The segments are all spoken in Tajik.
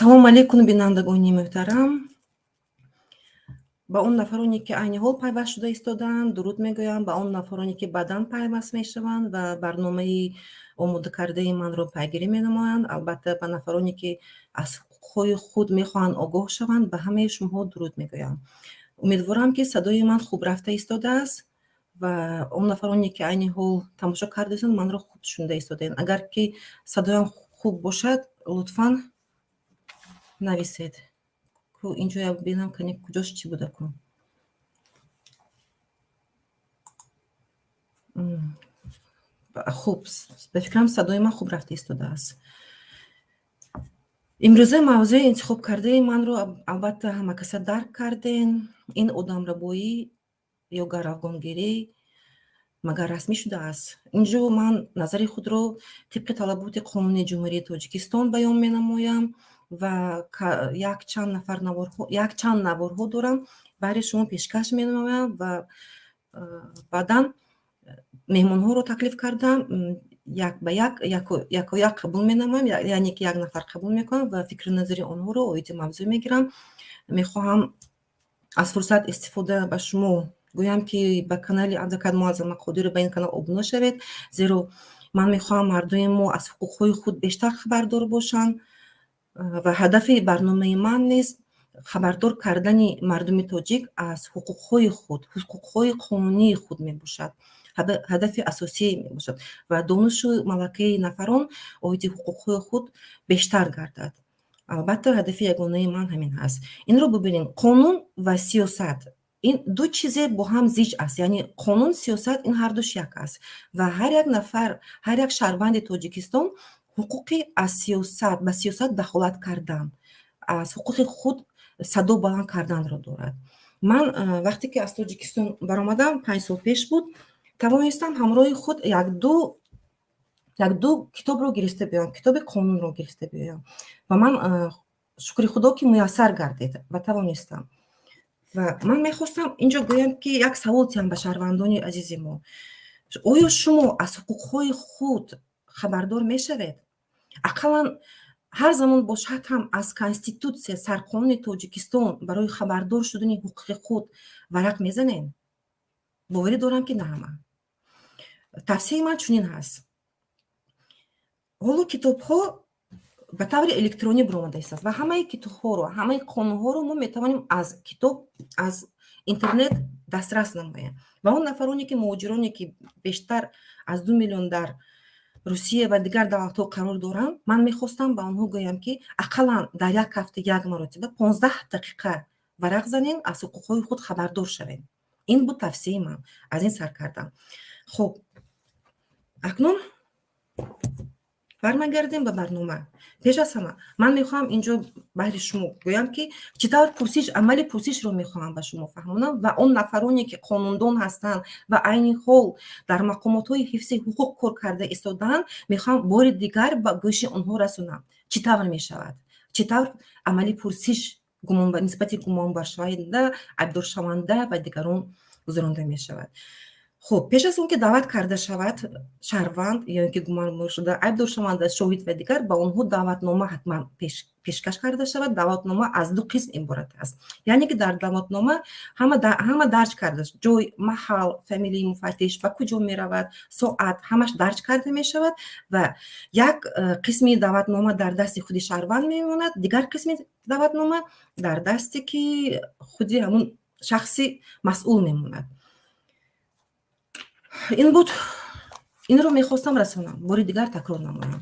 Ассалому алайкум, бинандагони муҳтарам. Ба он нафароне, ки айни ҳол пайваст шуда истодаанд, дуруд мегӯям. Ба он нафароне, ки баъдан пайваст мешаванд ва барномаи омодакардаи манро пайгирӣ менамоянд, албатта, ба нафароне, ки аз ҳуқуқҳои худ мехоҳанд огоҳ шаванд, ба ҳамаи шумоҳо дуруд мегӯям. Умедворам, ки садои ман хуб рафта истодааст ва он нафароне, ки айни ҳол тамошо кардаистанд, манро хуб шунида истодаанд. Агар ки садоям хуб бошад, лутфан нависед. Инҷо як бинам, кани куҷош чӣ буда ку. Хуб, ба фикрам, садои ман хуб рафта истодааст. Имрӯза мавзӯи интихобкардаи манро, албатта, ҳама каса дарк кардем. Ин одамрабоӣ ё гаравгонгирӣ магар расмӣ шудааст? Инҷо ман назари худро тибқи талаботи қонуни Ҷумҳурии Тоҷикистон баён менамоям ва якчанд нафар якчанд наворҳо дорам, баҳри шумо пешкаш менамоям ва баъдан меҳмонҳоро таклиф кардам, як ба як, яко як қабул менамоям, яъне ки як нафар қабул мекунам ва фикру назари онҳоро оиди мавзӯъ мегирам. Мехоҳам аз фурсат истифода ба шумо гӯям, ки ба канали адвокат Муаззама Қодирова, ба ин канал обуна шавед, зеро ман мехоҳам мардуми мо аз ҳуқуқҳои худ бештар хабардор бошанд ва ҳадафи барномаи ман низ хабардор кардани мардуми тоҷик аз ҳуқуқҳои худ, ҳуқуқҳои қонунии худ мебошад, ҳадафи асосӣ мебошад ва донишу малакаи нафарон оиди ҳуқуқҳои худ бештар гардад. Албатта, ҳадафи ягонаи ман ҳамин ҳаст. Инро бибинем: қонун ва сиёсат ин ду чизе бо ҳам зич аст, яъне қонун, сиёсат ин ҳардуш як аст ва ҳар як нафар, ҳар як шаҳрванди Тоҷикистон ҳуқуқи аз сиёсат ба сиёсат дахолат кардан, аз ҳуқуқи худ садо баланд карданро дорад. Ман вақте ки аз Тоҷикистон баромадам, 5 сол пеш буд, тавонистам ҳамроҳи худ якду китобро гирифта биёям, китоби қонунро гирифта биёям ва ман, шукри Худо, ки муяссар гардид ва тавонистам. Ва ман мехостам инҷо гӯям, ки як савол диҳам ба шаҳрвандони азизи мо: оё шумо аз ҳуқуқҳои худ хабардор мешавед? Ақаллан ҳар замон бошад ҳам аз Конститутсия, сарқонуни Тоҷикистон барои хабардор шудани ҳуқуқи худ варақ мезанем? Боварӣ дорам, ки на ҳама. Тавсияи ман чунин ҳаст: ҳоло китобҳо ба таври электронӣ баромада истааст ва ҳамаи китобҳоро, ҳамаи қонунҳоро мо метавонем аз китоб, аз интернет дастрас намоем. Ва он нафароне ки, муҳоҷироне ки бештар аз 2 миллион дар Русия ва дигар давлатҳо қарор доранд, ман мехостам ба онҳо гӯям, ки ақаллан дар як ҳафта як маротиба 15 дақиқа варақ занем, аз ҳуқуқҳои худ хабардор шавем. Ин буд тавсияи ман, аз ин сар кардам. Хуб, акнун бармегардем ба барнома. Пеш аз ҳама ман мехоҳам инҷо баҳри шумо гӯям, ки чӣ тавр пурсиш, амали пурсишро мехоҳам ба шумо фаҳмонам ва он нафароне, ки қонундон ҳастанд ва айни ҳол дар мақомотҳои ҳифзи ҳуқуқ кор карда истодаанд, мехоҳам бори дигар ба гӯши онҳо расонам, чӣ тавр мешавад, чӣ тавр амали пурсиш нисбати гумонбаршаванда, айбдоршаванда ва дигарон гузаронда мешавад. Хуб, пеш аз он ки даъват карда шавад шаҳрванд ё ки гумонбаршуда, айбдоршаванда, шоҳид ва дигар, ба онҳо даъватнома ҳатман пешкаш карда шавад. Даъватнома аз ду қисм иборат аст, яъне ки дар даъватнома ҳама дарҷ карда, ҷой, маҳал, фамилияи муфаттиш, ба куҷо меравад, соат, ҳамаш дарҷ карда мешавад ва як қисми даъватнома дар дасти худи шаҳрванд мемонад, дигар қисми даъватнома дар дасте ки худи ҳамун шахси масъул мемонад. Ин буд, инро мехостам расонам, бори дигар такрор намоям.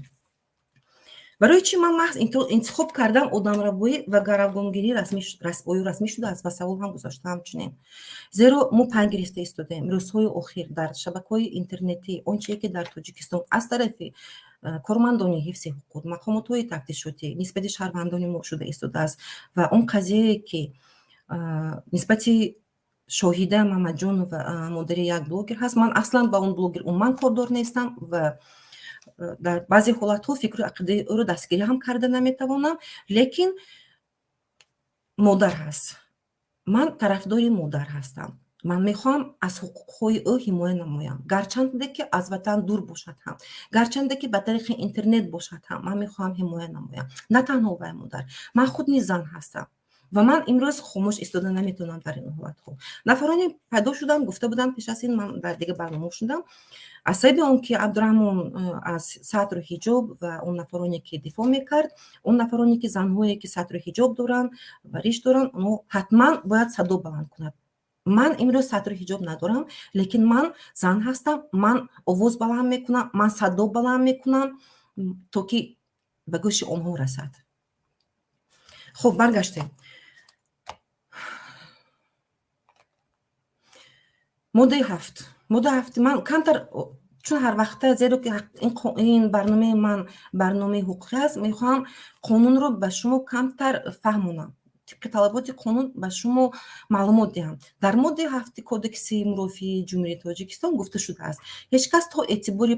Барои чӣ ман маҳз интихоб кардам одамрабоӣ ва гаравгонгирӣ оё расмӣ шудааст ва савол ҳам гузоштаам чунин? Зеро мо пай гирифта истодаем, рӯзҳои охир дар шабакаҳои интернетӣ он чие ки дар Тоҷикистон аз тарафи кормандони ҳифзи ҳуқуқ, мақомотҳои тафтишотӣ нисбати шаҳрвандони мо шуда истодааст ва он қазияе, ки нисбати Шоҳида Мамаҷонова, модари як блогер ҳаст. Ман аслан ба он блогер умуман кордор нестам ва дар баъзе ҳолатҳо фикру ақидаи ӯро дастгирӣ ҳам карда наметавонам, лекин модар ҳаст, ман тарафдори модар ҳастам. Ман мехоҳам аз ҳуқуқҳои ӯ ҳимоя намоям, гарчанде ки аз ватан дур бошад ҳам, гарчанде ки ба тариқи интернет бошад ҳам, ман мехоҳам ҳимоя намоям. На танҳо вай, модар, ман худ низ зан ҳастам ва ман имрӯз хомӯш истода наметавонам дар ин ҳолатҳо. Нафароне пайдо шуданд, гуфта буданд, пеш аз ин ман дар дигар барнома шудам, аз сабаби он ки Абдураҳмон аз сатру ҳиҷоб ва он нафароне ки дифоъ мекард, он нафароне ки занҳое ки сатру ҳиҷоб доранд ва риш доранд, онҳо ҳатман бояд садо баланд кунад. Ман имрӯз сатру ҳиҷоб надорам, лекин ман зан ҳастам, ман овоз баланд мекунам, ман садо баланд мекунам, то ки ба гӯши онҳо расад. Хуб, баргаштем. Моддаи 7, моддаи 7. Ман камтар, чун ҳар вақта, зеро ки ин барномаи ман барномаи ҳуқуқӣ аст, мехоҳам қонунро ба шумо камтар фаҳмонам, тибқи талаботи қонун ба шумо маълумот диҳам. Дар моддаи 7-и Кодекси мурофиаи Ҷумҳурии Тоҷикистон гуфта шудааст: ҳеҷ кас то эътибори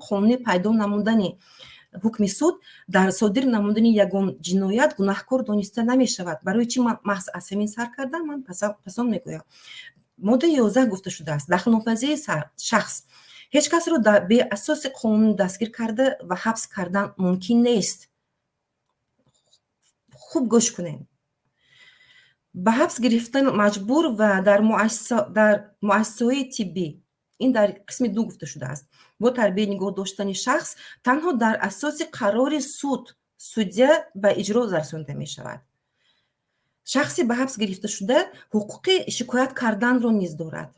қонунӣ пайдо намудани ҳукми суд дар содир намудани ягон ҷиноят гунаҳкор дониста намешавад. Барои чӣ ман маҳз аз ҳамин сар кардам, ман пасон мегӯям. Моддаи 11 гуфта шудааст: дахлнопазирии шахс. Ҳеҷ касро беасоси қонун дастгир карда ва ҳабс кардан мумкин нест. Хуб гӯш кунем. Ба ҳабс гирифтан маҷбур ва дар муассисаҳои тиббӣ, ин дар қисми 2 гуфта шудааст, бо тарбия нигоҳ доштани шахс танҳо дар асоси қарори суд, судя ба иҷро расонида мешавад. Шахси ба ҳабс гирифташуда ҳуқуқи шикоят карданро низ дорад.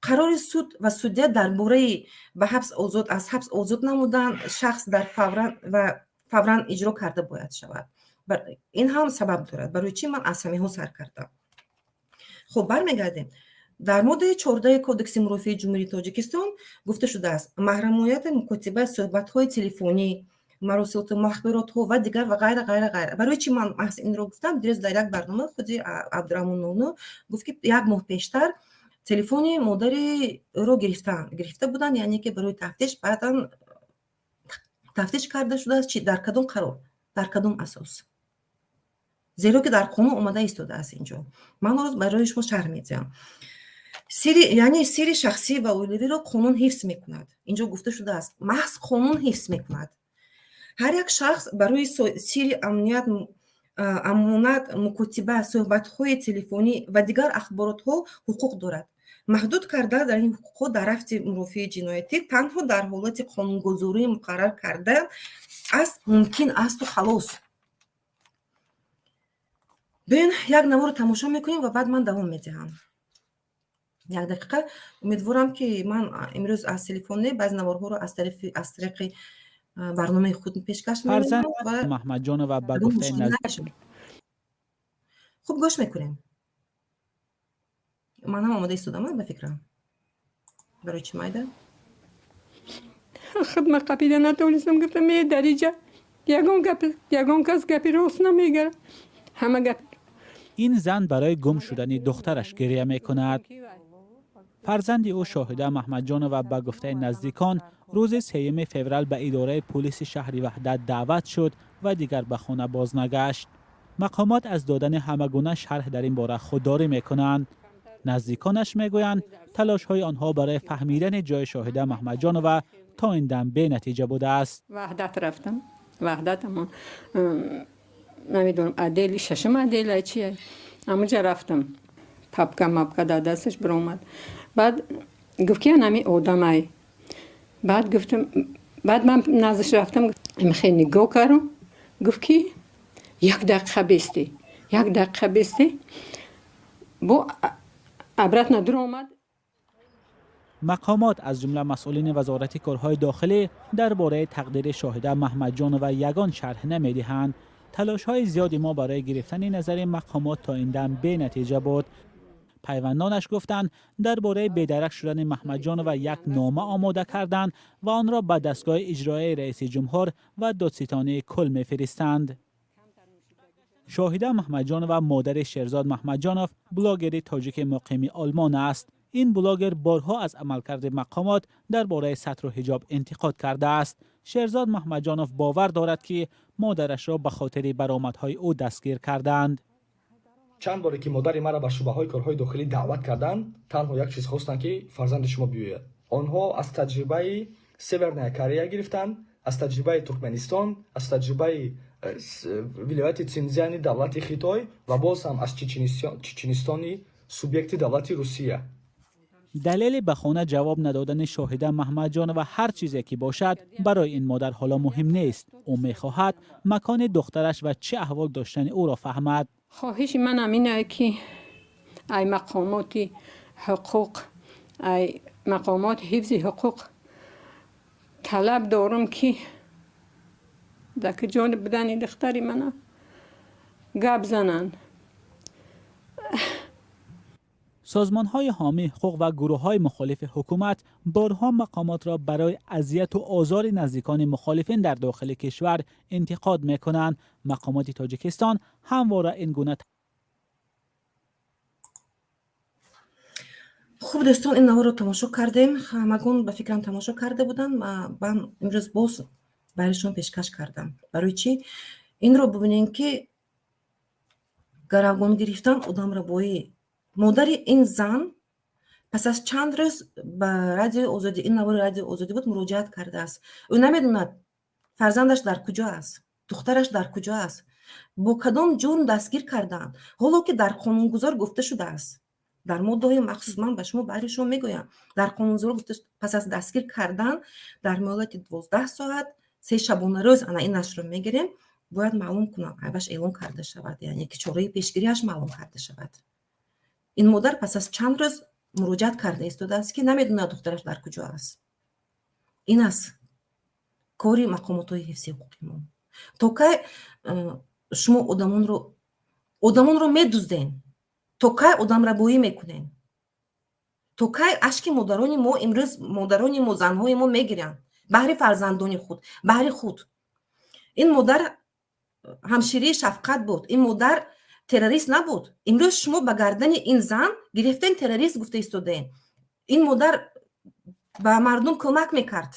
Қарори суд ва судя дар бораи ба ҳабс озод аз ҳабс озод намудан шахс дар фавран ва фавран иҷро карда бояд шавад. Ин ҳам сабаб дорад, барои чӣ ман аз ҳаминҳо сар кардам. Хуб, бармегардем. Дар моддаи 14-и Кодекси мурофиаи Ҷумҳурии Тоҷикистон гуфта шудааст: маҳрамоияти мукотиба, суҳбатҳои телефонӣ, маросилоту мухбиротҳо ва дигар ва ғайра, ғайра, ғайра. Барои чӣ ман маҳз инро гуфтам? Дирӯз дар як барнома худи Абдураҳмон Нону гуфт, ки як моҳ пештар телефони модари ӯро гирифта буданд, яъне ки барои тафтиш. Баъдан тафтиш карда шудааст. Чи, дар кадом қарор, дар кадом асос? Зеро ки дар қонун омада истодааст. Инҷо ман ҳоз барои шумо шарҳ медиҳам. Сири, яъне сири шахсӣ ва оилавиро қонун ҳифз мекунад. Инҷо гуфта шудааст, маҳз қонун ҳифз мекунад. Ҳар як шахс барои сири амният, амонат, мукотиба, суҳбатҳои телефонӣ ва дигар ахборотҳо ҳуқуқ дорад. Маҳдуд карда дар ин ҳуқуқҳо дар рафти мурофиаи ҷиноятӣ танҳо дар ҳолати қонунгузории муқаррар карда аст мумкин асту халос. Биён, як наворо тамошо мекунем ва баъд ман давом медиҳам. Як дақиқа. Умедворам, ки ман имрӯз аз телефон не, баъзе наворҳоро аз тариқи барномаи худ пешкаш Фарзанд менамоям ва Маҳмадҷонова ба гуфтаи нашуд. Хуб, гӯш мекунем. Ман ҳам омода истодам, ба фикрам. Барои чӣ майда? Хидма қапида натавонистам, гуфтам: «Е, дариҷа ягон гап, ягон кас гапи рост намегара, ҳама гап». Ин зан барои гум шудани духтараш гиря мекунад. Фарзанди ӯ, Шоҳида Маҳмадҷонова, ба гуфтаи наздикон, рӯзи 3 феврал ба идораи пулиси шаҳри Ваҳдат даъват шуд ва дигар ба хона боз нагашт. Мақомот аз додани ҳама гуна шарҳ дар ин бора худдорӣ мекунанд. Наздиконаш мегӯянд, талошҳои онҳо барои фаҳмидани ҷои Шоҳида Маҳмадҷонова то ин дам бенатиҷа будааст. Ваҳдат рафтам, Ваҳдат, амон намедонам, отдели шашум, отдела чи, амуҷа рафтам. Папка мапка дар дасташ биромад. Баъд гуфт, ки анами одамай. Баъд гуфтам, баъд ман наздаш рафтам, хеле нигоҳ кардам. Гуфт, ки як дақиқа бестӣ, як дақиқа бестӣ. Бо обратно дуромад. Мақомот, аз ҷумла масъулини Вазорати корҳои дохилӣ, дар бораи тақдири Шоҳида Маҳмадҷонова ягон шарҳ намедиҳанд. Талошҳои зиёди мо барои гирифтани назари мақомот то ин дам бенатиҷа буд. Пайвандонаш гуфтанд, дар бораи бедарак шудани Маҳмадҷонова як нома омода карданд ва онро ба дастгоҳи иҷроияи раиси ҷумҳур ва додситонии кул мефиристанд. Шоҳида Маҳмадҷонова модари Шерзод Маҳмадҷонов, блогери тоҷики муқими Олмон аст. Ин блогер борҳо аз амалкарди мақомот дар бораи сатру ҳиҷоб интиқод кардааст. Шерзод Маҳмадҷонов бовар дорад, ки модарашро ба хотири баромадҳои ӯ дастгир карданд. Чанд боре ки модари маро ба шӯъбаҳои корҳои дохилӣ даъват карданд, танҳо як чиз хостанд, ки фарзанди шумо биёяд. Онҳо аз таҷрибаи Северная Корея гирифтанд, аз таҷрибаи Туркманистон, аз таҷрибаи вилояти Синзяни давлати Хитой ва боз ҳам аз Чеченистони субъекти давлати Русия. Далели ба хона ҷавоб надодани Шоҳида Маҳмадҷонова ҳар чизе ки бошад, барои ин модар ҳоло муҳим нест. Ӯ мехоҳад макони духтараш ва чӣ аҳвол доштани ӯро фаҳмад. Хоҳиши манам ине, ки ай мақомоти ҳуқуқ, ай мақомоти ҳифзи ҳуқуқ талаб дорам, ки дар куҷо будани духтари мана гап зананд. Созмонҳои ҳомии ҳуқуқ ва гурӯҳҳои мухолифи ҳукумат борҳо мақомотро барои азияту озори наздикони мухолифин дар дохили кишвар интиқод мекунанд. Мақомоти Тоҷикистон ҳамвора ин гуна Хуб, дӯстон, ин наворро тамошо кардем. Ҳамагон, ба фикрам, тамошо карда буданд. Ман имрӯз боз барои пешкаш кардам. Барои чӣ? Инро бибинем, ки гаравгон гирифтан одамрабоӣ. Модари ин зан пас аз чанд рӯз ба Радиои Озодӣ, ин навори Радиои Озодӣ буд, муроҷиат кардааст. Ӯ намедонад, фарзандаш дар куҷо аст, духтараш дар куҷо аст, бо кадом ҷурм дастгир карданд, ҳоло ки дар қонунгузор гуфта шудааст, дар моддаҳои махсус. Ман ба шумо, баҳри шумо мегӯям, дар қонунгузор гуфта, пас аз дастгир кардан дар муҳлати 12 соат, 3 шабонарӯз, ана ин нашрро мегирем, бояд маълум кунам, айбаш эълон карда шавад, яъне ки чораи пешгириаш маълум карда шавад. Ин модар пас аз чанд рӯз муроҷиат карда истодааст, ки намедонад, духтараш дар куҷо аст. Ин аст кори мақомотҳои ҳифзи ҳуқуқи мо. То кай шумо одамонро медузден? То кай одамрабоӣ мекунен? То кай ашки модарони мо, имрӯз модарони мо, занҳои мо мегиранд баҳри фарзандони худ, баҳри худ? Ин модар ҳамширии шафқат буд, ин модар террорист набуд. Имрӯз шумо ба гардани ин зан гирифтен, террорист гуфта истодаем. Ин модар ба мардум кӯмак мекард,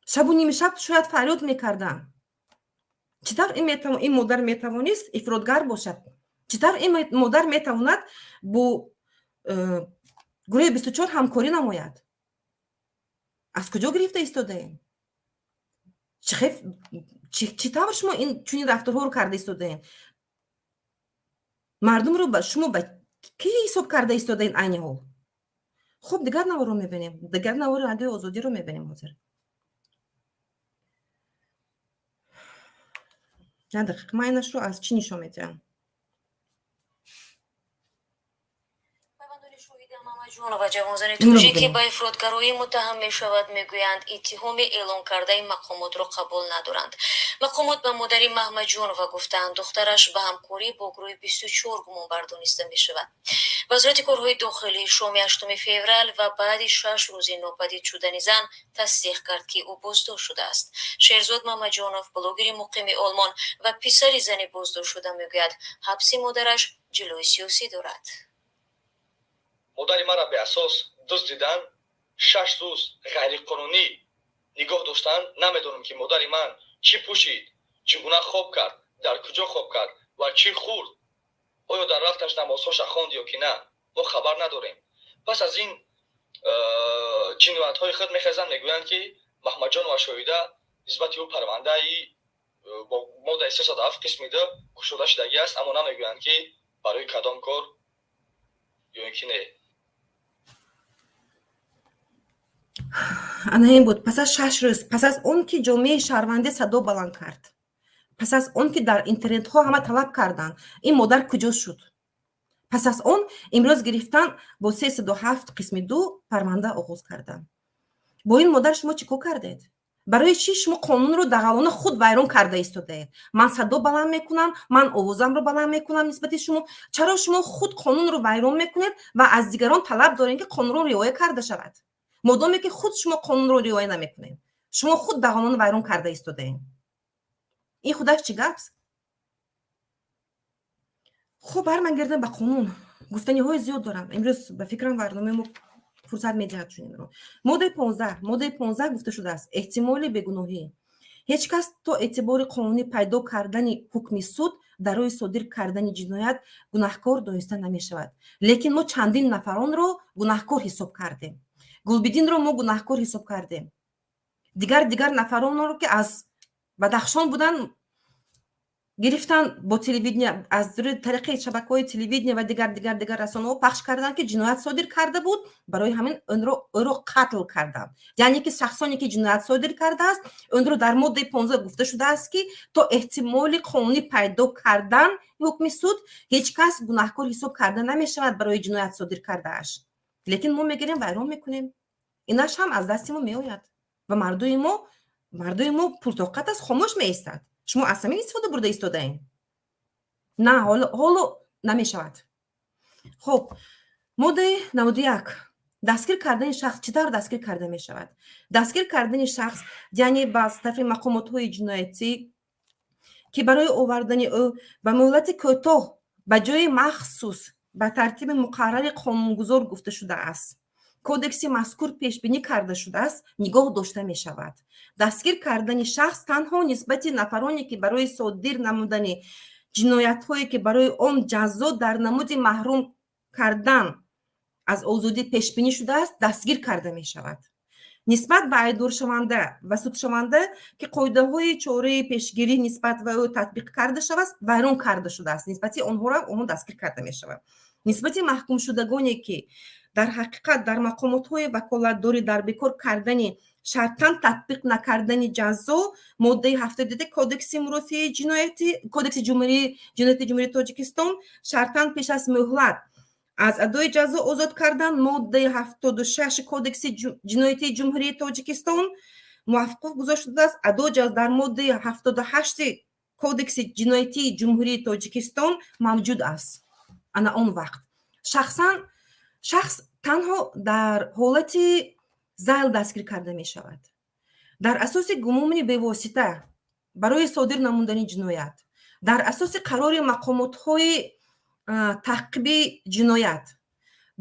шабу нимшаб шояд фарёд мекарданд. Чӣ тавр ин модар метавонист ифротгар бошад? Чӣ тавр ин модар метавонад бо гурӯҳи 24 ҳамкорӣ намояд? Аз куҷо гирифта истодаем? Чӣ тавр шумо ин чунин рафторҳоро карда истодаем? Мардумро шумо ба кӣ ҳисоб карда истодаед айни ҳол? Хуб, дигар наворро мебинем, дигар навори Радиои Озодиро мебинем ҳозир. Як дақиқа, ман инашро аз чӣ нишон медиҳам? Ҷонова, ҷавонзани тоҷик, ки ба ифротгароӣ муттаҳам мешавад, мегӯянд, иттиҳоми эълон кардаи мақомотро қабул надоранд. Мақомот ба модари Маҳмадҷонова гуфтаанд, духтараш ба ҳамкорӣ бо гурӯҳи 24 гумонбар дониста мешавад. Вазорати корҳои дохилӣ шоми 8 феврал ва баъди 6 рӯзи нопадид шудани зан тасдиқ кард, ки ӯ боздошт шудааст. Шерзод Маҳмадҷонов, блогери муқими Олмон ва писари зани боздоштшуда, мегӯяд, ҳабси модараш ҷилои сиёсӣ дорад. Модари маро беасос дуздидан, 6 рӯз ғайриқонунӣ нигоҳ доштан. Намедонам, ки модари ман чӣ пӯшид, чӣ гуна хоб кард, дар куҷо хоб кард ва чӣ хӯрд, оё дар вақташ намозҳоша хонд ё ки на, мо хабар надорем. Пас аз ин ҷиноятҳои худ мехезанд, мегӯянд, ки Маҳмадҷонова Шоҳида, нисбати ӯ парвандаи бо моддаи 307 қисми 2 кушода шудагӣ аст, аммо намегӯянд, ки барои кадом кор ё ин ки не. Ана ин буд. Пас аз 6 рӯз, пас аз он ки ҷомеаи шаҳрвандӣ садо баланд кард, пас аз он ки дар интернетҳо ҳама талаб карданд, ин модар куҷо шуд, пас аз он имрӯз гирифтан, бо 307 қисми 2 парванда оғоз карданд. Бо ин модар шумо чӣ кор кардед? Барои чӣ шумо қонунро дағалона худ вайрон карда истодаед? Ман садо баланд мекунам, ман овозамро баланд мекунам нисбати шумо. Чаро шумо худ қонунро вайрон мекунед ва аз дигарон талаб доред, ки қонунро риоя карда шавад, модоме ки худ шумо қонунро риоя намекунед? Шумо худ дағалона вайрон карда истодаед. Ин худаш чӣ гапс? Хуб, бармегардам ба қонун. Гуфтаниҳои зиёд дорам имрӯз. Ба фикрам, барномаи мо фурсат медиҳад чунинро. Моддаи 15, моддаи 15 гуфта шудааст: эҳтимоли бегуноҳӣ. Ҳеҷ кас то эътибори қонунӣ пайдо кардани ҳукми суд дар роҳи содир кардани ҷиноят гунаҳкор дониста намешавад. Лекин мо чандин нафаронро гунаҳкор ҳисоб кардем. Гулбидинро мо гунаҳкор ҳисоб кардем, дигар дигар нафаронро, ки аз Бадахшон буданд, гирифтан, бо телевидения, аз тариқи шабакаҳои телевидения ва дигар дигар дигар расонаҳо пахш карданд, ки ҷиноят содир карда буд, барои ҳамин ӯро қатл карданд. Яъне ки шахсоне ки ҷиноят содир кардааст, онро дар моддаи 15 гуфта шудааст, ки то эҳтимоли қонунӣ пайдо кардан ҳукми суд ҳеҷ кас гунаҳкор ҳисоб карда намешавад барои ҷиноят содир кардааш. Лекин мо мегирем, вайрон мекунем. Инаш ҳам аз дасти мо меояд ва мардуми мо пуртоқат аст, хомӯш меистад. Шумо аз ҳамин истифода бурда истодаем. На, ҳоло намешавад. Хуб, моддаи 91: дастгир кардани шахс. Чӣ тавр дастгир карда мешавад? Дастгир кардани шахс, яъне ба тарафи мақомотҳои ҷиноятӣ, ки барои овардани ӯ ба муҳлати кӯтоҳ ба ҷои махсус ба тартиби муқаррари қонунгузор гуфта шудааст, кодекси мазкур пешбинӣ карда шудааст, нигоҳ дошта мешавад. Дастгир кардани шахс танҳо нисбати нафароне, ки барои содир намудани ҷиноятҳое, ки барои он ҷазо дар намуди маҳрум кардан аз озодӣ пешбинӣ шудааст, дастгир карда мешавад. Нисбат ба айбдоршаванда ва судшаванда, ки қоидаҳои чораи пешгирӣ нисбат ба ӯ татбиқ карда шавад, вайрон карда шудааст, нисбати онҳоро онҳо дастгир карда мешавад. Нисбати маҳкумшудагоне, ки дар ҳақиқат дар мақомотҳои ваколатдорӣ дар бекор кардани шартан татбиқ накардани ҷазо моддаи 72 Кодекси мурофиаи ҷиноятӣ, Кодекси ҷумҳурии ҷиноятии Ҷумҳурии Тоҷикистон, шартан пеш аз муҳлат аз адои ҷазо озод кардан, моддаи 76 Кодекси ҷиноятии Ҷумҳурии Тоҷикистон мавқуф гузошта шудааст, адои ҷазо дар моддаи 78-и Кодекси ҷиноятии Ҷумҳурии Тоҷикистон мавҷуд аст. Ана он вақт шахсан шахс танҳо дар ҳолати зайл дастгир карда мешавад: дар асоси гумони бевосита барои содир намудани ҷиноят, дар асоси қарори мақомотҳои таъқиби ҷиноят,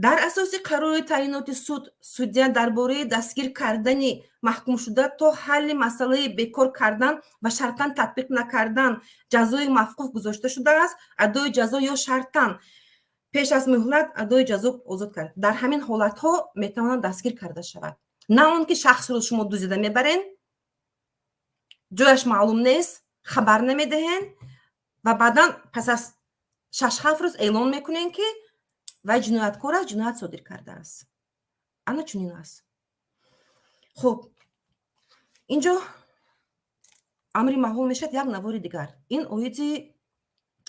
дар асоси қарори таъиноти суд, судя дар бораи дастгир кардани маҳкумшуда то ҳалли масъалаи бекор кардан ва шартан татбиқ накардан ҷазои мавқуф гузошта шудааст, адои ҷазо ё шартан пеш аз муҳлат адои ҷазо озод кард, дар ҳамин ҳолатҳо метавонад дастгир карда шавад. На он ки шахсро шумо дузида мебарен, ҷояш маълум нест, хабар намедиҳен ва баъдан пас аз 6-7 рӯз эълон мекунем, ки вай ҷинояткор аст, ҷиноят содир кардааст. Ана чунин аст. Хуб, инҷо амри маҳол мешавад. Як навори дигар, ин оиди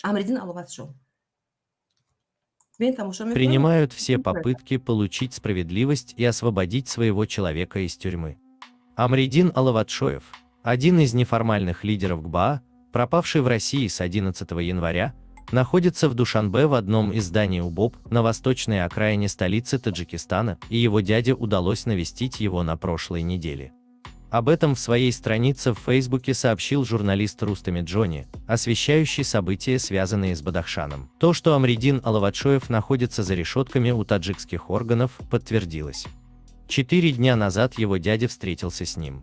Амриддин Аловатшо. Принимают все попытки получить справедливость и освободить своего человека из тюрьмы. Амридин Алаватшоев, один из неформальных лидеров ГБА, пропавший в России с 11 января, находится в Душанбе в одном из зданий УБОП на восточной окраине столицы Таджикистана, и его дяде удалось навестить его на прошлой неделе. Об этом в своей странице в Фейсбуке сообщил журналист Рустами Джони, освещающий события, связанные с Бадахшаном. То, что Амридин Алаватшоев находится за решетками у таджикских органов, подтвердилось. 4 дня назад его дядя встретился с ним.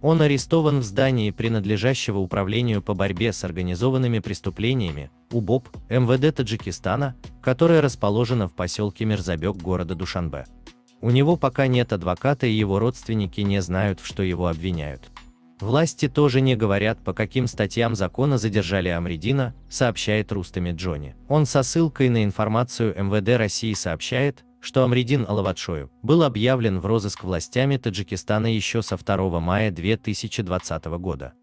Он арестован в здании принадлежащего Управлению по борьбе с организованными преступлениями, УБОП, МВД Таджикистана, которое расположено в поселке Мирзабек города Душанбе. У него пока нет адвоката, и его родственники не знают, в что его обвиняют. Власти тоже не говорят, по каким статьям закона задержали Амридина, сообщает Рустами Джони. Он со ссылкой на информацию МВД России сообщает, что Амридин Алаватшоев был объявлен в розыск властями Таджикистана еще со 2 мая 2020 года.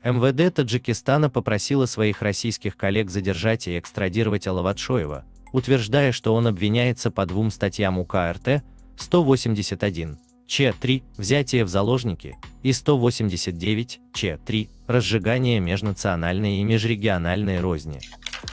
МВД Таджикистана попросила своих российских коллег задержать и экстрадировать Алаватшоева, утверждая, что он обвиняется по двум статьям УК РТ: 181, Ч3, взятие в заложники, и 189, Ч3, разжигание межнациональной и межрегиональной розни.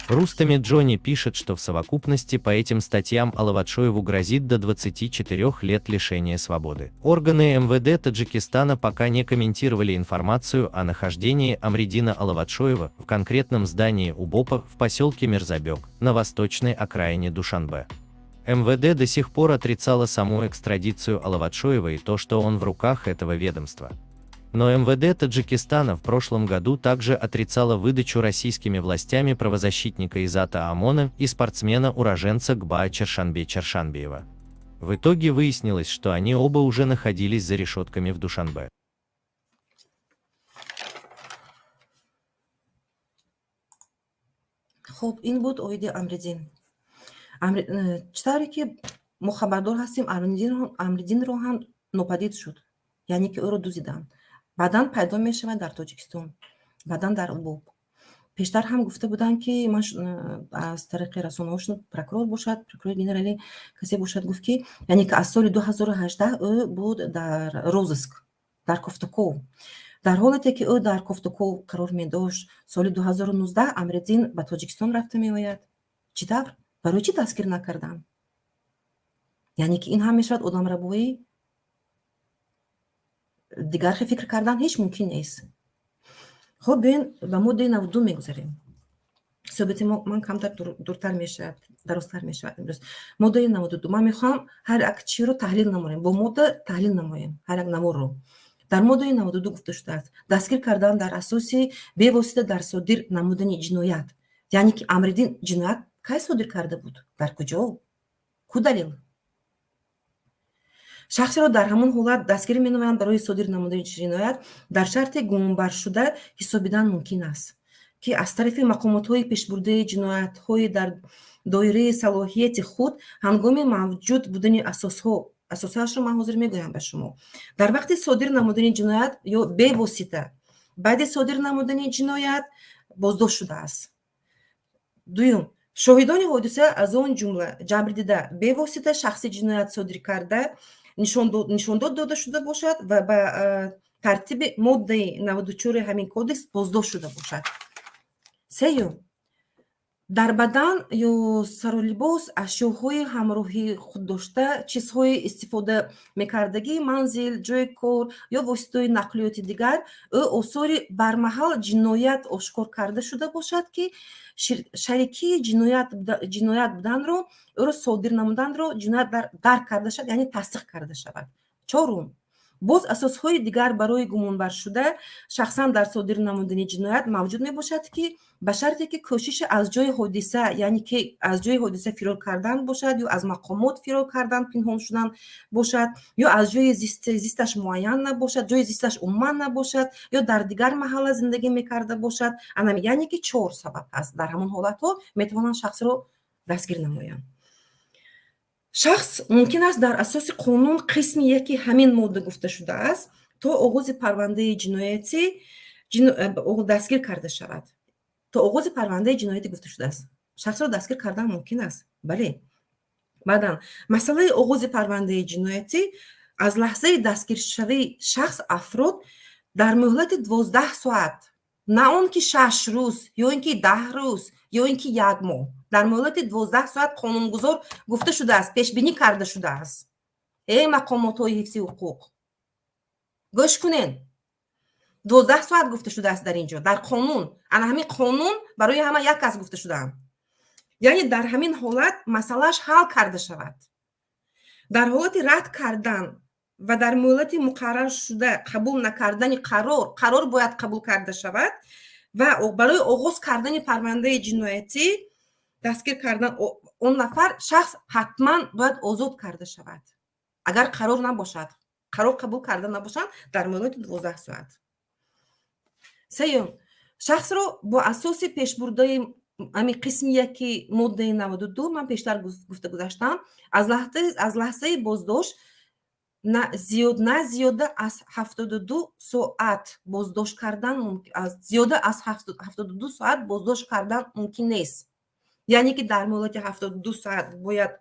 Рустами Джонни пишет, что в совокупности по этим статьям Алаватшоеву грозит до 24 лет лишения свободы. Органы МВД Таджикистана пока не комментировали информацию о нахождении Амридина Алаватшоева в конкретном здании УБОПа в поселке Мирзабек на восточной окраине Душанбе. МВД до сих пор отрицала саму экстрадицию Алаватшоева и то, что он в руках этого ведомства. Но МВД Таджикистана в прошлом году также отрицало выдачу российскими властями правозащитника Изата Омона и спортсмена-уроженца ГБА Чаршанбе Чаршанбиева. В итоге выяснилось, что они оба уже находились за решетками в Душанбе. Хуб, ин буд оиди Амриддин. Чӣ тавре ки мо хабардор ҳастем, Амриддинро ҳам нопадид шуд, яъне ки ӯро дузиданд. Баъдан пайдо мешавад дар Тоҷикистон, баъдан дар Убоб. Пештар ҳам гуфта буданд, ки ман аз тариқи расонаҳо шуд, прокурор бошад, прокурори генералӣ касе бошад, гуфт, ки яъне ки аз соли 2018 ӯ буд дар розыск, дар кофтуков. Дар ҳолате ки ӯ дар кофтуков қарор медошт, соли 2019 Амриддин ба Тоҷикистон рафта меояд. Чӣ тавр? Барои чӣ дастгир накарданд? Яъне ки ин ҳам мешавад одамрабоӣ. Дигар хел фикр кардан ҳеҷ мумкин нест. Хуб, биёен, ба моддаи 92 мегузарем. Суҳбати ман камтар дуртар мешавад, дарозтар мешавад имрӯз. Моддаи 92. Ман мехоҳам ҳар як чиро таҳлил намоем, бо модда таҳлил намоем ҳар як наворро. Дар моддаи 92 гуфта шудааст: дастгир кардан дар асоси бевосита дар содир намудани ҷиноят. Яъне ки Амриддин ҷиноят кай содир карда буд, дар куҷо, ку далел? Шахсеро дар ҳамон ҳолат дастгирӣ менамоянд барои содир намудани ҷиноят дар шарте гумонбаршуда ҳисобидан мумкин аст, ки аз тарафи мақомотҳои пешбурдаи ҷиноятҳои дар доираи салоҳияти худ ҳангоми мавҷуд будани асосҳо, асосҳояшро ман ҳозир мегӯям ба шумо, дар вақти содир намудани ҷиноят ё бевосита баъди содир намудани ҷиноят боздошт шудааст. Дуюм, шоҳидони ҳодиса, аз он ҷумла ҷабрдида, бевосита шахси ҷиноят содир карда нишондод дода шуда бошад ва ба тартиби моддаи 94 ҳамин кодекс боздошт шуда бошад. Сеюм, дар бадан ё сару либос, ашёҳои ҳамроҳи худ дошта, чизҳои истифода мекардагии манзил, ҷойи кор ё воситаҳои нақлиёти дигар ӯ осори бармаҳал ҷиноят ошкор карда шуда бошад, ки шарикии ҷиноят буданро, ӯро содир намуданро ҷиноят дарк карда шавад, яъне тасдиқ карда шавад. Чорум, боз асосҳои дигар барои гумонбаршуда шахсан дар содир намудани ҷиноят мавҷуд мебошад, ки ба шарте ки кӯшиши аз ҷои ҳодиса, яъне ки аз ҷои ҳодиса фирор кардан бошад, ё аз мақомот фирор кардан, пинҳон шудан бошад, ё аз ҷои зисташ муайян набошад, ҷои зисташ умуман набошад, ё дар дигар маҳалла зиндагӣ мекарда бошад. Анам, яъне ки чор сабаб ҳаст. Дар ҳамон ҳолатҳо метавонанд шахсро дастгир намоянд. Шахс мумкин аст дар асоси қонун қисми яки ҳамин модда гуфта шудааст то оғози парвандаи ҷиноятӣ дастгир карда шавад. То оғози парвандаи ҷиноятӣ гуфта шудааст, шахсро дастгир кардан мумкин аст, бале. Баъдан масъалаи оғози парвандаи ҷиноятӣ аз лаҳзаи дастгиршавии шахс афрод дар муҳлати 12 соат, на он ки 6 рӯз ё ин ки 10 рӯз ё ин ки як моҳ, дар муҳлати 12 соат қонунгузор гуфта шудааст, пешбинӣ карда шудааст. Эй мақомотҳои ҳифзи ҳуқуқ, гӯш кунен, 12 соат гуфта шудааст дар ин ҷо, дар қонун. Ана ҳамин қонун барои ҳама як аст гуфта шудаанд. Яъне дар ҳамин ҳолат масъалааш ҳал карда шавад. Дар ҳолати рад кардан ва дар муҳлати муқарраршуда қабул накардани қарор, қарор бояд қабул карда шавад ва барои оғоз кардани парвандаи ҷиноятӣ дастгир кардан он нафар шахс ҳатман бояд озод карда шавад, агар қарор набошад, қарор қабул карда набошанд дар муҳлати 12 соат. Сеюм, шахсро бо асоси пешбурдаи ҳамин қисми яки моддаи 92, ман пештар гуфта гузаштам, аз лаҳзаи боздошт на зиёда аз 72 соат боздошт кардан, зиёда аз 72 соат боздошт кардан мумкин нест. Яъне ки дар муҳлати 72 соат бояд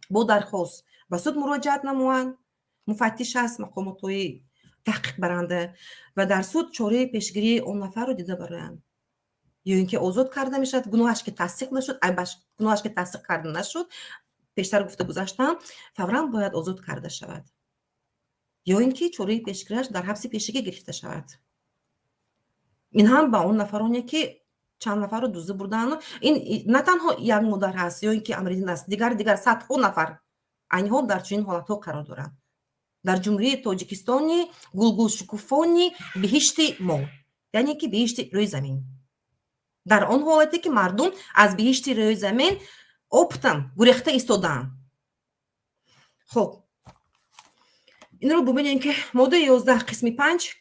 бо дархост ба суд муроҷиат намоянд, муфаттиш аст, мақомотҳои таҳқиқбаранда, ва дар суд чораи пешгирии он нафарро дида бароянд, ё ин ки озод карда мешавад, гуноҳаш ки тасдиқ нашуд, айбаш, гуноҳаш ки тасдиқ карда нашуд, пештар гуфта гузаштам, фавран бояд озод карда шавад, ё ин ки чораи пешгираш дар ҳабси пешагӣ гирифта шавад. Ин ҳам ба он нафароне, ки чанд нафарро дуздӣ бурдану ин на танҳо як модар ҳаст ё ин ки Амриддин аст, дигар садҳо нафар айни ҳол дар чунин ҳолатҳо қарор доранд. Дар Ҷумҳурии Тоҷикистони гулгулшукуфони биҳишти мо, яъне ки биҳишти рӯи замин, дар он ҳолате ки мардум аз биҳишти рӯи замин оптом гурехта истодаанд. Хуб, инро бубинем, ки моддаи 11 қисми 5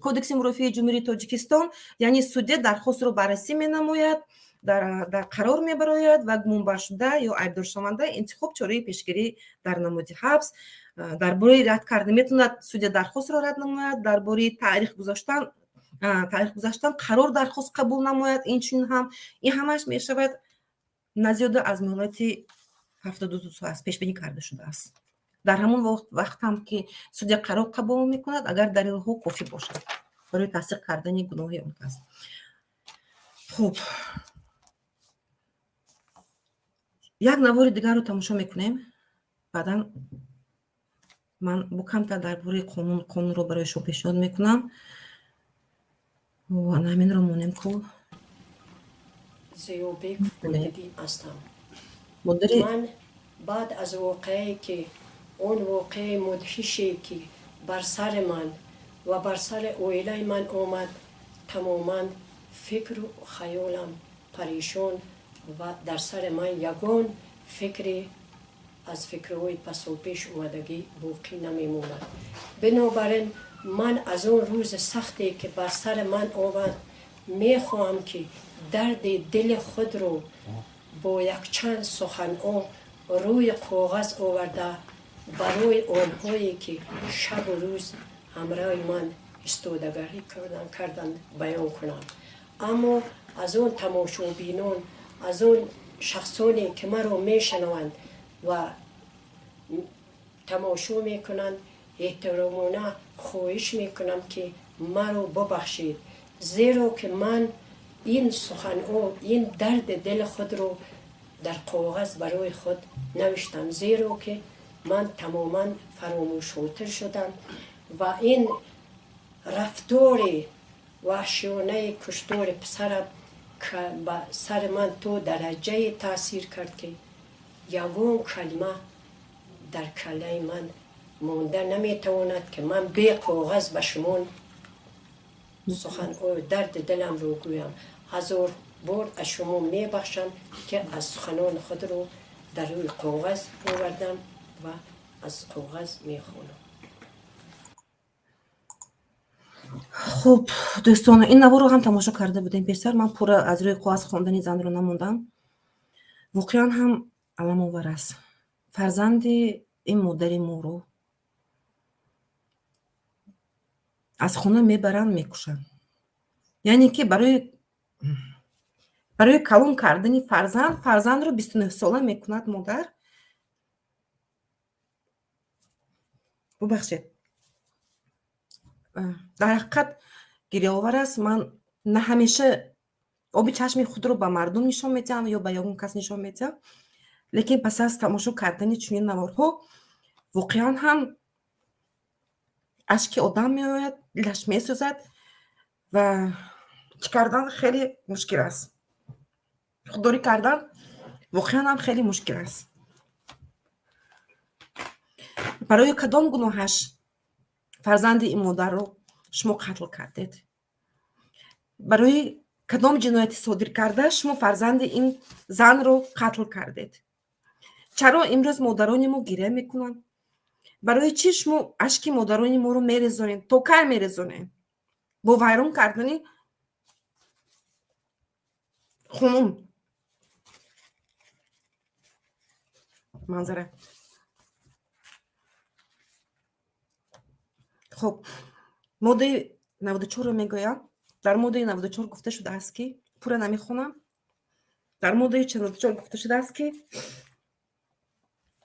Кодекси мурофиаи Ҷумҳурии Тоҷикистон, яъне судя дархостро баррасӣ менамояд, дар қарор мебарояд ва гумонбаршуда ё айбдоршаванда интихоб чораи пешгирӣ дар намуди ҳабс дар бораи рад карда метавонад. Судя дархостро рад намояд, дар бораи таърих гузаштан қарор дархост қабул намояд. Инчунин ҳам ин ҳамааш мешавад на зиёда аз муҳлати 72 соат пешбинӣ карда шудааст. Дар ҳамон вақт ҳам ки судя қарор қабул мекунад, агар далелҳо кофӣ бошад барои тасдиқ кардани гуноҳи он кас. Хуб, як навори дигарро тамошо мекунем, баъдан ман бо камтар дар бораи қонунро барои шумо пешниҳод мекунам. Ана ҳаминро монем ку. Зиёбек Фуриддин ҳастам. Модари Ман баъд аз воқеае, ки он воқеаи мудҳише, ки бар сари ман ва бар сари оилаи ман омад, тамоман фикру хаёлам парешон ва дар сари ман ягон фикре аз фикрҳои пасопеш омадагӣ боқӣ намемонад. Бинобар ин ман аз он рӯзи сахте, ки бар сари ман омад, мехоҳам, ки дарди дили худро бо якчанд суханҳо рӯи коғаз оварда, барои онҳое, ки шабу рӯз ҳамроҳи ман истодагарӣ карданд, баён кунам. Аммо аз он тамошобинон, аз он шахсоне, ки маро мешунаванд ва тамошо мекунанд, эҳтиромона хоҳиш мекунам, ки маро бубахшед, зеро ки ман ин суханҳо, ин дарди дили худро дар коғаз барои худ навиштам, зеро ки ман тамоман фаромӯшхотир шудам ва ин рафтори ваҳшиёнаи куштори писарам ба сари ман то дараҷае таъсир кард, ки ягон калима дар каллаи ман монда наметавонад, ки ман бе коғаз ба шумо суханҳои дарди диламро гӯям. Ҳазор бор аз шумо мебахшам, ки аз суханони худро дар рӯи коғаз овардам ва аз коғаз мехонам. Хуб, дӯстон, ин наворро ҳам тамошо карда будем пештар. Ман пурра аз рӯи коғаз хондани занро намондам. Воқеан ҳам аламовар аст. Фарзанди ин модари моро аз хона мебаранд, мекушанд. Яъне ки барои калон кардани фарзанд, фарзандро 29-сола мекунад модар. Бубахшед, дар ҳақиқат гирёовар аст. Ман на ҳамеша оби чашми худро ба мардум нишон медиҳам ё ба ягон кас нишон медиҳам, лекин пас аз тамошо кардани чунин наворҳо воқеан ҳам ашки одам меояд, дилаш месӯзад ва чӣ кардан хеле мушкил аст. Худдорӣ кардан воқеан ҳам хеле мушкил аст. Барои кадом гуноҳаш фарзанди ин модарро шумо қатл кардед? Барои кадом ҷинояти содир карда шумо фарзанди ин занро қатл кардед? Чаро имрӯз модарони мо гиря мекунанд? Барои чӣ шумо ашки модарони моро мерезонед? То кай мерезонед бо вайрон кардани хунун манзара? Хуб, моддаи 94-ро мегӯям. Дар моддаи 94 гуфта шудааст, ки пурра намехонам, дар моддаи 94 гуфта шудааст, ки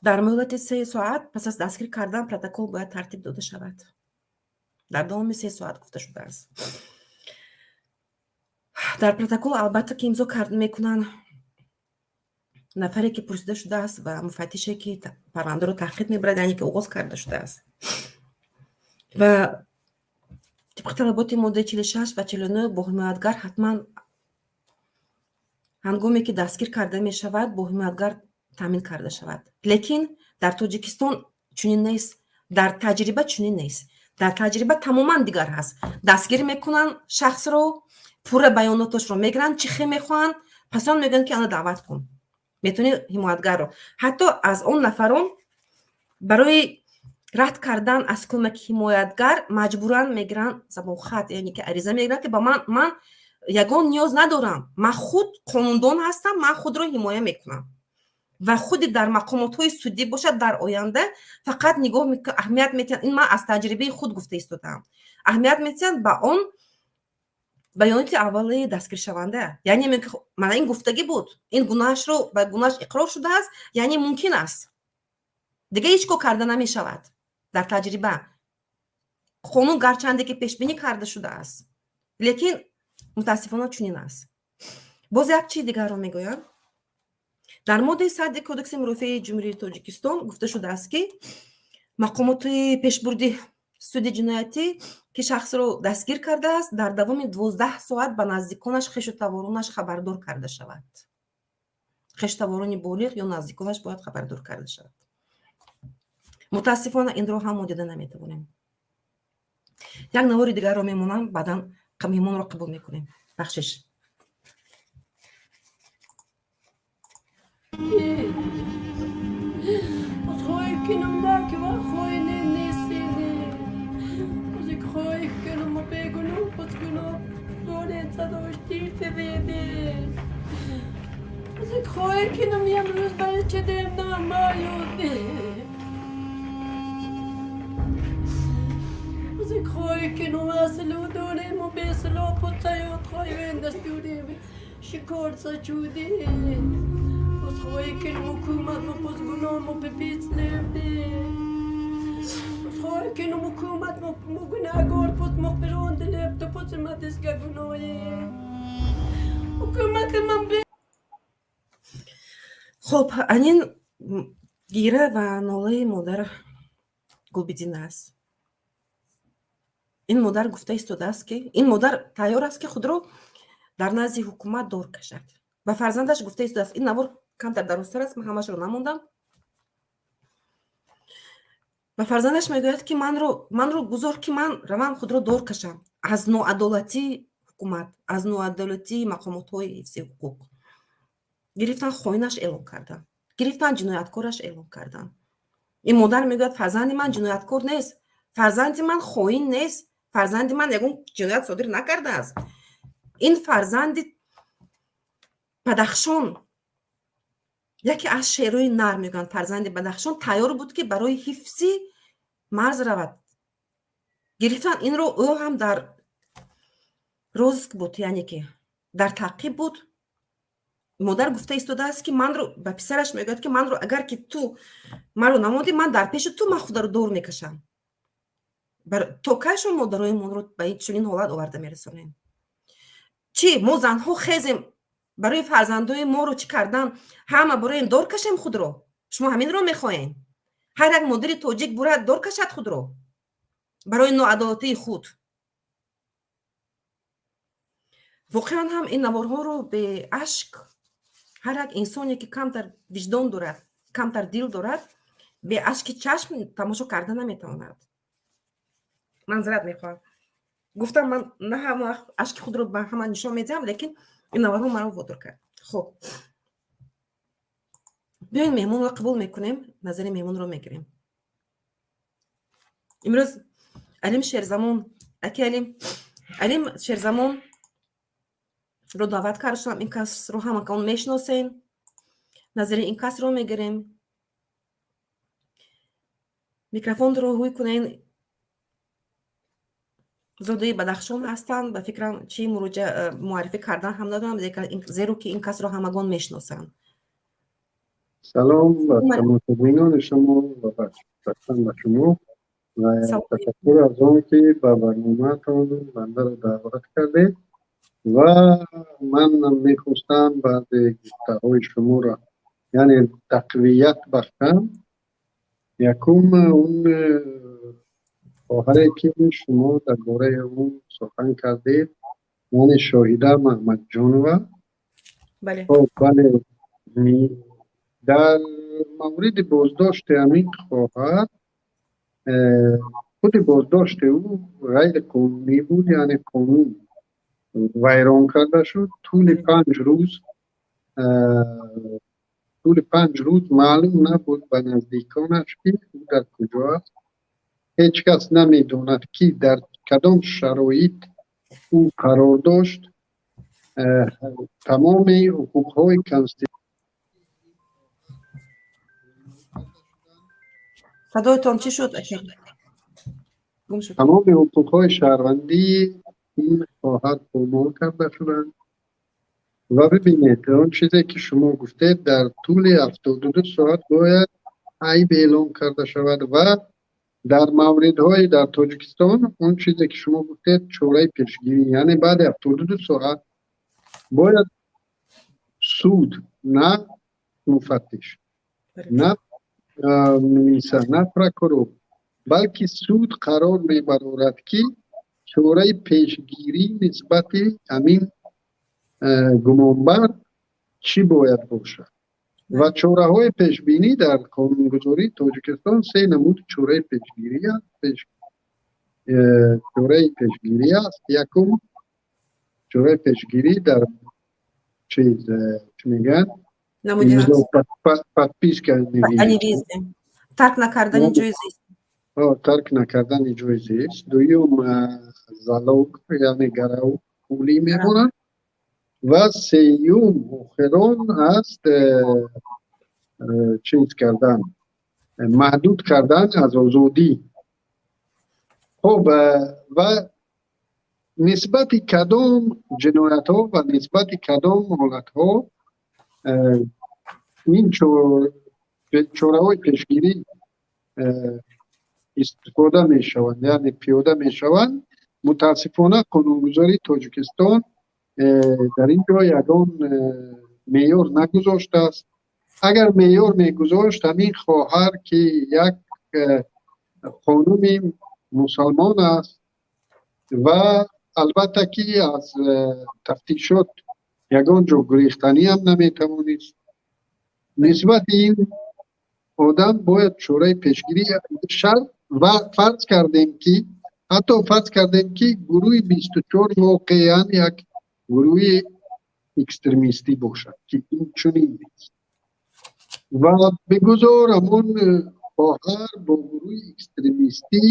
дар муҳлати 3 соат пас аз дастгир кардан протокол бояд тартиб дода шавад. Дар давоми 3 соат гуфта шудааст. Дар протокол албатта ки имзо мекунанд нафаре, ки пурсида шудааст, ва муфаттише, ки парвандаро таҳқиқ мебарад, яъне ки оғоз карда шудааст. Ва тибқи талаботи моддаи 46 ва 49 бо ҳимоятгар ҳатман, ҳангоме ки дастгир карда мешавад, бо ҳимоятгар таъмин карда шавад. Лекин дар Тоҷикистон чунин нест. Дар таҷриба чунин нест. Дар таҷриба тамоман дигар ҳаст. Дастгир мекунанд шахсро, пурра баёноташро мегиранд, чӣ хел мехоҳанд, пас он мегӯянд, ки ана даъват кун, метавонӣ ҳимоятгарро. Ҳатто аз он нафарон барои рад кардан аз кӯмаки ҳимоятгар маҷбуран мегиранд забонхат, яъне ки ариза мегиранд, ки ба ман ягон ниёз надорам, ман худ қонундон ҳастам, ман худро ҳимоя мекунам. Ва худи дар мақомотҳои судӣ бошад, дар оянда фақат нигоҳ, аҳамият метиҳанд. Ин ман аз таҷрибаи худ гуфта истодаам. Аҳамият метиҳанд ба он баёноти аввалии дастгиршаванда, яъне мана ин гуфтагӣ буд, ин гуноҳашро, ба гуноҳаш иқрор шудааст, яъне мумкин аст, дига ҳеҷ кор карда намешавад. Дар таҷриба қонун гарчанде ки пешбинӣ карда шудааст, лекин мутаассифона чунин аст. Боз як чизи дигарро мегӯям. Дар моддаи 100 Кодекси мурофиаи Ҷумҳурии Тоҷикистон гуфта шудааст, ки мақомоти пешбурди суди ҷиноятӣ, ки шахсро дастгир кардааст, дар давоми 12 соат ба наздиконаш, хешу таворонаш хабардор карда шавад. Хешу таворони болиғ ё наздиконаш бояд хабардор карда шавад. Мутаассифона, инро ҳам мо дида наметавонем. Як навори дигарро мемонам, баъдан меҳмонро қабул мекунем. Бахшиш. Хуб, анин гира ва нолаи модар Гулбидин аст. Ин модар гуфта истодааст, ки ин модар тайёр аст, ки худро дар назди ҳукумат дор кашад. Ба фарзандаш гуфта истодааст. Ин навор камтар дарозтар аст, ман ҳамашро намондам. Ба фарзандаш мегӯяд, ки манро гузор, ки ман равам, худро дор кашам аз ноадолатии ҳукумат, аз ноадолатии мақомотҳои ҳифзи ҳуқуқ. Гирифтан, хоинаш эълон карданд, гирифтан, ҷинояткораш эълон карданд. Ин модар мегӯяд: фарзанди ман ҷинояткор нест, фарзанди ман хоин нест, фарзанди ман ягон ҷиноят содир накардааст. Ин фарзанди Бадахшон, яке аз шеърҳои нар мегӯянд, фарзанди Бадахшон тайёр буд, ки барои ҳифзи марз равад. Гирифтан инро, ӯ ҳам дар розыск буд, яъне ки дар таъқиб буд. Модар гуфта истодааст, ки манро, ба писараш мегӯяд, ки манро, агар ки ту маро намодӣ, ман дар пеши ту ман худро дор мекашам. То кай шумо модарои монро ба чунин ҳолат оварда мерасонем? Чӣ мо занҳо хезем барои фарзандои моро чӣ кардан, ҳама бароем дор кашем худро? Шумо ҳаминро мехоҳем? Ҳар як модари тоҷик бурад дор кашад худро барои ноадолатии худ? Воқеан ҳам ин наворҳоро беашк ҳар як инсоне, ки камтар виҷдон дорад, камтар дил дорад, беашки чашм тамошо карда наметавонад. Манзарат мехоҳам. Гуфтам, ман на ҳама вақт ашки худро ба ҳама нишон медиҳам, лекин ин наворҳо маро водор кард. Хуб, биёед, меҳмонро қабул мекунем, назари меҳмонро мегирем. Имрӯз Алим Шерзамон, аки Алим, Алим Шерзамон ро даъват карда шудам. Ин касро ҳамакон мешиносем, назари ин касро мегирем. Микрофонро ҳуй кунен. Зодаи Бадахшон ҳастанд. Ба фикрам, чӣ муаррифӣ кардан ҳам надорам, зеро ки ин касро ҳамагон мешиносанд. Салом ба тамошобинони шумо ва ба шумо ва ташаккур аз он ки ба барномаатон бандаро даъват кардед. Ва ман мехостам баъзе гуфтаҳои шуморо, яъне, тақвият бахшам. Якум, он хоҳаре ки шумо дар бораи он сухан кардед, яъне Шоҳида Маҳмадҷонова. Бале, дар мавриди боздошти ҳамин хоҳар. Худи боздошти ӯ ғайриқонунӣ буд, яъне қонун вайрон карда шуд. Тӯли 5 рӯз маълум набуд ба наздиконаш, ки ӯ дар куҷо аст. Ҳеҷ кас намедонад, ки дар кадом шароит ӯ қарор дошт. Тамоми ҳуқуқҳои конститу Садоятон чӣ шуд, ака? Гум шуд. Тамоми ҳуқуқҳои шаҳрвандии ин хоҳар помол карда шуданд. Ва бибинед, он чизе ки шумо гуфтед, дар тӯли 72 соат бояд айб эълон карда шавад. Ва дар мавридҳои дар Тоҷикистон он чизе ки шумо гуфтед, чораи пешгирӣ, яъне баъди 72 соат бояд суд, на муфаттиш, на милиса, на прокурор, балки суд қарор мебарорад, ки чораи пешгирӣ нисбати ҳамин гумонбар чӣ бояд бошад. Ва чораҳои пешбинӣ дар қонунгузории Тоҷикистон се намуди чораи пешгирӣ аст. Чораи пешгирӣ аст. Якум чораи пешгирӣ дар чиз, чӣ мегӯянд, подписка. Тарк накардани ҷои зист. Тарк накардани ҷои зист. Дуюм, залог, яъне гарав, пулӣ мемонад. Ва сеюм, охирон аст, чиз кардан, маҳдуд кардан аз озодӣ. Хуб, ва нисбати кадом ҷиноятҳо ва нисбати кадом ҳолатҳо ин чораҳои пешгирӣ истифода мешаванд, яъне пиёда мешаванд, мутаассифона, қонунгузории Тоҷикистон дар ин ҷо ягон меъёр нагузоштааст. Агар меъёр мегузошт, ҳамин хоҳар, ки як хонуми мусалмон аст ва албатта ки аз тафтишот ягон ҷо гурехтанӣ ҳам наметавонист, нисбати ин одам бояд чораи пешгирӣ шарт. Ва фарз кардем ки, ҳатто фарз кардем ки гурӯҳи 24 воқеан як гурӯҳи экстремистӣ бошад, ки ин чунин нест, ва бигузор ҳамон хоҳар бо гурӯҳи экстремистӣ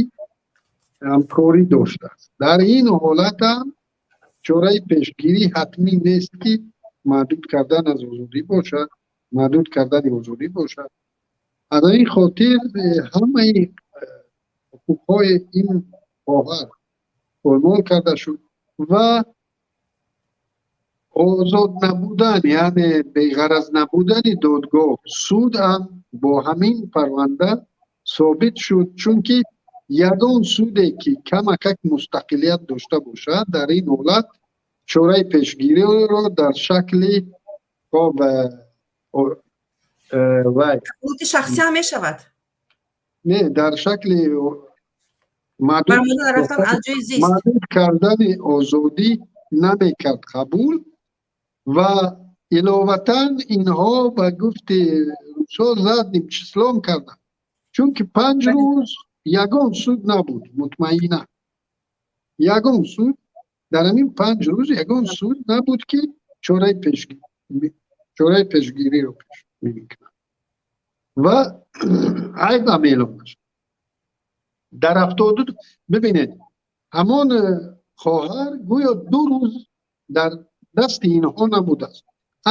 ҳамкорӣ доштааст, дар ин ҳолат ҳам чораи пешгирӣ ҳатмӣ нест, ки маҳдуд кардан аз озодӣ бошад, маҳдуд кардани озодӣ бошад. Аз ин хотир ҳамаи ҳуқуқҳои ин хоҳар поймол карда шуд. Ва озод набудан, яъне беғараз набудани додгоҳ, суд ҳам бо ҳамин парванда собит шуд, чунки ягон суде ки камакак мустақилият дошта бошад, дар ин ҳолат чораи пешгириро дар шакли хоб вай шахсӣ ҳам мешавад. Не, дар шакли маҳдуд кардани озодӣ намекард қабул. Ва иловатан инҳо ба гуфти русо задним числом карданд, чунки 5 рӯз ягон суд набуд. Мутмаина, ягон суд дар ҳамин 5 рӯз ягон суд набуд, ки чораи пешгириро пеш мекунад ва айбам эълон нашуд дар 72. Бибинед, ҳамон хоҳар гӯё 2 рӯз дар дасти инҳо набудааст.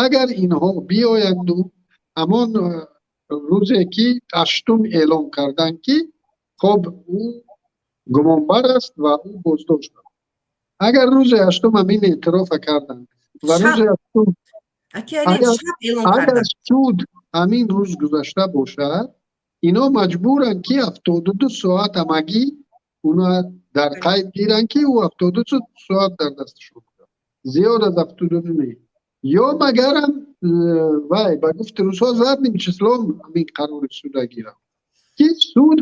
Агар инҳо биёянду ҳамон рӯзе ки ҳаштум эълон карданд, ки хоб, ӯ гумонбар аст ва ӯ боздошт, агар рӯзи ҳаштум ҳамин эътирофа карданд ва рӯзи ҳаштум агар суд ҳамин рӯз гузашта бошад, ино маҷбуранд, ки 72 соат ҳамагӣ уна дар қайд гиранд, ки ӯ 72 соат дар дасташон буда, зиёд аз 72 не. Ё магарам вай, ба гуфти русҳо, задним числом ҳамин қарори суда гиранд, ки суд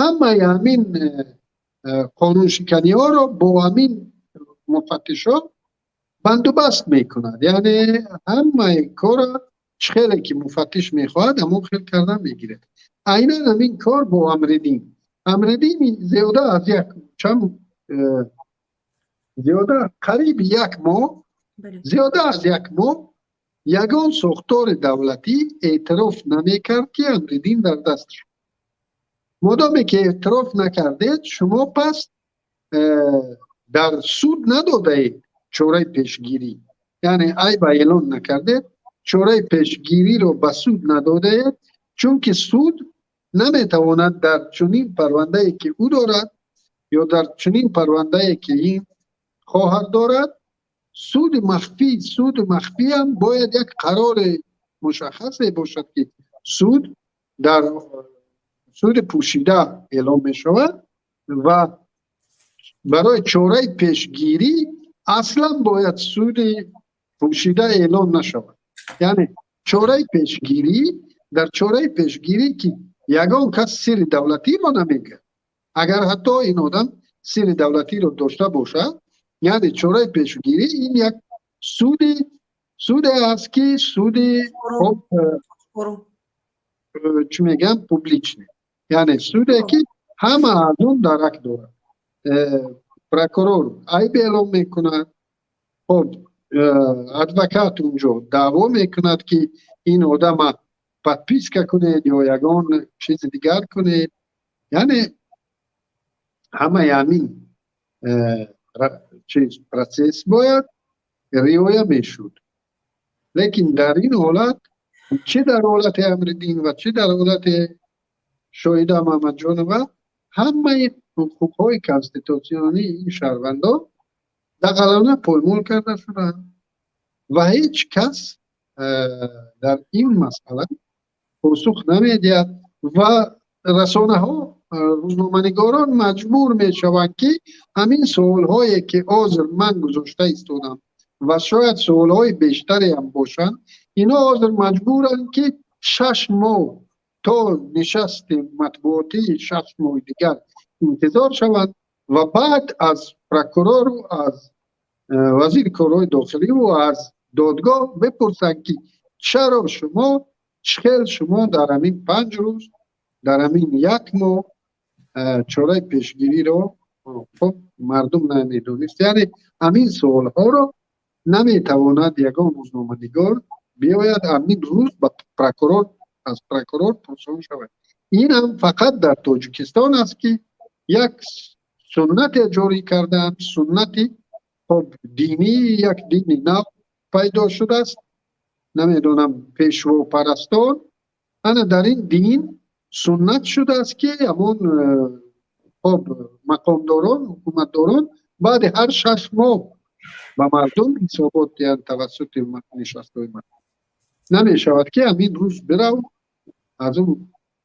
ҳамаи ҳамин қонуншиканиҳоро бо ҳамин муфаттишҳо бандубаст мекунад, яъне ҳамаи корро чӣ хеле ки муфаттиш мехоҳад, ҳамон хел кардан мегирад. Айнан ҳамин кор бо Амриддин. Амриддин зиёда аз як чанд, зиёда қариби як моҳ, зиёда аз як моҳ ягон сохтори давлатӣ эътироф намекард, ки Амриддин дар даст шуд. Модоме ки эътироф накардед, шумо пас дар суд надодаед чораи пешгирӣ, яъне айба эълон накардед, чораи пешгириро ба суд надодаед, чунки суд наметавонад дар чунин парвандае, ки ӯ дорад, ё дар чунин парвандае, ки ин хоҳар дорад, суди махфӣ. Суди махфиам бояд як қарори мушаххасе бошад, ки суд дар суди пӯшида эълон мешавад ва барои чораи пешгирӣ аслан бояд суди пӯшида эълон нашавад. Яъне чораи пешгирӣ, дар чораи пешгирӣ, ки ягон кас сирри давлатиро намегӯяд, агар ҳатто ин одам сирри давлатиро дошта бошад. Яъне чораи пешгирӣ ин як суде аст, ки суди, хоб, чӣ мегӯям, публичный, яъне суде, ки ҳама аз он дарак дорад. Прокурор айб эълон мекунад, хоб, адвокат унҷо даъво мекунад, ки ин одама подписка кунед ё ягон чизи дигар кунед. Яъне ҳамаи ҳамин чиз, процесс бояд риоя мешуд. Лекин дар ин ҳолат, чӣ дар ҳолати Амриддин ва чӣ дар ҳолати Шоҳида Маҳмадҷонова, ҳамаи ҳуқуқҳои конститутсионии ин шаҳрвандон дағалона поймол карда шудаанд ва ҳеҷ кас дар ин масъала посух намедиҳад ва расонаҳо, рӯзноманигорон маҷбур мешаванд, ки ҳамин суолҳое, ки ҳозир ман гузошта истодам ва шояд суолҳои бештаре ҳам бошанд, ино ҳозир маҷбуранд, ки 6 моҳ то нишасти матбуотии 6 моҳи дигар интизор шаванд ва баъд аз прокурору аз вазири корҳои дохиливу аз додгоҳ бипурсанд, ки чаро шумо, чӣ хел шумо дар ҳамин 5 рӯз, дар ҳамин як моҳ чораи пешгириро, хуб, мардум намедонист. Яъне ҳамин суолҳоро наметавонад ягон рӯзноманигор биёяд ҳамин рӯз ба прокурор, аз прокурор пурсон шавад. Ин ҳам фақат дар Тоҷикистон аст, ки як суннате ҷорӣ кардаанд, суннати, хоб, динӣ, як дини нав пайдо шудааст, намедонам, пешвопарастон. Ана дар ин дин суннат шудааст, ки ҳамон, хоб, мақомдорон, ҳукуматдорон баъди ҳар 6 моҳ ба мардум ҳисобот диҳанд тавассути нишастҳои мардум. Намешавад, ки ҳамин рӯз бирав, аз он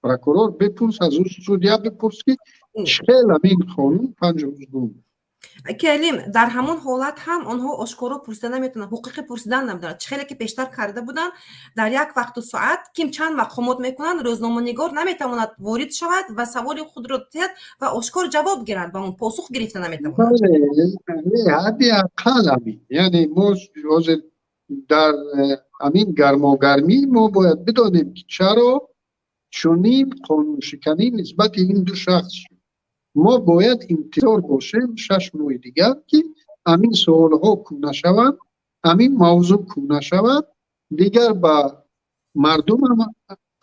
прокурор бипурс, аз ӯ судья бипурс, ки чӣ хел ҳамин хонум 5 рӯз гум. Келим, дар ҳамон ҳолат ҳам онҳо ошкоро пурсида наметавонанд, ҳуқуқи пурсидан надоранд. Чӣ хеле ки пештар карда буданд, дар як вақту соат ким чанд мақомот мекунанд, рӯзноманигор наметавонад ворид шавад ва саволи худро диҳад ва ошкор ҷавоб гирад, ба он посух гирифта наметавонад. Ҳадди ақал ҳамин. Яъне мо ҳозир дар ҳамин гармогармӣ мо бояд бидонем, ки чаро чунин қонуншиканӣ нисбати ин ду шахс шуд. Мо бояд интизор бошем 6 моҳи дигар, ки ҳамин суолҳо кӯна шаванд, ҳамин мавзӯъ кӯна шавад, дигар ба мардумам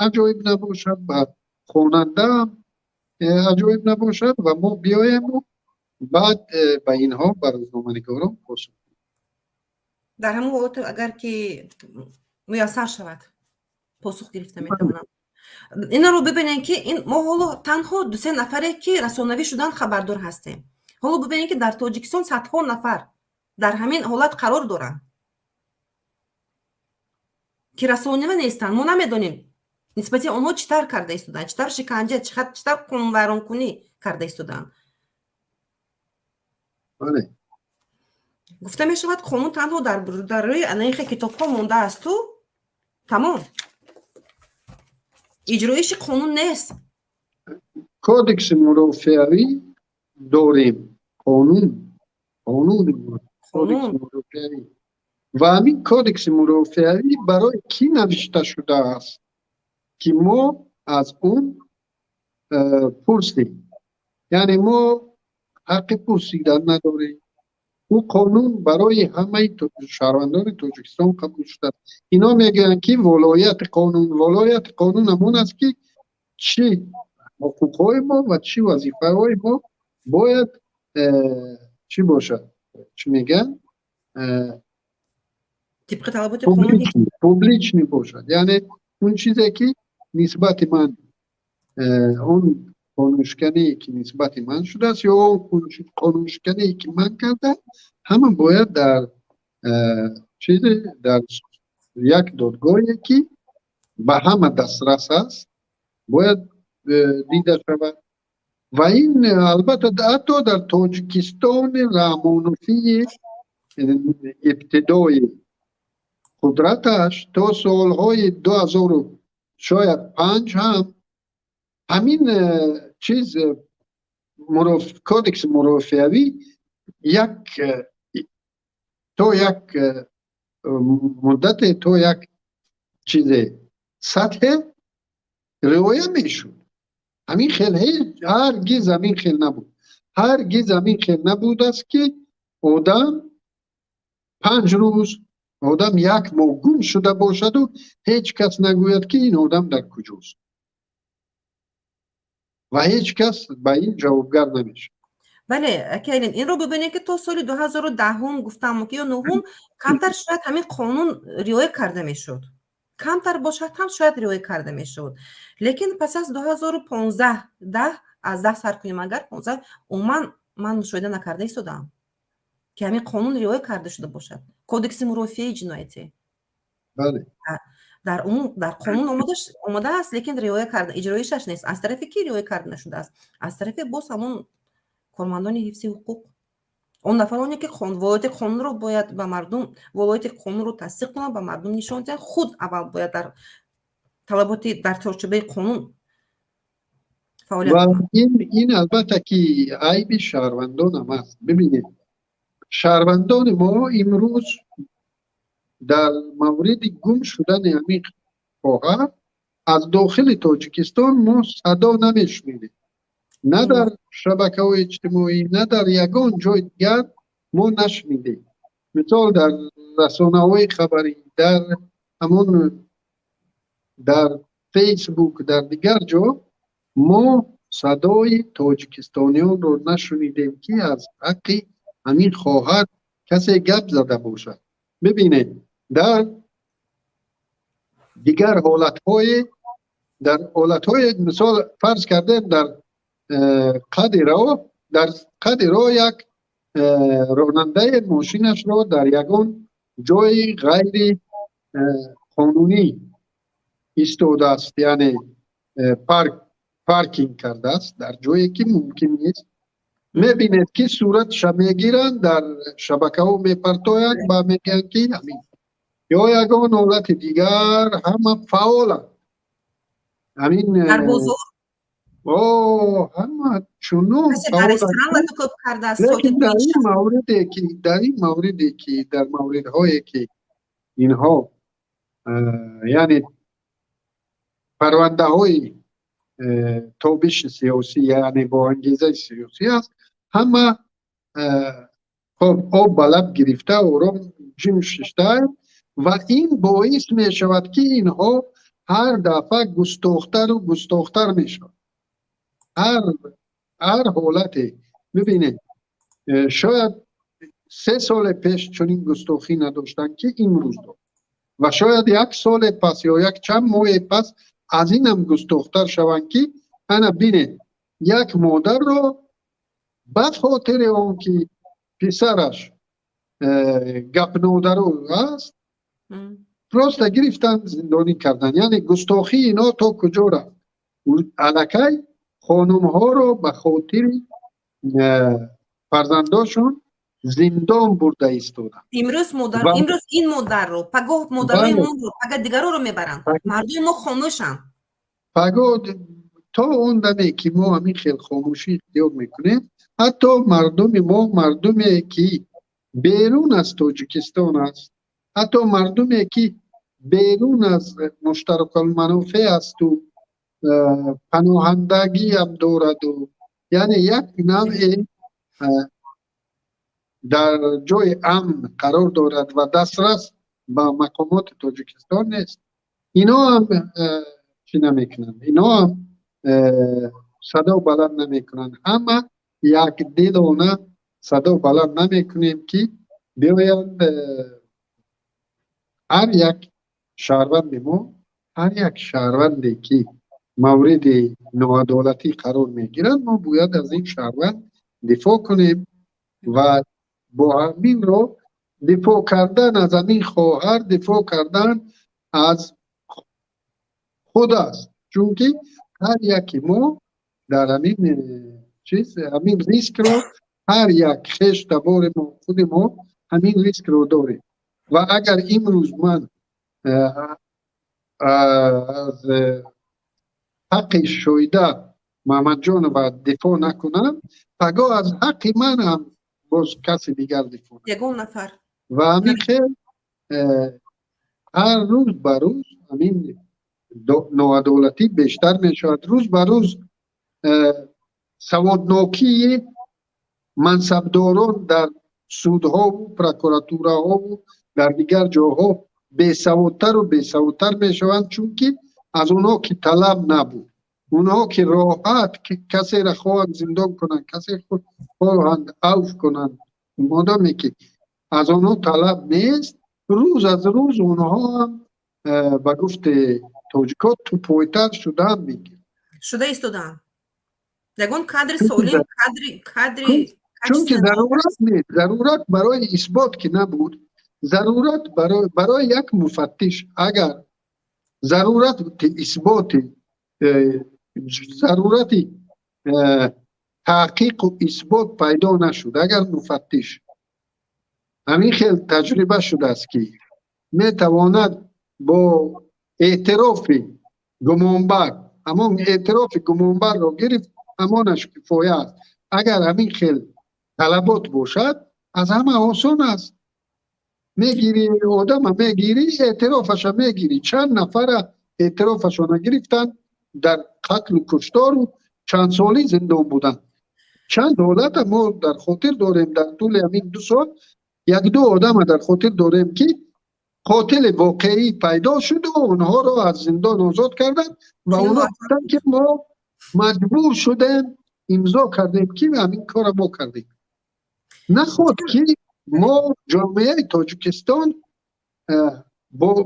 аҷоиб набошад, ба хонандаам аҷоиб набошад ва мо биёему баъд ба инҳо, ба рӯзноманигорон посух. Дар ҳамон ҳолат, агар ки муяссар шавад, посух гирифта метавонам. Инаро бибинем, ки ин мо ҳоло танҳо дусе нафаре, ки расонавӣ шудан, хабардор ҳастем. Ҳоло бибинем, ки дар Тоҷикистон садҳо нафар дар ҳамин ҳолат қарор доранд, ки расонава нестанд. Мо намедонем, нисбати онҳо чӣ тавр карда истодаанд, чӣ тавр шиканҷа, чӣ тавр қонунвайронкунӣ карда истодаанд. Гуфта мешавад, қонун танҳо дар рӯи анаихе китобҳо мондаасту тамом, иҷроиши қонун нест. Кодекси мурофиавӣ дорем, қонун, кодекси мурофиавӣ. Ва ҳамин кодекси мурофиавӣ барои кӣ навишта шудааст, ки мо аз он пурсем? Яъне мо ҳаққи пурсидан надорем. Ӯ қонун барои ҳамаи шаҳрвандони Тоҷикистон қабул шудааст. Ино мегӯянд, ки волояти қонун, волояти қонун ҳамон аст, ки чӣ ҳуқуқҳои мо ва чӣ вазифаҳои мо бояд чӣ бошад, чӣ мегӯянд, тибқи талаботи публичный бошад. Яъне он чизе, ки нисбати ман, он қонуншикание, ки нисбати ман шудааст, ё он қонуншикание, ки ман кардам, ҳама бояд дар чизе, дар як додгоҳе, ки ба ҳама дастрас аст, бояд дида шавад. Ва ин албатта ҳатто дар Тоҷикистони Раҳмонофии ибтидои қудраташ то солҳои 2000, шояд 5 ҳам ҳамин чиз, кодекси мурофиавӣ як то як муддате, то як чизе сатҳе риоя мешуд. Ҳамин хел ҳаргиз ҳамин хел набуд, ҳаргиз ҳамин хел набудааст, ки одам 5 рӯз, одам як моҳ гум шуда бошаду ҳеҷ кас нагӯяд, ки ин одам дар куҷост, ва ҳеҷ кас ба ин ҷавобгар намешавад. Бале, акайлин, инро бибинед, ки то соли 2010-ум гуфтам ки ё нуҳум камтар шояд ҳамин қонун риоя карда мешуд, камтар бошад ҳам шояд риоя карда мешуд. Лекин пас аз 2015, 10, аз 10 сар кунем агар, 15, умуман ман мушоҳида накарда истодаам, ки ҳамин қонун риоя карда шуда бошад, кодекси мурофиаи ҷиноятӣ. Дар умум дар қонун омадааст, лекин риоя карда, иҷроишаш нест. Аз тарафи ки риоя карда нашудааст? Аз тарафи боз ҳамон кормандони ҳифзи ҳуқуқ, он нафароне, ки волояти қонунро бояд ба мардум, волояти қонунро тасдиқ кунанд, ба мардум нишон диҳанд, худ аввал бояд дар талаботи, дар чорчӯбаи қонун фаъолият кунанд. Ин албатта ки айби шаҳрвандонам аст. Бибинед, шаҳрвандони мо имрӯз дар мавриди гум шудани ҳамин хоҳар аз дохили Тоҷикистон мо садо намешунидем, на дар шабакаҳои иҷтимоӣ, на дар ягон ҷои дигар мо нашунидем. Мисол, дар расонаҳои хабарӣ, дар ҳамон дар Фейсбук, дар дигар ҷо мо садои тоҷикистониёнро нашунидем, ки аз ҳаққи ҳамин хоҳар касе гап зада бошад. Бибинед, дар дигар ҳолатҳое, дар ҳолатҳое, мисол, фарз кардем, дар қади роҳ, дар қади роҳ як ронандаи мошинашро дар ягон ҷои ғайри қонунӣ истодааст, яъне паркинг кардааст дар ҷое, ки мумкин нест, мебинед, ки суратша мегиранд, дар шабакаҳо мепартоянд ва мегӯянд, ки ҳамин ё ягон ҳолати дигар ҳама фаъоланд. Ҳамин дар бозор. О, ҳама чунон. Лекин дар ин мавриде ки дар мавридҳое, ки инҳо, яъне парвандаҳои тобиши сиёсӣ, яъне бо ангезаи сиёсӣ аст, ҳама хоб об ба лаб гирифта, ором ҷим шиштаанд. Ва ин боис мешавад, ки инҳо ҳар дафъа густохтару густохтар мешавад. Ҳар ҳолате бибинед, шояд 3 соли пеш чунин густохӣ надоштанд, ки имрӯз дор, ва шояд як соле пас ё як чанд моҳе пас аз инам густохтар шаванд, ки ана бинед, як модарро ба хотири он ки писараш гапнодару аст, просто гирифтанд, зиндонӣ карданд. Яъне густохии ино то куҷо рафт? Аллакай хонумҳоро ба хотири фарзандошон зиндон бурда истоданд. Имрӯз модар, имрӯз ин модарро, пагоҳ модарои моро, пага дигароро мебаранд. Мардуми мо хомӯшанд. Пагоҳ то он даме, ки мо ҳамин хел хомӯшӣ ихтиёр мекунем, ҳатто мардуми мо, мардуме, ки берун аз Тоҷикистон аст, ҳатто мардуме, ки берун аз муштаракулманофеъ асту паноҳандагиам дораду. Яъне як навъе дар ҷои амн қарор дорад ва дастрас ба мақомоти Тоҷикистон нест. Ино ҳам чӣ намекунанд, ино ҳам садо баланд намекунанд. Ҳама якдилона садо баланд намекунем, ки биёянд. Ҳар як шаҳрванди мо, ҳар як шаҳрванде, ки мавриди ноадолатӣ қарор мегирад, мо бояд аз ин шаҳрванд дифоъ кунем ва бо ҳамин роҳ дифоъ кардан аз ҳамин хоҳар дифоъ кардан аз худ аст, чунки ҳар яки мо дар ҳамин чиз, ҳамин рискро, ҳар як хеш табори мо, худи мо ҳамин рискро дорем. Ва агар имрӯз ман аз ҳаққи Шоҳида Маҳмадҷонова дифоъ накунам, пагоҳ аз ҳаққи ман ҳам боз каси дигар дифоъ. Ягон нафар. Ва ҳамин хел ҳар рӯз ба рӯз ҳамин ноадолатӣ бештар мешавад. Рӯз ба рӯз саводнокии мансабдорон дар судҳову прокуратураҳову дар дигар ҷойҳо бесаводтару бесаводтар мешаванд, чунки аз онҳо ки талаб набуд, онҳо ки роҳат касеро хоҳанд зиндон кунанд, касе хоҳанд авф кунанд, модоме ки аз онҳо талаб нест. Рӯз аз рӯз онҳо ҳам ба гуфти тоҷикҳо тупойтар шудаам мегиранд. Шуда истодаанд. Ягон кадри солим, кадри Чунки зарурат нест, зарурат барои исбот ки набуд, зарурат барои як муфаттиш агар зарурати исботи, зарурати таҳқиқу исбот пайдо нашуд, агар муфаттиш ҳамин хел таҷриба шудааст, ки метавонад бо эътирофи гумонбар, ҳамон эътирофи гумонбарро гирифт, ҳамонаш кифоя аст. Агар ҳамин хел талабот бошад, аз ҳама осон аст: мегирӣ одама, мегирӣ, эътирофаша мегирӣ. Чанд нафара эътирофашона гирифтанд, дар қатлу куштору чандсолӣ зиндон буданд. Чанд ҳолата мо дар хотир дорем. Дар тӯли ҳамин 2 сол якду одама дар хотир дорем, ки қотили воқеӣ пайдо шуду онҳоро аз зиндон озод карданд ва онҳо гуфтанд, ки мо маҷбур шудем, имзо кардем, ки ҳамин кора мо кардем. Наход ки мо ҷомеаи Тоҷикистон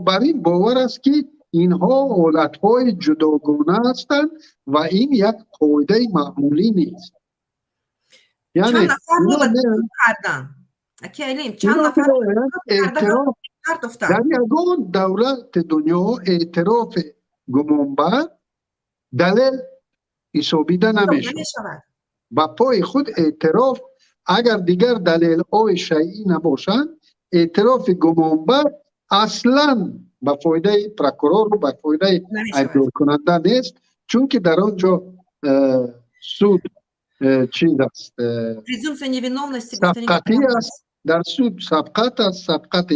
бар ин бовар аст, ки инҳо ҳолатҳои ҷудогона ҳастанд ва ин як қоидаи маъмулӣ нест. Яъне карданд, чанд нафар. Эътироф дар ягон давлати дунё эътирофи гумонбар далел ҳисобида намешавад. Ба пои худ эътироф, агар дигар далелҳои шайъӣ набошанд, эътирофи гумонбар аслан ба фоидаи прокурору ба фоидаи айбдоркунанда нест, чунки дар он ҷо суд чиз аст, Презумпция невиновности. сабқатӣ аст. Дар суд сабқат аст, сабқати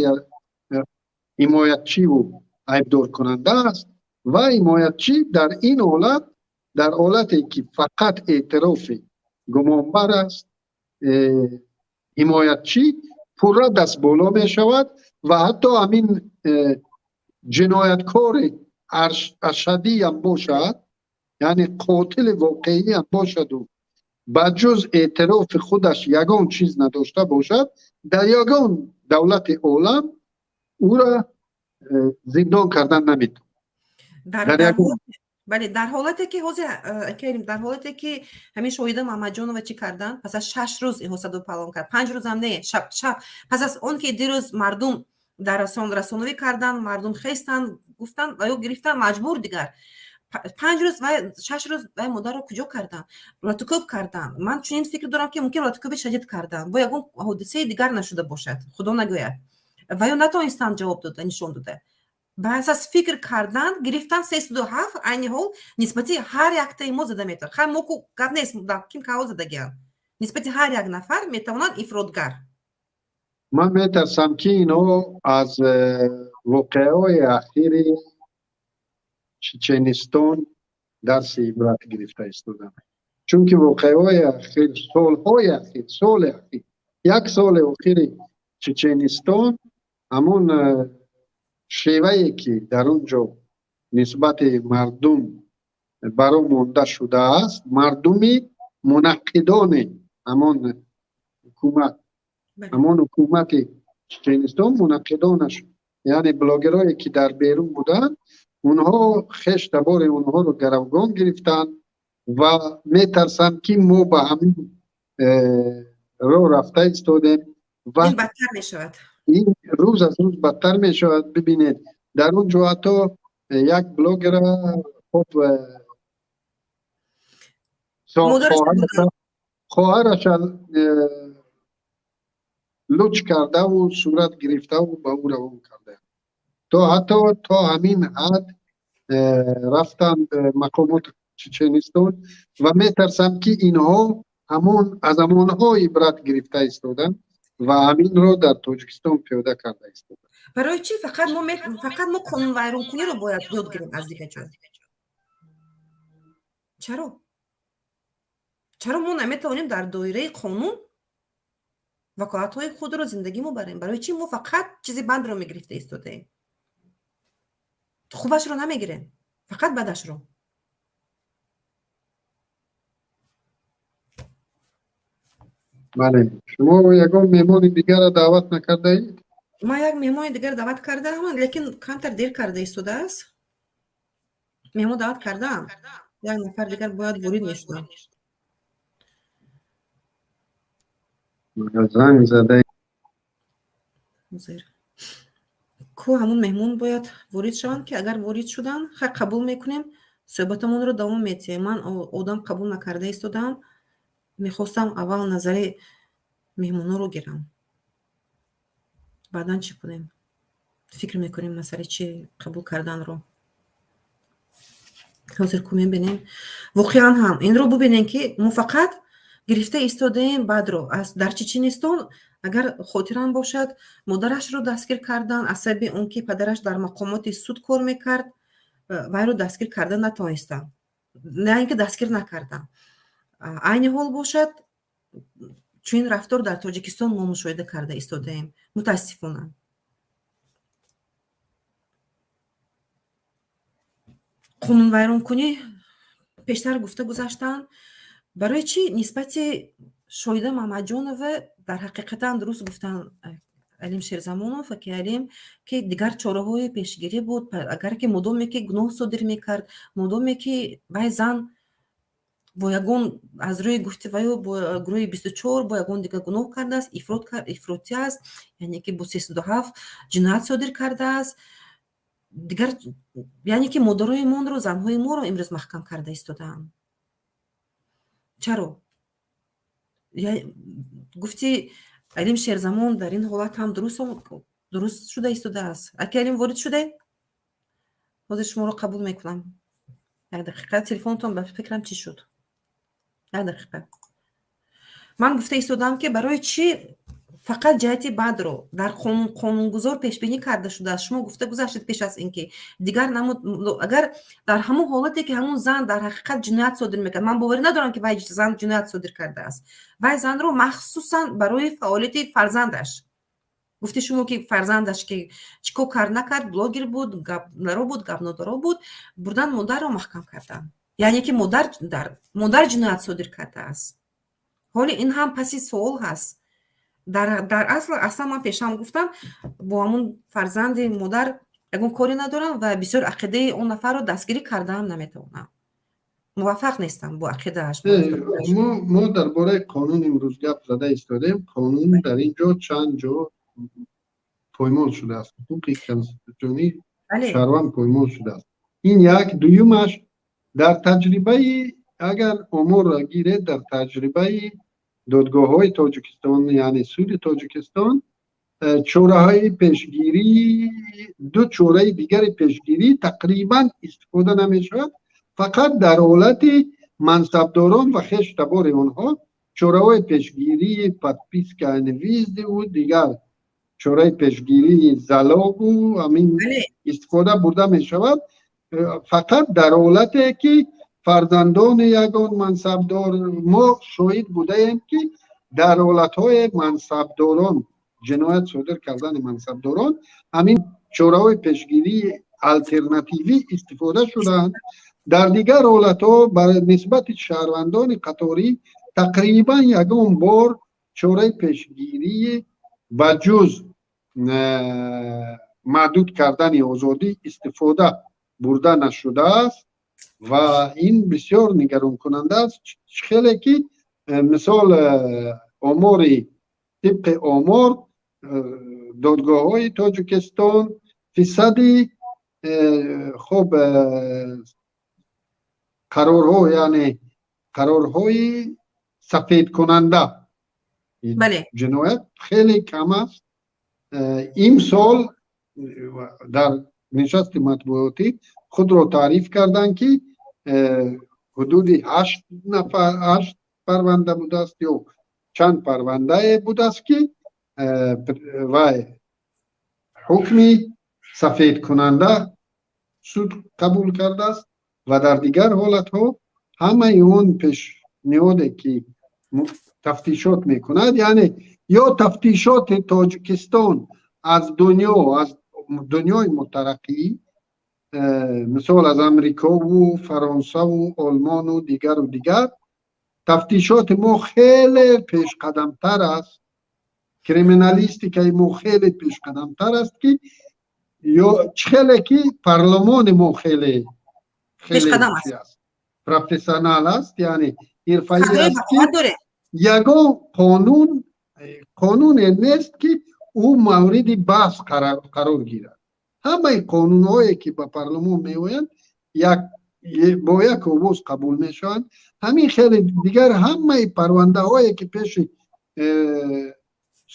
ҳимоятчиву айбдоркунанда аст ва ҳимоятчӣ дар ин ҳолат, дар ҳолате ки фақат эътирофи гумонбар аст, ҳимоятчӣ пурра дастболо мешавад ва ҳатто ҳамин ҷинояткори ашадиам бошад, яъне қотили воқеиам бошаду ба ҷуз эътирофи худаш ягон чиз надошта бошад, дар ягон давлати олам ӯра зиндон кардан наметавонад. Бале, дар ҳолате ки ҳозир Карим, дар ҳолате ки ҳамин Шоҳида Маҳмадҷонова чӣ карданд, пас аз 6 рӯз инҳо саду палон кард, 5 рӯзам не, шаб пас аз он ки дирӯз мардум дар расоновӣ карданд, мардум хестанд, гуфтанд ва ё гирифтанд маҷбур, дигар 5 рӯз ва 6 рӯз вай модарро куҷо карданд? Латукӯб карданд. Ман чунин фикр дорам, ки мумкин латукӯби шадид карданд, бо ягон ҳодисаи дигар нашуда бошад, худо нагӯяд, ва ё натавонистанд ҷавоб дода, нишон дода. Баъз аз фикр кардан гирифтан 307 айни ҳол нисбати ҳар яктаи мо зада метавонад. Хай, мо ку гап нест, ким каҳо задагианд, нисбати ҳар як нафар метавонанд ифротгар. Ман метарсам, ки инҳо аз воқеаҳои ахири Чеченистон дарси ибрат гирифта истоданд. Чунки воқеаҳои ахир, солҳои ахир, соли ахир, як соли охири Чеченистон, ҳамон шевае ки дар он ҷо нисбати мардум баро монда шудааст, мардуми мунаққидони ҳамон ҳукумат, ҳамон ҳукумати Чеченистон мунаққидонаш, яъне блогерое ки дар берун буданд, онҳо хеш табори онҳоро гаравгон гирифтанд ва метарсам ки мо ба ҳамин роҳ рафта истодем ва ин бадтар мешавад. Ин рӯз аз рӯз бадтар мешавад. Бибинед, дар он ҷо ҳатто як блогера хоб хоҳараша луч кардаву сурат гирифтаву ба ӯ равон кардаанд. То ҳатто то ҳамин ҳад рафтанд мақомоти Чеченистон ва метарсам ки инҳо ҳамон аз ҳамонҳо ибрат гирифта истоданд ва ҳаминро дар Тоҷикистон пиёда карда истоданд. Барои чӣ фақат мо қонунвайронкуниро бояд ёд гирем аз дигар ҷой? Чаро мо наметавонем дар доираи қонун ваколатҳои худро зиндагӣ мебарем? Барои чӣ мо фақат чизи бандро мегирифта истодаем, хубашро намегирем, фақат бадашро? Бале, шумо ягон меҳмони дигарро даъват накардаед? Ман як меҳмони дигар даъват кардаам, лекин камтар дер карда истодааст. Меҳмон даъват кардаам, як нафар дигар бояд ворид мешудам. Занг зада. Ку ҳамун меҳмон бояд ворид шаванд, ки агар ворид шуданд, хай, қабул мекунем, суҳбатамонро давом медиҳем. Ман одам қабул накарда истодаам, мехостам аввал назари меҳмонҳоро гирам, баъдан чӣ кунем, фикр мекунем масъалаи чӣ қабул карданро. Ҳозир ку мебинем. Воқеан ҳам инро бубинем, ки мо фақат гирифта истодаем бадро. Дар Чеченистон, агар хотирам бошад, модарашро дастгир карданд аз сабаби он ки падараш дар мақомоти суд кор мекард. Вайро дастгир карда натавонистанд, на ин ки дастгир накарданд. Айни ҳол бошад, чунин рафтор дар Тоҷикистон мо мушоҳида карда истодаем, мутаассифона. Қонунвайронкунӣ пештар гуфта гузаштанд. Барои чӣ нисбати Шоҳида Мамаҷонова дар ҳақиқатан дуруст гуфтанд Алим Шерзамонов, ки Алим, ки дигар чораҳои пешгирӣ буд, агар ки мудоме ки гуноҳ содир мекард, мудоме ки вай зан бо ягон, аз рӯи гуфти ваю, бо гурӯҳи 24, бо ягон дигар гуноҳ кардааст, ифротӣ аст, яъне ки бо 307 ҷиноят содир кардааст дигар, яъне ки модарои монро, занҳои моро имрӯз маҳкам карда истодаанд. Чаро? Гуфти Алим Шерзамон дар ин ҳолат ҳам дуруст шуда истодааст. Аки Алим, ворид шудед? Ҳозир шуморо қабул мекунам. Як дақиқа, телефонтон ба фикрам чӣ шуд? Як дақиқа. Ман гуфта истодам, ки барои чӣ фақат ҷиҳати бадро дар қонунгузор пешбинӣ карда шудааст. Шумо гуфта гузаштед пеш аз ин ки дигар намуд, агар дар ҳамон ҳолате ки ҳамун зан дар ҳақиқат ҷиноят содир мекард, ман боварӣ надорам, ки вай зан ҷиноят содир кардааст. Вай занро махсусан барои фаъолияти фарзандаш, гуфти шумо, ки фарзандаш ки чӣ кор кард накард, блогер буд, гапнаро буд, гапнодаро буд, бурдан модарро маҳкам карданд, яъне ки модар ҷиноят содир кардааст. Ҳоли ин ҳам паси суол ҳаст. Дар асл аслан ман пешам гуфтам, бо ҳамун фарзанди модар ягон коре надорам ва бисёр ақидаи он нафарро дастгирӣ кардаам наметавонам, муваффақ нестам бо ақидааш. Мо дар бораи қонун имрӯз гап зада истодем. Қонун дар ин ҷо чанд ҷо поймол шудааст, ҳуқуқи конститутсионии шаҳрванд поймол шудааст. Ин як. Дуюмаш, дар таҷрибаи, агар оморро гиред, дар таҷрибаи додгоҳҳои Тоҷикистон, яъне суди Тоҷикистон, чораҳои пешгирӣ, ду чораи дигари пешгирӣ тақрибан истифода намешавад. Фақат дар ҳолати мансабдорон ва хештабори онҳо чораҳои пешгирии подписка о невыезде дигар чораи пешгирии залогу ҳамин истифода бурда мешавад, фақат дар ҳолате ки Фарзандони ягон мансабдор, мо шоҳид будаем, ки дар ҳолатҳои мансабдорон ҷиноят содир кардани мансабдорон ҳамин чораҳои пешгирии алтернативӣ истифода шудаанд. Дар дигар ҳолатҳо нисбати шаҳрвандони қаторӣ тақрибан ягон бор чораи пешгирии ба ҷуз маҳдуд кардани озодӣ истифода бурда нашудааст ва ин бисёр нигаронкунанда аст. Хеле ки мисол омори, тибқи омор додгоҳҳои Тоҷикистон фисади хуб қарорҳо, яъне қарорҳои сафедкунанда ҷиноят хеле кам аст. Имсол дар нишасти матбуотӣ худро таъриф карданд, ки ҳудуди ҳашт нафар, ҳашт парванда будааст ё чанд парвандае будааст, ки вай ҳукми сафедкунанда суд қабул кардааст ва дар дигар ҳолатҳо ҳамаи он пешниҳоде, ки тафтишот мекунад, яъне ё тафтишоти Тоҷикистон аз дунё, аз дунёи мутараққӣ, мисол аз Амрикову Фаронсаву Олмону дигару дигар, тафтишоти мо хеле пешқадамтар аст, криминалистикаи мо хеле пешқадамтар аст, ки ё хеле ки парлумони мо хеле хеле профессионал аст, яъне ҳирфаӣ аст, ки ягон қонун, қонуне нест, ки ӯ мавриди баҳс қарор гирад. Ҳамаи қонунҳое, ки ба парлумон меоянд, як бо як овоз қабул мешаванд. Ҳамин хеле дигар ҳамаи парвандаҳое, ки пеши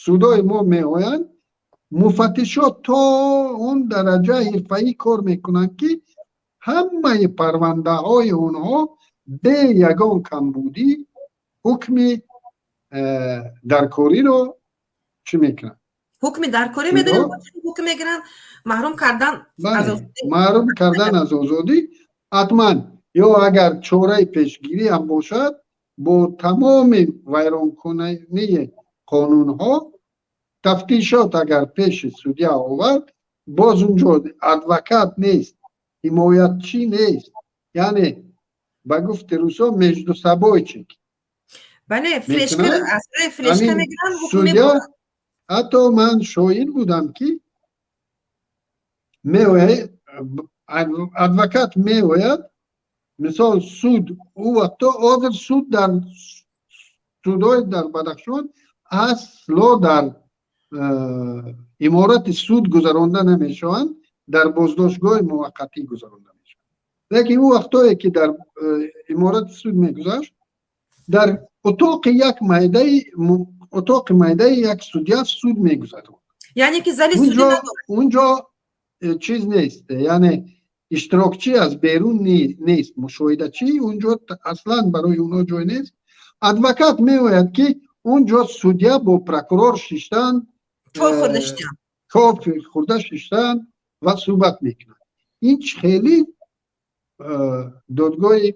судои мо меоянд, муфаттишот то он дараҷа ҳирфаӣ кор мекунанд, ки ҳамаи парвандаҳои онҳо бе ягон камбудӣ ҳукми даркориро чӣ мекунанд. Ҳукми даркорӣ медонем, ҳукм мегиранд, маҳрум кардан. Маҳрум кардан аз озодӣ ҳатман ё агар чораи пешгирӣ ҳам бошад, бо тамоми вайронкунании қонунҳо тафтишот агар пеши судья овард, боз унҷо адвокат нест, ҳимоятчӣ нест, яъне ба гуфти русо междусобойчик. Бале, флешка мегиранд. Судья, ҳатто ман шоҳид будам, ки меояд адвокат, меояд, мисол суд ӯ вақто, ҳозир суд дар судҳои дар Бадахшон асло дар иморати суд гузаронда намешаванд, дар боздоштгоҳи муваққатӣ гузаронда мешаванд. Лекин ӯ вақтое, ки дар иморати суд мегузашт, дар утоқи як майдаи, утоқи майдаи як судья суд мегузаронд. Яъне ки зали судӣ надорад. Унҷо чиз нест, яъне иштирокчӣ аз берун нест, мушоҳидачӣ унҷо аслан барои онҳо ҷой нест. Адвокат меояд, ки унҷо судья бо прокурор шиштанд, чой хӯрда шиштанд. Кофе хӯрда шиштанд ва суҳбат мекунанд. Ин хеле додгоҳи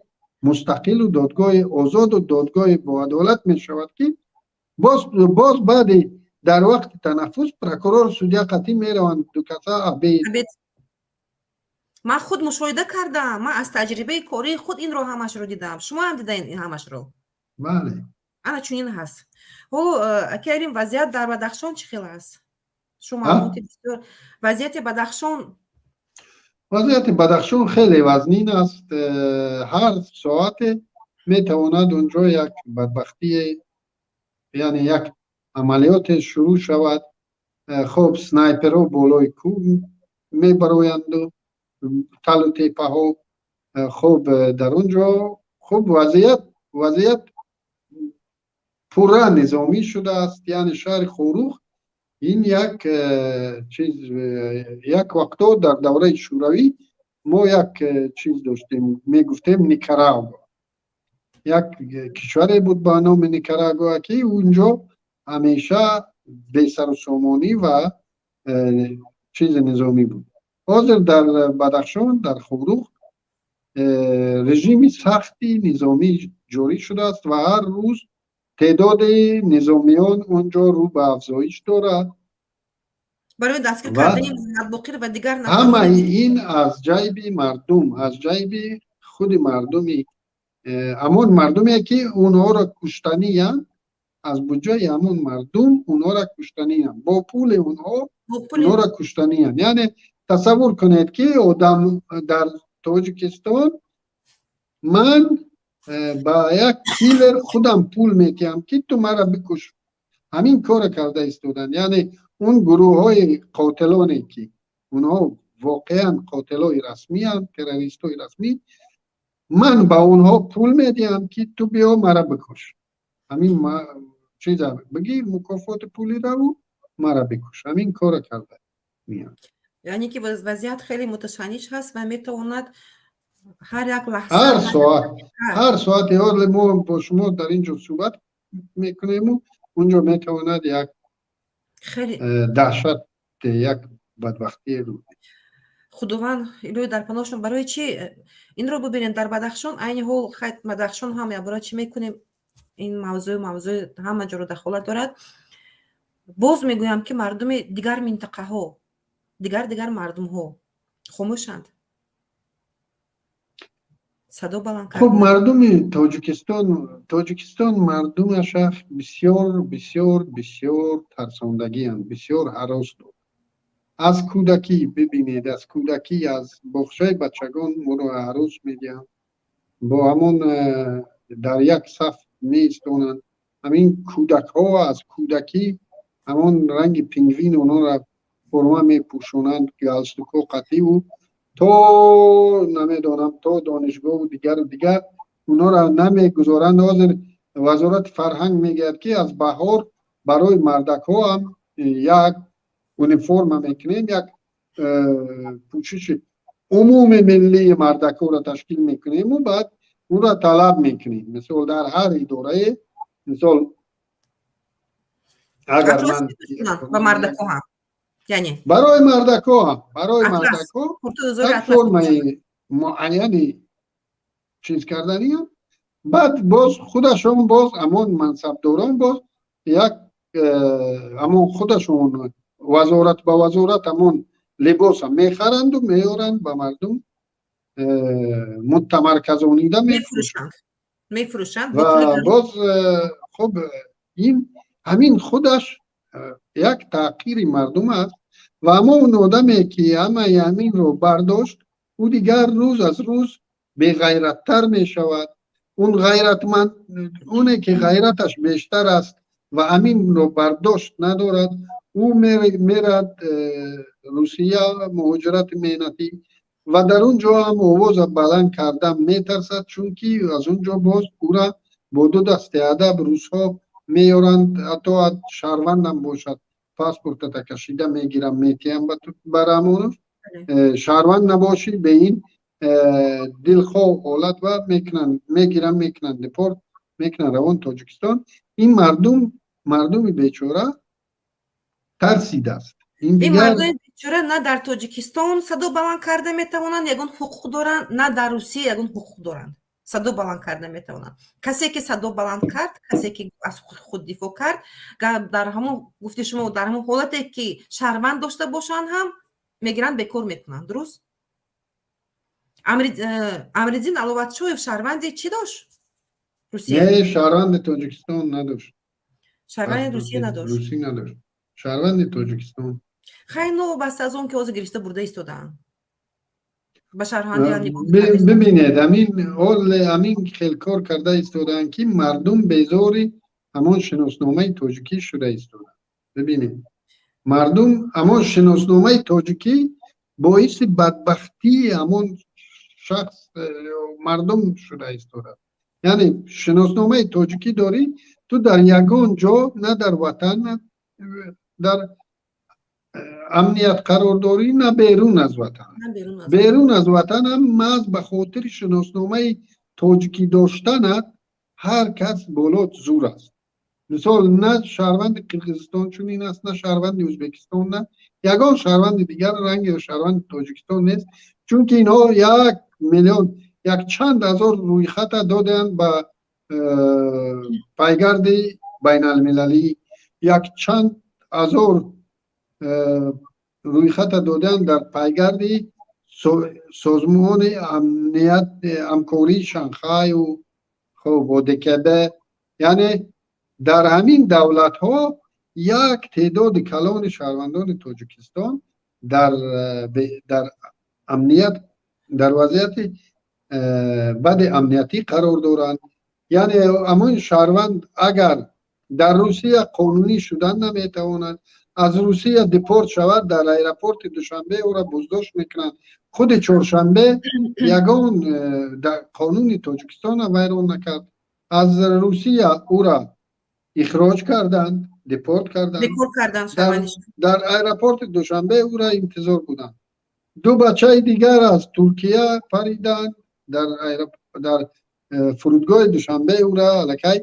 мустақилу додгоҳи озоду додгоҳи боадолат мешавад, ки боз баъди дар вақти танаффус прокурор, судья қатъӣ мераванд дукаса обед. Ман худ мушоҳида кардам, ман аз таҷрибаи кории худ инро ҳамашро дидам, шумо ҳам дидаин ин ҳамашро. Бале. Ана чунин ҳаст. Ҳоло, акай Алим, вазъият дар Бадахшон чӣ хел аст? Шумо маълумоти бисёр, вазъияти Бадахшон. Вазъияти Бадахшон хеле вазнин аст. Ҳар соате метавонад унҷо як бадбахтие, яъне як амалиёте шурӯъ шавад. Хоб, снайперҳо болои кӯҳ мебароянду талу теппаҳо. Хоб, дар он ҷо хуб вазъият пурра низомӣ шудааст, яъне шаҳри Хоруғ ин як чиз, як вақто дар давраи Шӯравӣ мо як чиз доштем, мегуфтем Никарагуа, як кишваре буд ба номи Никарагуа, ки унҷо ҳамеша бесарусомонӣ ва чизи низомӣ буд. Ҳозир дар Бадахшон, дар Хоруғ. Режими сахти низомӣ ҷорӣ шудааст ва ҳар рӯз теъдоди низомиён он ҷо рӯ ба афзоиш дорад. Барои дастгир кардани Муҳаммадбоқир ва дигар ҳамаи ин аз ҷайби мардум, аз ҷайби худи мардуми, ҳамон мардуме, ки онҳоро куштаниянд, аз буҷаи ҳамон мардум онҳоро куштаниянд, бо пули онҳо онҳоро куштаниянд. Яъне тасаввур кунед, ки одам дар Тоҷикистон, ман ба як киллер худам пул метиҳам, ки ту маро бикуш. Ҳамин корро карда истоданд. Яъне он гурӯҳҳои қотилоне, ки онҳо воқеан қотилои расмиянд, террористои расмӣ, ман ба онҳо пул медиҳам, ки ту биё, мара бикуш, ҳамин чиза бигир, мукофоти пулираву мара бикуш. Ҳамин корро карда меянд. Яъне ки вазъият хеле муташанниж ҳаст ва метавонад ҳар як лаҳза. Ҳар соат, ҳар соати ҳоле мо бо шумо дар ин ҷо суҳбат мекунему, он ҷо метавонад як даҳшат, як бадбахтие рӯ. Худованд илоҳи дар паноҳшон. Барои чӣ инро бубинем, дар Бадахшон айни ҳол, хай, Бадахшон ҳам ябора чӣ мекунем, ин мавзӯъ ҳама ҷоро дахолат дорад. Боз мегӯям, ки мардуми дигар минтақаҳо, дигар мардумҳо хомӯшанд, садо баланд. Хуб, мардуми Тоҷикистон, мардумаша бисёр, бисёр, бисёр тарсондагианд, бисёр ҳарос доранд. Аз кӯдакӣ бибинед, аз кӯдакӣ, аз боғчаи бачагон моро ҳарос медиҳанд, бо ҳамон дар як саф меистонанд. Ҳамин кӯдакҳо аз кӯдакӣ ҳамон ранги пингвин онҳоро форма мепӯшонанд, галстукҳо қатъиву то намедонам, то донишгоҳу дигару дигар онҳоро намегузоранд. Ҳозир Вазорати фарҳанг мегӯяд, ки аз баҳор барои мардакҳо ҳам як униформа мекунем, як пӯшиши умуми миллии мардакҳоро ташкил мекунему баъд онро талаб мекунем. Мисол, дар ҳар идорае, мисол, агар ман ба мардакҳо ҳам, яъне барои мардакҳо ҳам, барои мардакҳо як формаи муайяни чиз карданиам. Баъд боз худашон, боз ҳамон мансабдорон, боз як ҳамон худашон вазорат ба вазорат ҳамон либоса мехаранду меоранд, ба мардум муттамарказонида мефурӯшанд, мефурӯшанд. Ва боз хуб, ин ҳамин худаш як таъқири мардум аст. Ва ҳамон одаме, ки ҳамаи ҳаминро бардошт, ӯ дигар рӯз аз рӯз беғайраттар мешавад. Он ғайратманд, оне ки ғайраташ бештар аст ва ҳаминро бардошт надорад, ӯ мерад Русия, муҳоҷирати меҳнатӣ, ва дар он ҷо ҳам овоза баланд кардан метарсад, чунки аз он ҷо боз ӯра бо ду дасти адаб русҳо меоранд, ҳатто шаҳрвандам бошад, паспортата кашида мегирам, метиҳам ба Раҳмонов. Шаҳрванд набошӣ, бе ин дилхоҳ ҳолат ва мекунанд, мегирам, мекунанд депорт, мекунанд равон Тоҷикистон. Ин мардум, мардуми бечора тарсидааст. Ин мардуми бечора на дар Тоҷикистон садо баланд карда метавонанд, ягон ҳуқуқ доранд, на дар Русия ягон ҳуқуқ доранд, садо баланд карда метавонанд. Касе ки садо баланд кард, касе ки аз ҳуқуқи худ дифоъ кард, дар ҳамон гуфти шумо, дар ҳамон ҳолате ки шаҳрванд дошта бошанд ҳам, мегиранд, бекор мекунанд. Дуруст, Амриддин Аловатшоев шаҳрванди чӣ дошт? Русия? Не, шаҳрванди Тоҷикистон надошт. Шаҳрванди Русия надошт? Русӣ надошт, шаҳрванди Тоҷикистон. Хай, новобаста аз он ки ҳозир гирифта бурда истодаанд, ба шаҳрвандиам. Бибинед, ҳамин ҳоле ҳамин хел кор карда истодаанд, ки мардум безори ҳамон шиносномаи тоҷикӣ шуда истодаанд. Бибинед, мардум, ҳамон шиносномаи тоҷикӣ боиси бадбахтии ҳамон шахс, мардум шуда истодааст. Яъне шиносномаи тоҷикӣ дорӣ, ту дар ягон ҷо, на дар ватан, на дар амният қарор дорӣ, на берун аз ватан. Берун аз ватанам маҳз ба хотири шиносномаи тоҷикӣ доштанат ҳар кас болот зур аст. Мисол, на шаҳрванди Қирғизистон чунин аст, на шаҳрванди Ӯзбекистон, на ягон шаҳрванди дигар ранги шаҳрванди Тоҷикистон нест, чунки инҳо 1 миллион Як чанд ҳазор рӯйхата доданд ба пайгарди байналмилалӣ, як чанд ҳазор рӯйхата доданд дар пайгарди Созмони амният ҳамкории Шанхаю, хуб, ОДКБ. Яъне дар ҳамин давлатҳо як теъдоди калони шаҳрвандони Тоҷикистон дар амният, дар вазъияти бади амниятӣ қарор доранд. Яъне ҳамон шаҳрванд агар дар Русия қонунӣ шудан наметавонад, аз Русия депорт шавад, дар аэропорти Душанбе ӯра боздошт мекунанд. Худи чоршанбе ягон қонуни Тоҷикистона вайрон накард, аз Русия ӯра ихроҷ карданд, депорт карданд. Дар аэропорти Душанбе ӯра интизор буданд. Ду бачаи дигар аз Туркия париданд, дар фурудгоҳи Душанбе ӯра аллакай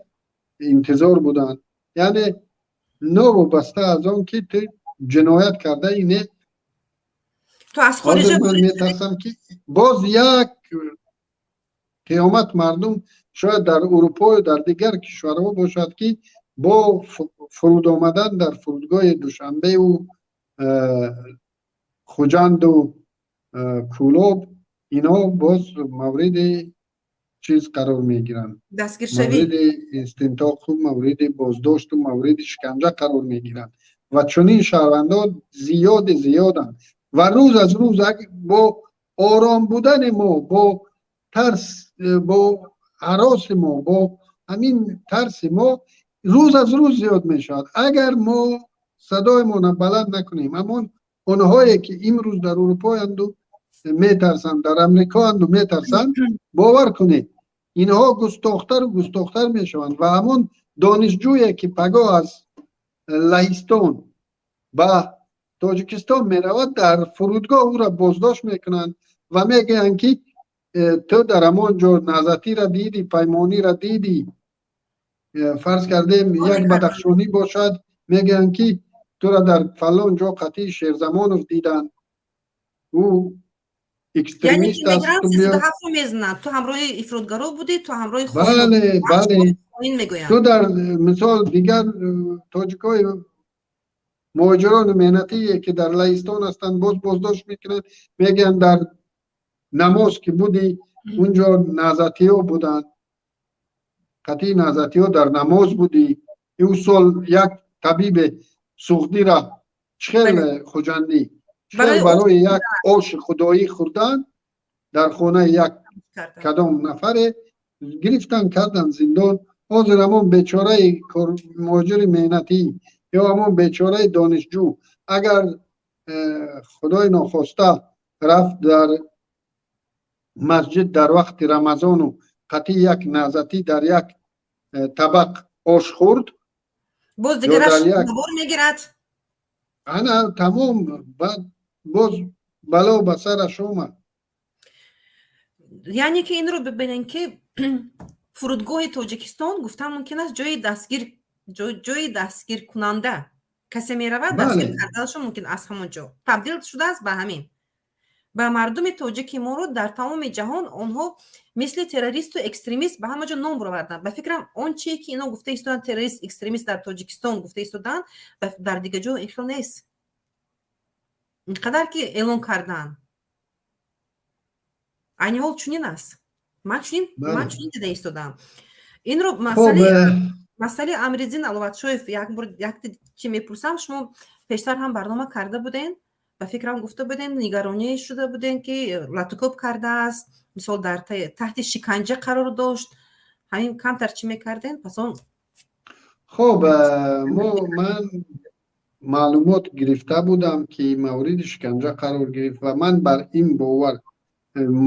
интизор буданд. Яъне новобаста аз он ки ту ҷиноят кардаи не. Ту аз хориҷа. Ман метарсам, ки боз як қиёмат мардум шояд дар Урупою дар дигар кишварҳо бошад, ки бо фуруд омадан дар фурудгоҳи Душанбеу Хуҷанду Кӯлоб ино боз мавриди чиз қарор мегиранд, мавриди истинтоқу мавриди боздошту мавриди шиканҷа қарор мегиранд. Ва чунин шаҳрвандон зиёди зиёданд ва рӯз аз рӯз бо ором будани мо, бо тарс, бо ҳароси мо, бо ҳамин тарси мо рӯз аз рӯз зиёд мешавад. Агар мо садоямонро баланд накунем, ҳамон онҳое ки имрӯз дар Урупоянду метарсанд, дар Амрикоанду метарсанд, бовар кунед, инҳо густохтару густохтар мешаванд. Ва ҳамон донишҷӯе ки пагоҳ аз Лаҳистон ба Тоҷикистон меравад, дар фурудгоҳ ӯра боздошт мекунанд ва мегӯянд, ки ту дар ҳамон ҷо наҳзатиро дидӣ, паймониро дидӣ. Фарз кардем, як бадахшонӣ бошад, мегӯянд, ки тура дар фалон ҷо қатъи Шерзамонов диданд, ӯ экстремист аст. Ту ҳамроҳи ифротгаро будӣ, ту ҳамроҳи Бале, ту дар мисол дигар тоҷикои муҳоҷирони меҳнатие, ки дар Лаҳистон ҳастанд, боз боздошт мекунанд, мегӯянд, дар намоз ки будӣ, унҷо наҳзатиҳо буданд, қатъи наҳзатиҳо дар намоз будӣ. Ӯ сол як табибе суғдира чихел хуҷандӣ чихел барои як оши худоӣ хӯрдан дар хонаи як кадом нафаре гирифтан, кардан зиндон. Ҳозир ҳамон бечораи муҳоҷири меҳнатӣ ё ҳамон бечораи донишҷӯ агар худои нохоста рафт дар масҷид дар вақти Рамазону қатъи як наҳзатӣ дар як табақ ош хӯрд, боз дигараш мегирад. Ана тамом, баъд боз бало ба сараш омад. Яъне ки инро бибинем, ки фурудгоҳи Тоҷикистон, гуфтан мумкин аст, ҷои дастгир, ҷои дастгиркунанда. Касе меравад, дастгир карданашон мумкин аз ҳамон ҷо. Табдил шудааст ба ҳамин. Ба мардуми тоҷики моро дар тамоми ҷаҳон онҳо мисли террористу экстремист ба ҳама ҷо ном буроварданд. Ба фикрам, он чие ки ино гуфта истоданд, террорист, экстремист дар Тоҷикистон гуфта истоданд, дар дигар ҷо ин хел нест. Инқадар ки эълон карданд, айни ҳол чунин аст. Ман чунин дида истодам инро. Масъалаи Амриддин Аловатшоев, як бор якти чи мепурсам. Шумо пештар ҳам барнома карда будем, ба фикрам, гуфта будем, нигаронӣ шуда будем, ки латукӯб кардааст, мисол, дар таҳти шиканҷа қарор дошт. Ҳамин камтар чӣ мекардем, пас он. Хуб, мо ман маълумот гирифта будам, ки мавриди шиканҷа қарор гирифт, ва ман бар ин бовар,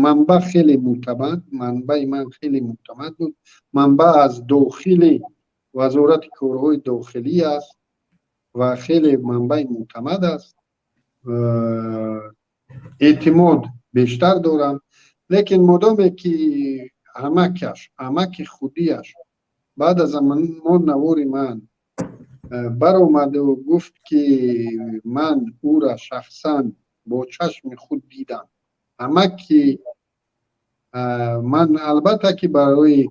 манбаъ хеле мӯътамад, манбаи ман хеле мӯътамад буд. Манбаъ аз дохили Вазорати корҳои дохилӣ аст ва хеле манбаи мӯътамад аст, эътимод бештар дорам. Лекин модоме ки амакаш, амаки худиаш, баъд аз ҳамон навори ман баромаду гуфт, ки ман ӯра шахсан бо чашми худ дидам, амаки Ман албатта ки барои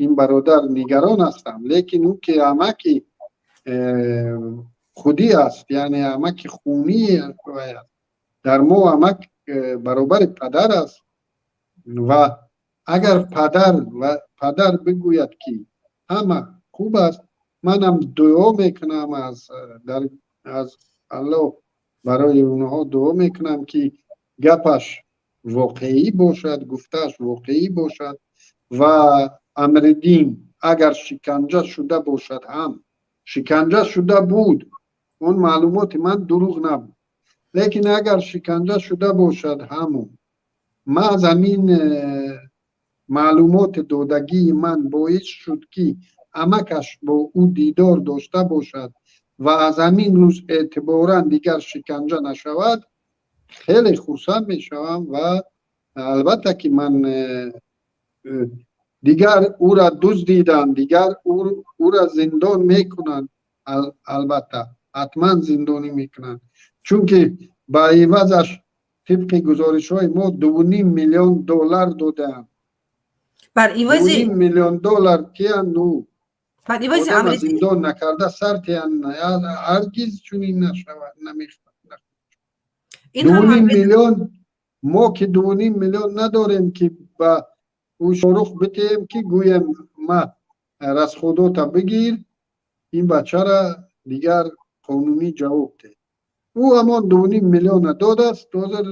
ин бародар нигарон ҳастам, лекин ӯ ки амаки худӣ аст, яъне амаки хунӣ аст, дар мо амак баробари падар аст. Ва агар падар бигӯяд, ки ҳама хуб аст, манам дуо мекунам, аз Аллоҳ барои онҳо дуо мекунам, ки гапаш воқеӣ бошад, гуфтааш воқеӣ бошад. Ва Амриддин агар шиканҷа шуда бошад ҳам, шиканҷа шуда буд, он маълумоти ман дурӯғ набуд, лекин агар шиканҷа шуда бошад ҳаму ман аз ҳамин маълумоти додагии ман боис шуд, ки амакаш бо ӯ дидор дошта бошад ва аз ҳамин рӯз эътиборан дигар шиканҷа нашавад, хеле хурсанд мешавам. Ва албатта ки ман дигар ӯра дуздиданд, дигар ӯра зиндон мекунанд, албатта ҳатман зиндонӣ мекунанд, чунки ба ивазаш тибқи гузоришҳои мо 2,5 миллион доллар додаанд. Бар ивази 2,5 миллион доллар тиянд, ӯ бар ивази одама зиндон накарда сар тиянд, ҳаргиз чунин нашавад. 2,5 миллион, мо ки 2,5 миллион надорем, ки ба ӯ Шорух битиҳем, ки гӯем: ма расход ота бигир, ин бачара дигар қонунӣ ҷавоб деҳ. Ӯ ҳамон 2,5 миллиона додааст. Ҳозир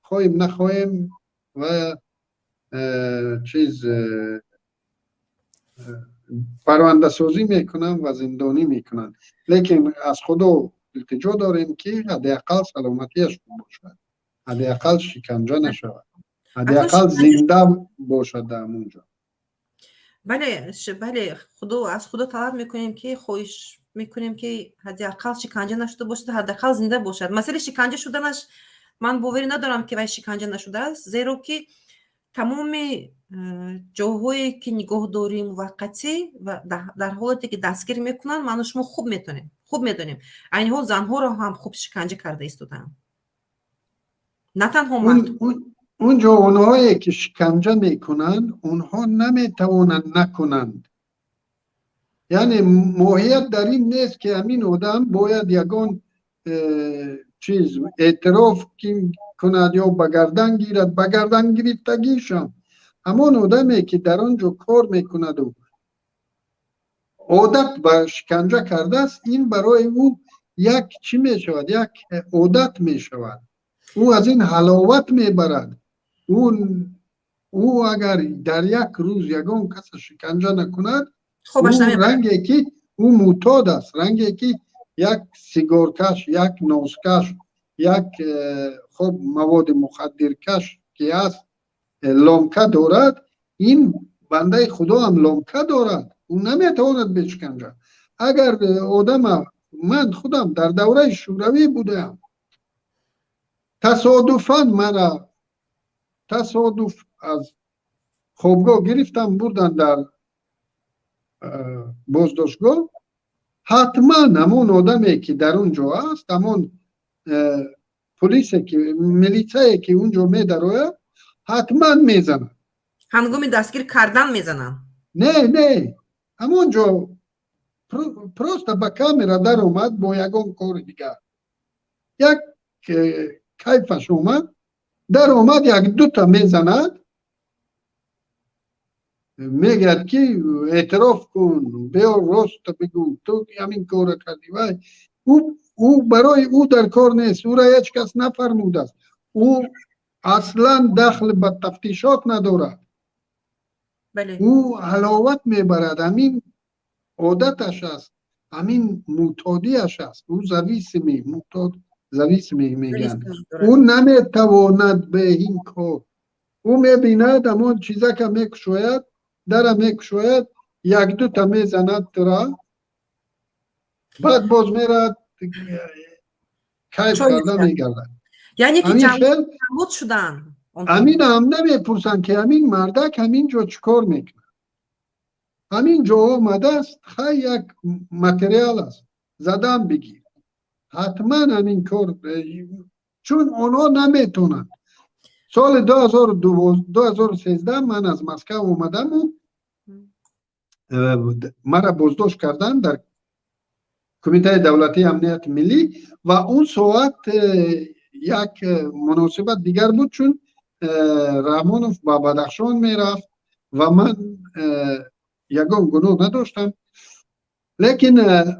хоҳем нахоҳем ва чиз парвандасозӣ мекунанд ва зиндонӣ мекунанд, лекин аз Худо илтиҷо дорем, ки ҳадди ақал саломатиаш хуб бошад, ҳадди ақал шиканҷа нашавад, ҳадди ақал зинда бошад дар ҳамон ҷо. Бале, худо аз Худо талаб мекунем, ки хоҳиш мекунем, ки ҳадди ақал шиканҷа нашуда бошад, ҳадди ақал зинда бошад. Масъалаи шиканҷа шуданаш, ман боварӣ надорам, ки вай шиканҷа нашудааст, зеро ки тамоми ҷоҳое ки нигоҳдории муваққатӣ ва дар ҳолате ки дастгир мекунанд, ману шумо хуб метонем, хуб медонем, айни ҳол занҳоро ҳам хуб шиканҷа карда истодаанд, на танҳо мард. Унҷо онҳое ки шиканҷа мекунанд, онҳо наметавонанд накунанд. Яъне моҳият дар ин нест, ки ҳамин одам бояд ягон чиз эътироф кунад ё ба гардан гирад. Ба гардан гирифтагишам ҳамон одаме, ки дар он ҷо кор мекунаду одат ба шиканҷа кардааст, ин барои ӯ як чӣ мешавад, як одат мешавад, ӯ аз ин ҳаловат мебарад. Ӯ агар дар як рӯз ягон каса шиканҷа накунад, ранге ки ӯ мӯътод аст, ранге ки як сигоркаш, як носкаш, як хоб маводи мухаддиркаш ки аст, ломка дорад, ин бандаи Худо ҳам ломка дорад, ӯ наметавонад бе шиканҷа. Агар одама, ман худам дар давраи Шӯравӣ будаам, тасодуфан мара тасодуф аз хобгоҳ гирифтам, бурдан дар боздоштгоҳ, ҳатман ҳамон одаме, ки дар он ҷо аст, ҳамон полисе ки, милитсае ки он ҷо медарояд, ҳатман мезанад. Ҳангоми дастгир кардан мезананд? Не, ҳамон ҷо просто ба камера даромад бо ягон кори дигар, як кайфаш омад, даромад, як дута мезанад, мегӯяд, ки эътироф кун, биё, роста бигӯ, ту ҳамин кора кардӣ. Вай ӯ барои ӯ дар кор нест, ӯра ҳеҷ кас нафармудааст, ӯ аслан дахл ба тафтишот надорад. Ӯ ҳаловат мебарад, ҳамин одаташ аст, ҳамин мӯътодиаш аст. Ӯ зависимый, мӯътод, зависимый мегӯянд, ӯ наметавонад бе ин кор. Ӯ мебинад, ҳамон чизака мекушояд, дара мекушояд, як-дута мезанад тура, баъд боз мерад, кайф карда мегардад. Яъне ки ҷаллод шуданд. Ҳамин ҳам намепурсанд, ки ҳамин мардак ҳамин ҷо чӣ кор мекунад, ҳамин ҷо омадааст, хай, як материал аст, задан бигир. Ҳатман ҳамин кор, чун онҳо наметонанд. Соли 2013 ман аз Москва омадаму мара боздошт карданд дар Кумитаи давлатии амнияти миллӣ ва он соат як муносибат дигар буд, чун Раҳмонов ба Бадахшон мерафт ва ман ягон гуноҳ надоштам. Лекин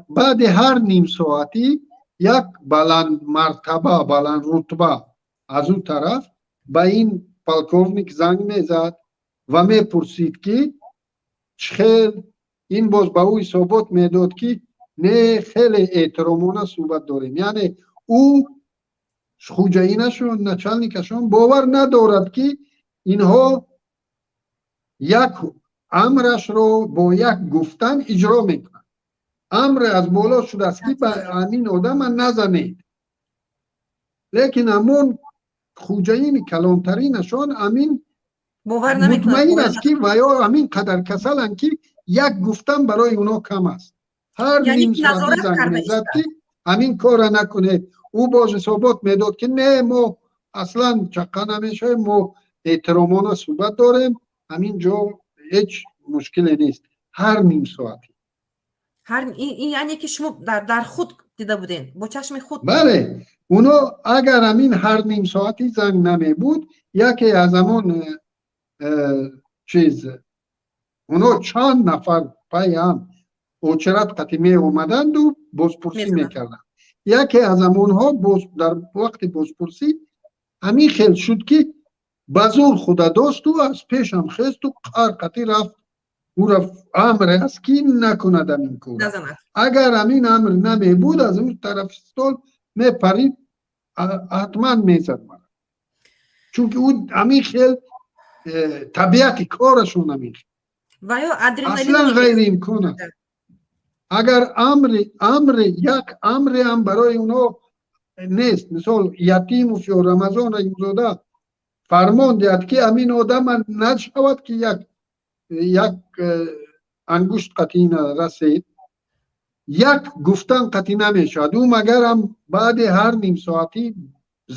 баъди ҳар нимсоатӣ як баландмартаба, баландрутба аз ӯ тараф ба ин полковник занг мезад ва мепурсид, ки чӣ хел. Ин боз ба ӯ ҳисобот медод, ки не, хеле эҳтиромона суҳбат дорем. Яъне ӯ хуҷаинашон, начальникашон бовар надорад, ки инҳо як амрашро бо як гуфтан иҷро мекунанд. Амр аз боло шудааст, ки ба ҳамин одама назанед, лекин ҳамон хуҷаини калонтаринашон ҳамин мутмаин аст, ки ваё ҳамин қадар касаланд, ки як гуфтан барои онҳо кам аст. Ҳар ним соати занг мезад, ки ҳамин корра накунед. Ӯ боз ҳисобот медод, ки не, мо аслан чаққа намешавем, мо эҳтиромона суҳбат дорем, ҳамин ҷо ҳеҷ мушкиле нест. Ҳар ним соати. Яъне ки шумо дар худ дида будем, бо чашми худ? Бале, оно агар ҳамин ҳар ним соати занг намебуд, яке аз ҳамон чиз, оно чанд нафар пай ҳам очерат қатӣ меомаданду бозпурсӣ мекарданд. Яке аз ҳамонҳо дар вақти бозпурсӣ ҳамин хел шуд, ки ба зур худа досту аз пешам хесту қар қатӣ рафт. Ӯра амре аст, ки накунад ҳамин кор. Агар ҳамин амр намебуд, аз он тарафи стол мепарид, ҳатман мезад мара, чунки ӯ ҳамин хел табиати корашон ҳамин хел аслан ғайриимкон аст. Агар амри як амре ҳам барои онҳо нест, мисол, Ятимов ё Рамазон Раҳимзода фармон диҳад, ки ҳамин одама нашавад, ки як ангушт қатъӣ расед, як гуфтан қатъӣ намешавад. Ӯ магарам баъди ҳар нимсоатӣ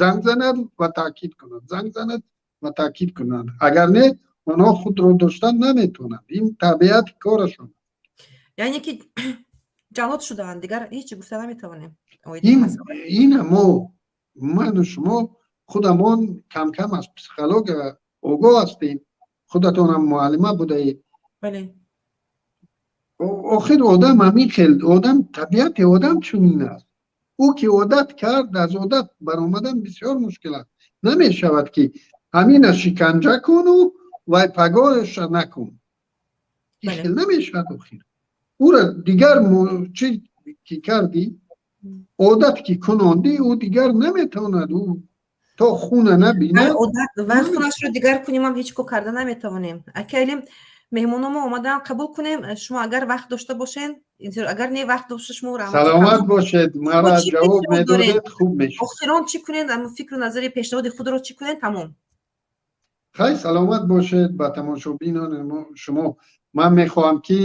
занг занад ва таъкид кунад, занг занад ва таъкид кунад. Агар не, онҳо худро доштан наметавонанд. Ин табиати корашон. Яъне ки ҷаллод шудаанд, дигар ҳеҷ гуфта наметавонем. Ина мо, ману шумо худамон камкам аз психология огоҳ ҳастем. Худатонам муаллима будаед. Охир одам ҳамин хел одам, табиати одам чунин аст. Ӯ ки одат кард, аз одат баромадан бисёр мушкил аст. Намешавад, ки ҳамина шиканҷа куну вай пагоҳаша накун. Ин хел намешавад. Охир ӯра дигар чи ки кардӣ, одат ки кунондӣ, ӯ дигар наметавонад, ӯ то хуна набинад. Вай хунашро дигар кунем ҳам ҳеҷ кор карда наметавонем. Акалим, меҳмономо омадан, қабул кунем. Шумо агар вақт дошта бошен, агар не, вақт дошта шумо. Саломат бошед, мара ҷавоб медодед, хуб мешуд. Охирон чӣ кунед, фикру назари, пешниҳоди худро чӣ кунед, тамом. Хай, саломат бошед. Ба тамошобинони шумо ман мехоҳам, ки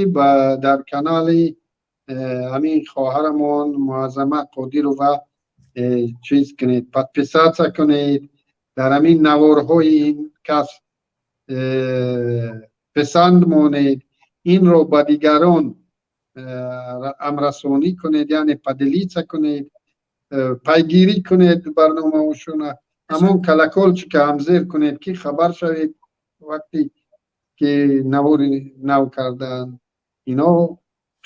дар канали ҳамин хоҳарамон Муаззама Қодирова чиз кунед, подписаться кунед, дар ҳамин наворҳои ин кас писанд монед, инро ба дигарон амрасонӣ кунед, яъне поделиться кунед, пайгирӣ кунед барномаошона, ҳамон колокольчика ҳам зер кунед, ки хабар шавед, вақте ки навори нав кардаанд. Ино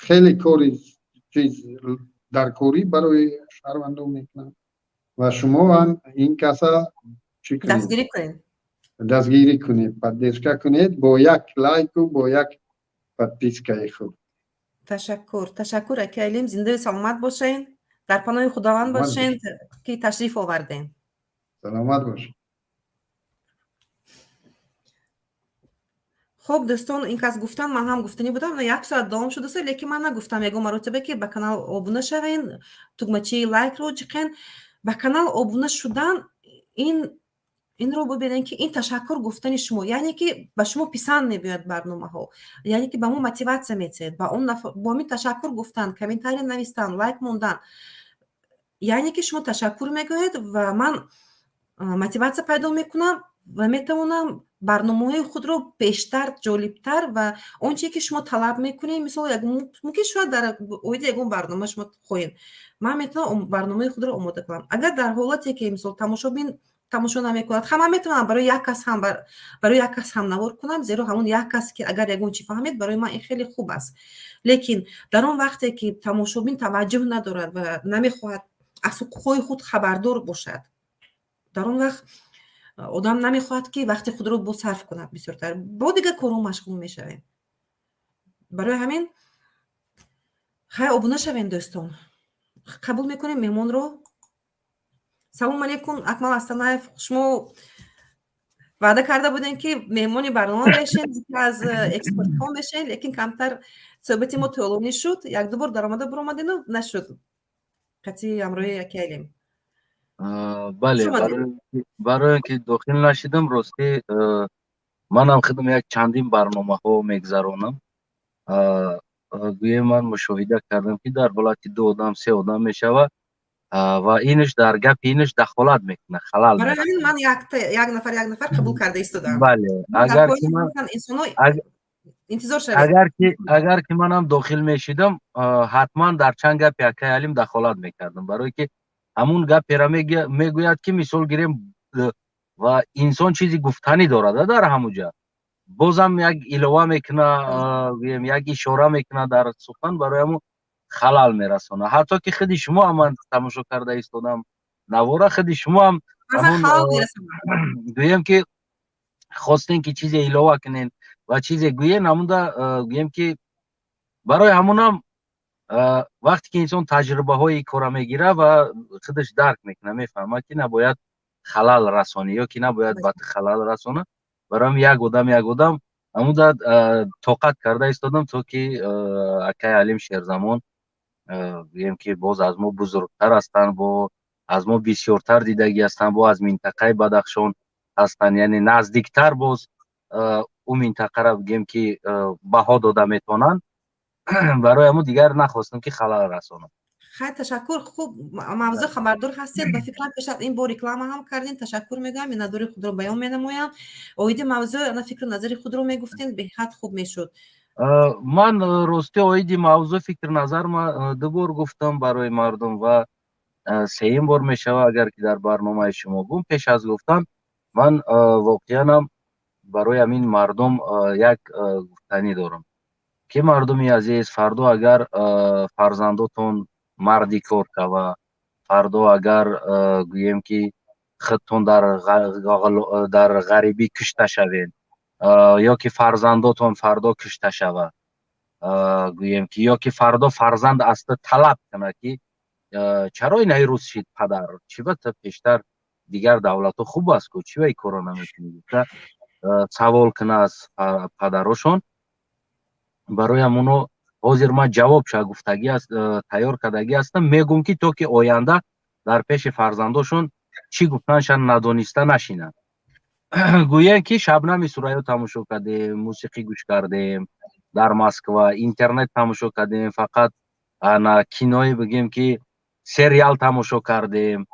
хеле кори чиз даркорӣ барои шаҳрвандон мекунанд ва шумо ҳам ин каса чӣ кунед? Дастгирӣ кунед, поддержка кунед бо як лайку, бо як подпискаи худ. Ташаккур, ташаккур, ака Алим. Зиндаи саломат бошед, дар паноҳи Худованд бошед, ки ташриф овардем. Саломат бошед. Хуб, дӯстон, ин кас гуфтан, ман ҳам гуфтанӣ будам. Як соат давом шудааст, лекин ман нагуфтам ягон маротиба, ки ба канал обуна шавен, тугмачаи лайкро ҷиқен. Ба канал обуна шудан ин инро бубинем, ки ин ташаккур гуфтани шумо, яъне ки ба шумо писанд мебиёяд барномаҳо, яъне ки ба мо мотиватсия метиҳед. Ба он бо ҳамин ташаккур гуфтан, комментария навистан, лайк мондан, яъне ки шумо ташаккур мегӯед ва ман мотиватсия пайдо мекунам. Ва метавонам барномаҳои худро бештар, ҷолибтар ва он чизе, ки шумо талаб мекунед, мисол, мумкин шояд дар оиди ягон барнома шумо хоҳед, ман метавонам барномаи худро омода кунам. Агар дар ҳолате, ки, мисол, тамошобин тамошо намекунад, ҳама метавонам барои як кас ҳам навор кунам, зеро ҳамон як кас, ки агар ягон чӣ фаҳмед, барои ман ин хеле хуб аст. Лекин дар он вақте, ки тамошобин таваҷҷӯҳ надорад ва намехоҳад аз ҳуқуқҳои худ хабардор бошад, дар он вақт одам намехоҳад, ки вақти худро бо сарф кунад, бисёртар бо дигар корҳо машғул мешавем. Барои ҳамин, хай, обуна шавем, дӯстон. Қабул мекунем меҳмонро. Салом алейкум, Акмал Астанаев. Шумо ваъда карда будем, ки меҳмони барнома мешен, аз экспертҳо мешен, лекин камтар суҳбати мо тӯлонӣ шуд, якду бор даромада буромадену нашуд қатъи ҳамроҳи яке Алим. Бале, барои он ки дохил нашидам, ростӣ, манам худам як чандин барномаҳо мегзаронам. Гӯем, ман мушоҳида кардам, ки дар ҳолати ду одам, се одам мешавад ва инаш дар гапи инаш дахолат мекунад, халал. Барои ҳамин ман як нафар, як нафар қабул карда истодам. Бале, агар ки ман интизор шавед. Агар ки манам дохил мешидам, ҳатман дар чанд гапи акаи Алим дахолат мекардам, барое ки ҳамун гаперо мегӯяд, ки, мисол гирем, ва инсон чизи гуфтанӣ дорад, дар ҳамуҷа бозам як илова мекуна, гӯем, як ишора мекуна дар сухан, барои ҳамун халал мерасона. Ҳатто ки худи шумо ҳам, ман тамошо карда истодам навора, худи шумо ҳам, гӯем, ки хостем, ки чизе илова кунен ва чизе гӯен, ҳамунда, гӯем, ки барои ҳамунам, вақте ки инсон таҷрибаҳои кора мегирад ва худаш дарк мекунад, мефаҳмад, ки набояд халал расонӣ ё ки набояд ба халал расона. Барои ҳамин як одам, як одам ҳамуда тоқат карда истодам, то ки акаи Алим Шерзамон, гӯем, ки боз аз мо бузургтар ҳастанд, бо аз мо бисёртар дидагӣ ҳастанд, бо аз минтақаи Бадахшон ҳастанд, яъне наздиктар боз ӯ минтақаро, бигем, ки баҳо дода метавонанд. Барои ҳамун дигар нахостам, ки халал расонам. Хай, ташаккур. Хуб, мавзӯъ хабардор ҳастед ба фикрам. Пеш аз ин бо реклама ҳам кардем. Ташаккур мегӯям, миннатдори худро баён менамоям. Оиди мавзӯъ ана фикру назари худро мегуфтем, беҳад хуб мешуд. Ман, ростӣ, оиди мавзӯъ фикр назар ду бор гуфтам барои мардум ва сеюм бор мешавад, агар ки дар барномаи шумо гум. Пеш аз гуфтан ман воқеанам барои ҳамин мардум як гуфтанӣ дорам, ки мардуми азиз, фардо агар фарзандотон марди кор кава, фардо агар, гӯем, ки худтон дар ғарибӣ кушта шавед ё ки фарзандотон фардо кушта шавад, гӯем, ки ё ки фардо фарзанд аз ту талаб кунад, ки чаро инаи рӯз шид, падар, чӣ ба ту пештар дигар давлатҳо хуб аст ку, чӣ ба ин корро намекунӣ, гуфта савол кунад аз падарошон. Барои ҳамоно ҳозир ман ҷавобша гуфтагӣ тайёр кардагӣ ҳастам, мегӯм, ки то ки оянда дар пеши фарзандошон чӣ гуфтаншан надониста нашинанд. Гӯянд, ки Шабнами Сурайё тамошо кардем, мусиқӣ гӯш кардем, дар Москва интернет тамошо кардем, фақат ана кинои, бигем, ки сериал тамошо кардем,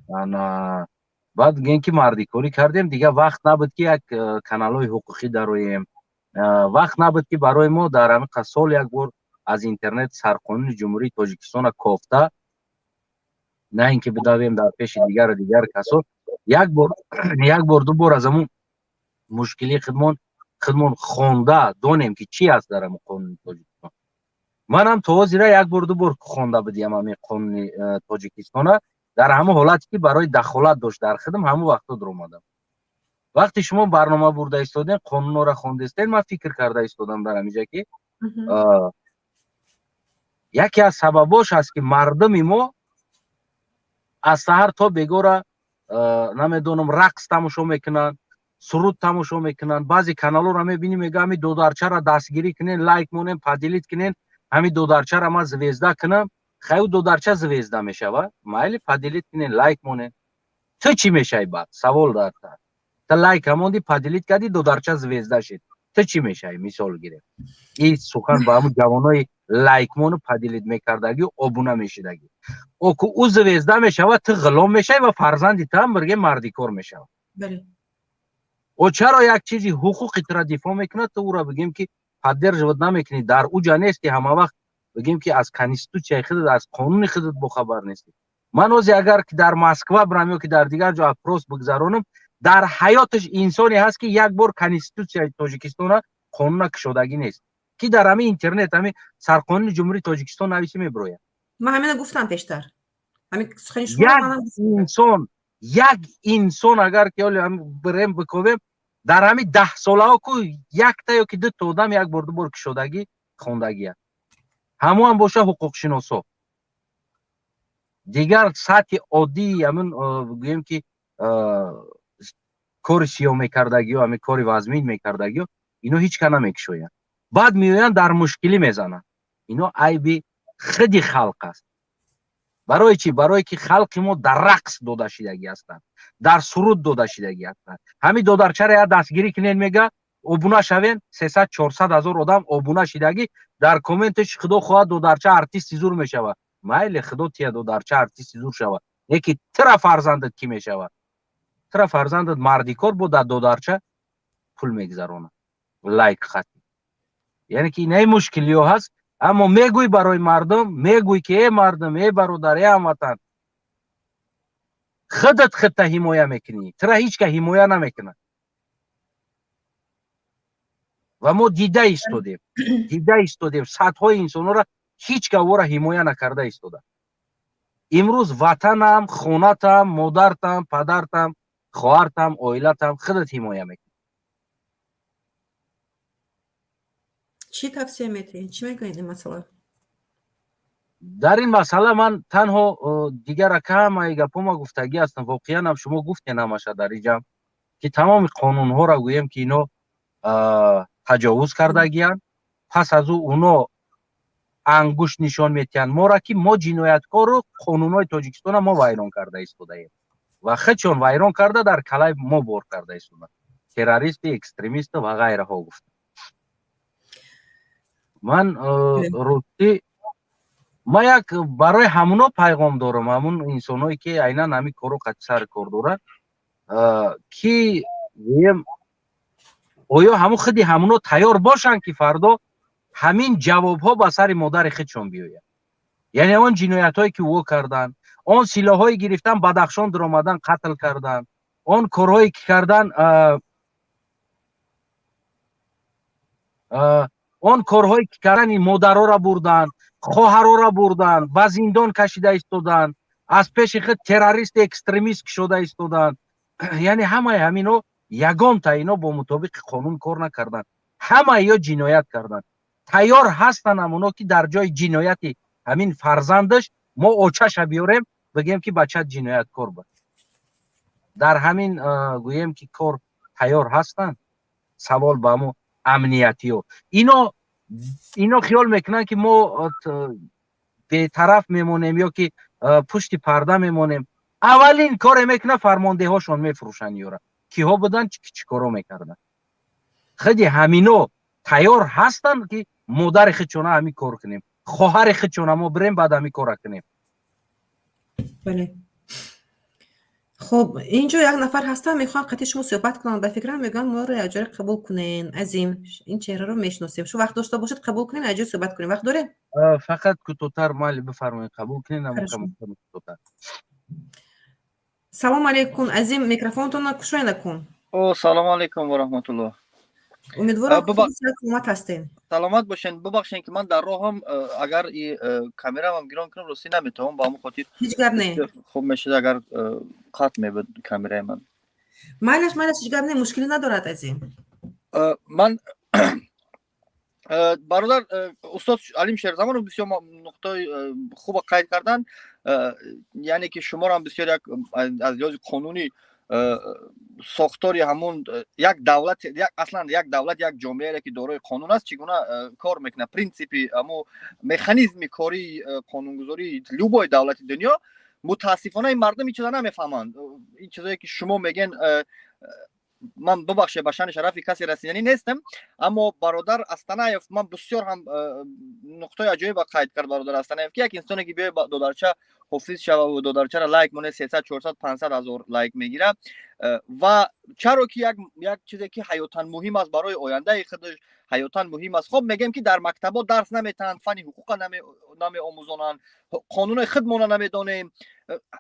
ана баъд, гӯем, ки мардикорӣ кардем, дигар вақт набуд, ки як каналҳои ҳуқуқӣ дароем, вақт набуд, ки барои мо дар ҳамин сол як бор аз интернет Сарқонуни Ҷумҳурии Тоҷикистона кофта, на ин ки бидавем дар пеши дигару дигар касо, як бор, як бор, ду бор аз ҳамун мушкилии худмон хонда донем, ки чӣ аст дар ҳамун қонуни Тоҷикистон. Манам то ҳозира як бор, ду бор хонда будиам ҳамин қонуни Тоҷикистона. Дар ҳамон ҳолате, ки барои дахолат дошт дар хидм, ҳамон вақто дуромадам. Вақте шумо барнома бурда истодем, қонунҳоро хондаистед, ман фикр карда истодам дар ҳаминҷа, ки яке аз сабабош аст, ки мардуми мо аз саҳар то бегора, намедонам, рақс тамошо мекунанд, суруд тамошо мекунанд. Баъзе каналҳоро мебинӣ, мега: «Ҳами додарчаро дастгирӣ кунен, лайк монен, поделить кунен, ҳами додарчаро ман звезда кунам». Хай, ӯ додарча звезда мешава, майли, поделить кунен, лайк монен, ту чӣ мешавӣ? Баъд савол дар та лайка монди, поделить кардӣ, додарча звезда шид, ту чӣ мешавӣ? Мисол гирем, ин сухан ба ҳамун ҷавонои лайкмону поделить мекардагӣ, обуна мешидагӣ. Оку ӯ звезда мешавад, ту ғулом мешавӣ ва фарзанди ту ҳам бирге мардикор мешавад. О чаро як чизи ҳуқуқи тура дифоъ мекунад, ту ӯро бигем ки поддерживать намекунӣ, дар уҷа нести, ҳама вақт бигем ки аз конститутсияи худат, аз қонуни худат бохабар нестӣ. Ман ози агар ки дар Москва бирам ё ки дар дигар ҷо опрос бигзаронам, дар ҳаёташ инсоне ҳаст ки як бор конститутсияи Тоҷикистона, қонуна кушодагӣ нест, ки дар ҳамин интернет ҳамин сарқонуни Ҷумҳурии Тоҷикистон нависӣ, мебирояд. Ман ҳамина гуфтам пештар. Як инсон, як инсон, агар ки оли бирем биковем, дар ҳамин 10 солаҳо ку якта ё ки дута одам як бор, ду бор кушодагӣ, хондагия, ҳамоам боша ҳуқуқшиносо. Дигар сатҳи оддии ҳамин гӯем ки кори сиёҳ мекардагиё, ҳамин кори вазмин мекардагиё, ино ҳеҷ ка намекушоянд. Баъд меоянд, дар мушкилӣ мезананд. Ино айби худи халқ аст. Барои чӣ? Барое ки халқи мо дар рақс дода шидагӣ ҳастанд, дар суруд дода шидагӣ ҳастанд. Ҳамин додарчара я дастгирӣ кунен, мега обуна шавен, 300-400 ҳазор одам обуна шидагӣ, дар комменташ худо хоҳад, додарча артисти зур мешавад. Майли, худо тия, додарча артисти зур шавад, не ки тира фарзандат кӣ мешавад? Тира фарзандат мардикор бо дар додарча пул мегузаронад, лайк хати. Яъне ки инаи мушкилиҳо ҳаст. Аммо мегӯй барои мардум, мегӯй ки э мардум, э бародар, э ҳамватан, худат худта ҳимоя мекунӣ, тира ҳеҷ ка ҳимоя намекунад. Ва мо дида истодем, дида истодем, садҳои инсонҳоро ҳеҷ ка ӯро ҳимоя накарда истода. Имрӯз ватанам, хонатам, модартам, падартам, хоҳартам, оилатам худат ҳимоя мекунӣ. Чӣ тавсия метиҳед, чӣ мегӯед ин масъала? Дар ин масъала ман танҳо дигара ҳамаи гапҳома гуфтагӣ ҳастам. Воқеан ҳам шумо гуфтен ҳамаша дар иҷам, ки тамоми қонунҳоро гӯем ки ино таҷовуз кардагиянд. Пас аз ӯ уно ангушт нишон метиҳанд мора, ки мо ҷинояткору қонунҳои Тоҷикистона мо вайрон карда истодаем ва худшон вайрон карда, дар калаи мо бор карда истода, террористи, экстремисту ва ғайраҳо гуфта. Ман ростӣ ман як барои ҳамуно пайғом дорам, ҳамун инсонҳое ки айнан ҳамин корро қати сари кор доранд, ки гӯем, оё ҳамун худи ҳамуно тайёр бошанд, ки фардо ҳамин ҷавобҳо ба сари модари худшон биёяд? Яъне он ҷиноятҳое ки ӯ карданд, он силоҳое гирифтан, Бадахшон даромадан, қатл кардан, он корҳое ки кардан, он корҳое ки кардан, модароро бурданд, хоҳароро бурданд, ба зиндон кашида истоданд, аз пеши худ террорист, экстремист кушода истоданд. Яъне ҳамаи ҳамино ягонта ино бо мутобиқи қонун кор накарданд, ҳамаи ё ҷиноят карданд. Тайёр ҳастанд ҳамоно, ки дар ҷои ҷинояти ҳамин фарзандаш мо очаша биёрем, бигӯем ки бачат ҷинояткор буд? Дар ҳамин гӯем ки кор тайёр ҳастанд? Савол ба ҳамо амниятиё. Ино хиёл мекунанд, ки мо бетараф мемонем ё ки пушти парда мемонем. Аввалин коре мекунад, фармондеҳошон мефурӯшанд. Ёра киҳо буданд, чӣ коро мекарданд? Худи ҳамино тайёр ҳастанд, ки модари худшона ҳамин кор кунем, хоҳари худшона мо бирем, баъд ҳамин кора кунем? Бале, хуб, инҷо як нафар ҳастанд, мехоҳанд қати шумо суҳбат кунанд. Ба фикрам, мегӯянд, моро якҷоя қабул кунен. Азим, ин чеҳраро мешиносем. Шу вақт дошта бошед, қабул кунем, якҷоя суҳбат кунем. Вақт дорем? Фақат кӯтоҳтар, майли, бифармоед, қабул кунед. Кӯтоҳтар. Салом алейкум, Азим, микрофонтонро кушоя накун. О, салому алейкум ва раҳматуллоҳ. Умедворам, саломат ҳастем. Саломат бошен. Бубахшен, ки ман дар роҳам, агар камерамам гирон кунам, ростӣ наметавонам, ба ҳамон хотир. Ҳеҷ гап не. Хуб мешуд, агар қатъ мебуд камераи ман. Майлаш, майлаш, ҳеҷ гап не, мушкилӣ надорад, Азим. Ман, бародар устод Алим Шерзамонов бисёр нуқтаи хуба қайд карданд, яъне ки шуморо бисёр як аз лиҳози қонунӣ сохтори ҳамун як давлат, аслан як давлат, як ҷомеаре ки дорои қонун аст, чӣ гуна кор мекунад, принсипи ҳамун механизми кории қонунгузории любой давлати дунё. Мутаассифона, ин мардум ин чиза намефаҳманд. Ин чизое ки шумо мегӯен. Ман, бубахшед, ба шаъни шарафи касе расиданӣ нестам, аммо бародар Астанаев ман бисёр ҳам нуқтаи аҷоиба қайд кард. Бародар Астанаев, ки як инсоне ки биёй додарча ҳофиз шава, додарчара лайк моне, 300, 400, 500 ҳазор лайк мегира. Ва чаро ки як чизе ки ҳаётан муҳим аст, барои ояндаи худаш ҳаётан муҳим аст. Хоб, мегӯем, ки дар мактабҳо дарс наметаҳанд, фанни ҳуқуқа намеомӯзонанд, қонунои худмона намедонем.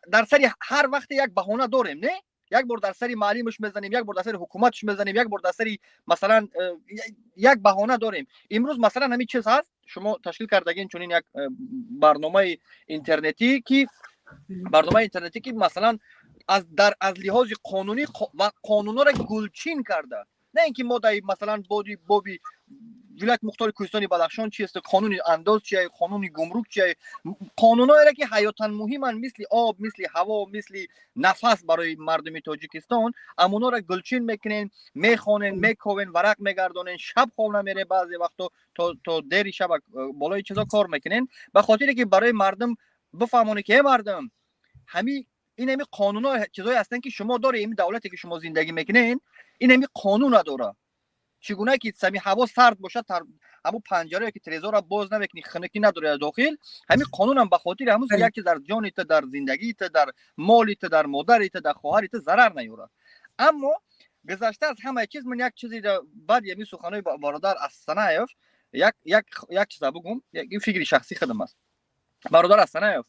Дар сари ҳар вақте як баҳона дорем, не? Як бор дар сари маълимаш мезанем, як бор дар сари ҳукуматш мезанем, як бор дар сари, масалан, як баҳона дорем. Имрӯз, масалан, ҳамин чиз ҳаст, шумо ташкил кардагин чунин як барномаи интернетӣ, ки масалан, аз лиҳози қонунӣ ва қонунҳоро гулчин карда, на ин ки мо дар, масалан, боди боби вилояти мухтори Кӯҳистони Бадахшон чист, қонуни андоз чия, қонуни гумрук чия, қонунҳоеро, ки ҳаётан муҳиманд, мисли об, мисли ҳаво, мисли нафас барои мардуми Тоҷикистон, амонҳоро гулчин мекунен, мехонен, мековен, варақ мегардонен, шаб хоб намере, баъзе вақто то дери шаб болои чизо кор мекунен, ба хотире ки барои мардум бифаҳмонед, ки э мардум, ҳами ин ҳами қонунҳо чизое ҳастанд, ки шумо доред. Ин давлате, ки шумо зиндагӣ мекунен, ин ҳами қонуна дорад. Чӣ гуна ки сами ҳаво сард бошад, ҳамун панҷарое ки трезора боз намекунӣ, хунукӣ надорад дохил, ҳамин қонунам ба хотири ҳамун як чиз дар ҷони ту, дар зиндагии ту, дар моли ту, дар модари ту, дар хоҳари ту зарар наёрад. Аммо гузашта аз ҳамаи чиз, ман як чизе баъди ҳамин суханои бародар Астанаев як чиза бугум. Ин фикри шахсии худам аст. Бародар Астанаев,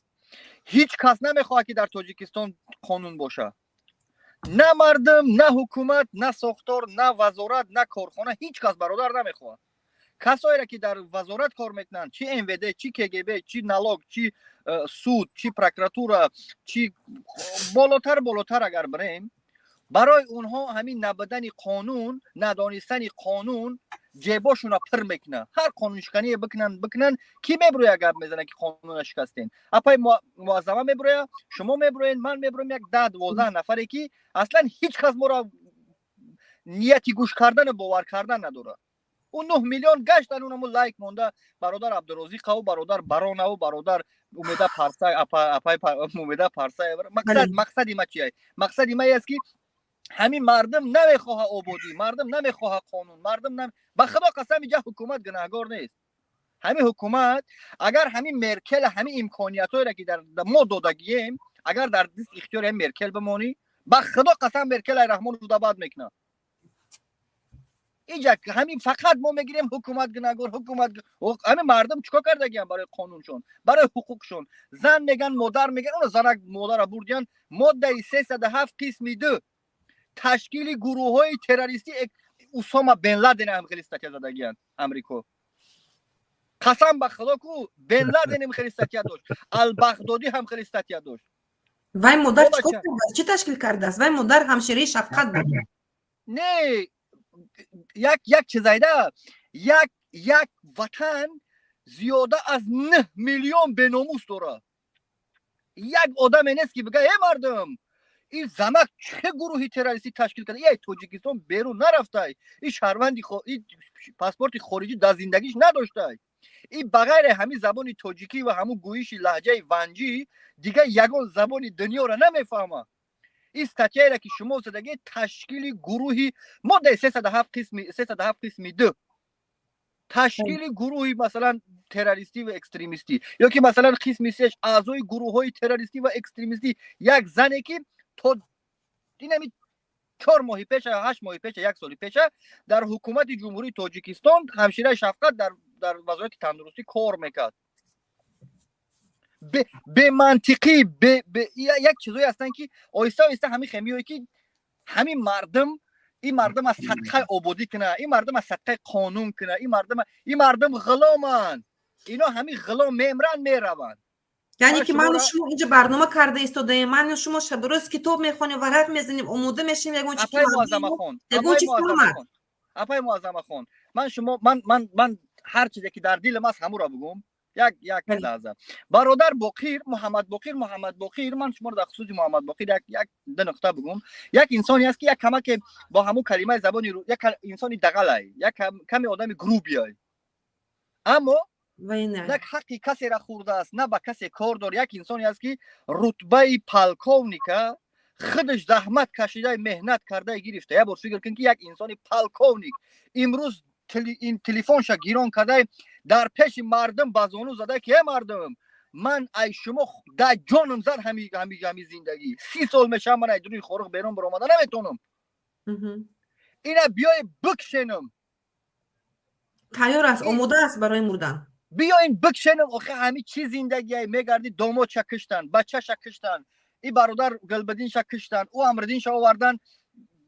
ҳеҷ кас намехоҳад, ки дар Тоҷикистон қонун бошад: на мардум, на ҳукумат, на сохтор, на вазорат, на корхона. Ҳеҷ кас, бародар, намехоҳад. Касоере, ки дар вазорат кор мекунанд, чи МВД, чи КГБ, чи налог, чи суд, чи прокуратура, чи болотар болотар агар бирем, барои онҳо ҳамин набудани қонун, надонистани қонун ҷебошуна пир мекунад. Ҳар қонуншикание бикунанд, бикунанд, кӣ мебурӯя, гап мезана, ки қонуна шикастен? Апаи Муаззама мебурӯя, шумо мебурӯед, ман мебурӯем, як 10-12 нафаре, ки аслан ҳеҷ кас моро нияти гӯш кардану бовар кардан надорад. Ӯ 9 миллион гаштан, унамо лайк монда бародар Абдурозиқаву бародар Баронаву бародар Умеда Парса, апаи Умеда Парсаева. Мақсади ма чия? Мақсади ма аст, ки ҳамин мардум намехоҳа ободӣ, мардум намехоҳа қонун, мардум ба худо қасам, иҷа ҳукумат гунаҳгор нест. Ҳамин ҳукумат агар ҳамин Меркел ҳамин имкониятҳоеро, ки дар мо додагием, агар дар даст ихтиёри ҳамин Меркел бимонӣ, ба худо қасам, Меркел ай Раҳмонов бад мекунад. Иҷа ҳамин фақат мо мегирем: ҳукумат гунаҳгор, ҳукумат. Ҳамин мардум чикор кардагиям барои қонуншон, барои ҳуқуқшон? Зан меган, модар меган, оно занак модара бурдиян. Моддаи 307 қисми 2, ташкили гурӯҳҳои террористӣ. Усома бен Ладен ҳам хеле статья задагиянд Амрико. Қасам ба худо, ку Бен Ладенем хеле статья дошт, Албағдодӣ ҳам хеле статья дошт. Вай модар чикор кардааст? Чӣ ташкил кардааст? Вай модар ҳамшираи шафқат буд. Не, як чизайда, як ватан зиёда аз 9 миллион беномус дорад. Як одаме нест, ки бига: «Э мардум, ин занак чӣ гурӯҳи террористӣ ташкил карда? Ай Тоҷикистон берун нарафтай, ин шаҳрванди паспорти хориҷӣ дар зиндагиш надоштай, ин ба ғайри ҳамин забони тоҷикӣ ва ҳамун гӯиши лаҳҷаи ванҷӣ дигар ягон забони дунёро намефаҳмад». Ин статьяеро, ки шумо задагӣ, ташкили гурӯҳи, моддаи 307 қисми 307 қисми 2, ташкили гурӯҳи, масалан, террористӣ ва экстремистӣ, ё ки, масалан, қисми сеш, аъзои гурӯҳҳои террористӣ ва экстремистӣ. Як зане, ки то инами 4 моҳи пеша, 8 моҳи пеша, як соли пеша дар ҳукумати Ҷумҳурии Тоҷикистон ҳамшираи шафқат дар Вазорати тандурустӣ кор мекард. Бемантиқӣ, як чизое ҳастанд, ки оҳиста оҳиста ҳамин хемиое, ки ҳамин мардум, ин мардум аз садқаи ободӣ куна, ин мардум аз садқаи қонун куна, ин мардум ғуломанд. Ино ҳамин ғулом мемранд, мераванд. Яъне ки ману шумо инҷа барнома карда истодаем, ману шумо шабу рӯз китоб мехонем, варақ мезанем, омода мешем, ягон чи ягон чи фаҳмад. Апаи Муаззамахон, ман шумо ман ҳар чизе, ки дар дилам аст, ҳамуро бугум. Як лаҳза, бародар Боқир, Муҳаммад Боқир, Муҳаммад Боқир, ман шуморо дар хусуси Муҳаммад Боқир як ду нуқта бугум. Як инсоне аст, ки як камаке бо ҳамун калимаи забони, як инсони дағалай, як каме одами грубый ай, аммо на ҳаққи касера хӯрдааст, на ба касе кор дор. Як инсоне аст, ки рутбаи полковника Худаш заҳмат кашида, меҳнат карда гирифта. Як бор фикр кун, ки як инсони полковник имрӯз ин телефонша гирон карда, дар пеши мардум ба зону зада, ки: «Э, мардум, ман ай шумо да ҷоном зад. Ҳами зиндагӣ 30 сол мешавам, ман ай дуруни Хоруғ берун баромада наметонам. Ина биёи бикшенам». Тайёр аст, омода аст барои мурдан. Биёин бикшенам. Охи, ҳами чӣ зиндагие? Мегарди, домодша киштан, бачаша киштан, и бародар Гулбиддинша киштан, ӯ Амриддинша овардан,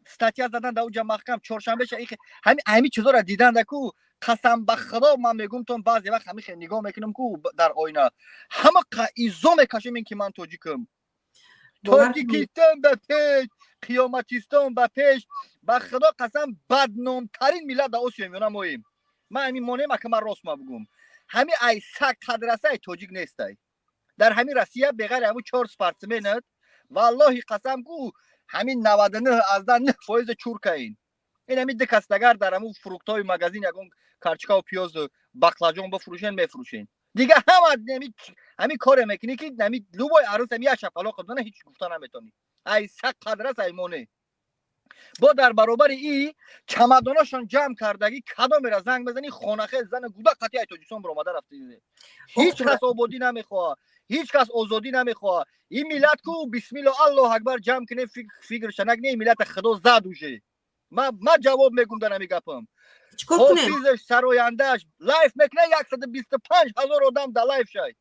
статья задан, да уҷа маҳкам чоршанбеша. Ҳами чизоро диданда ку, қасам ба Худо, ман мегумтон, баъзе вақт ҳами нигоҳ мекунам ку дар оина, ҳама изо мекашем, ин ки ман тоҷикам. Тоҷикистон ба пеш, қиёматистон ба пеш! Ба Худо қасам, бадномтарин миллат дар Осиёи Миёна моем. Ман ҳамин монем, ака, ман рост ма бугум, ҳами ай саг қадрасай тоҷик нестай дар ҳамин Россия, беғайри ҳамун чор спортсменат. Валлоҳи қасам ку, ҳамин 99,9 фоиза чуркаин. Ин ҳамин ду кас дагар дар ҳамун фруктҳои магазин ягон карчикаву пиёзу баклажон бифурӯшен, мефурӯшен. Дига ҳама ҳамин коре мекунӣ, ки ҳами любой арӯс ҳами як шапалоқ бизана, ҳеҷ гуфта наметонӣ. Ай саг қадрас ай моне. Бо дар баробари и чамадонашон ҷамъ кардагӣ, кадомера занг мезанӣ, хонахел, зана, гуда қатъи ай Тоҷикистон баромада рафта. Ҳеҷ кас ободӣ намехоҳад, ҳеҷ кас озодӣ намехоҳад. Ин миллат ку, бисмилло, аллоҳ акбар, ҷамъ кунем, фикрша накне. Ин миллата Худо зад уже. Ма ҷавоб мегум дар ҳами гапам. Ҳофизаш, сарояндааш лайв мекуна, 125 000 одам дар лайв шай.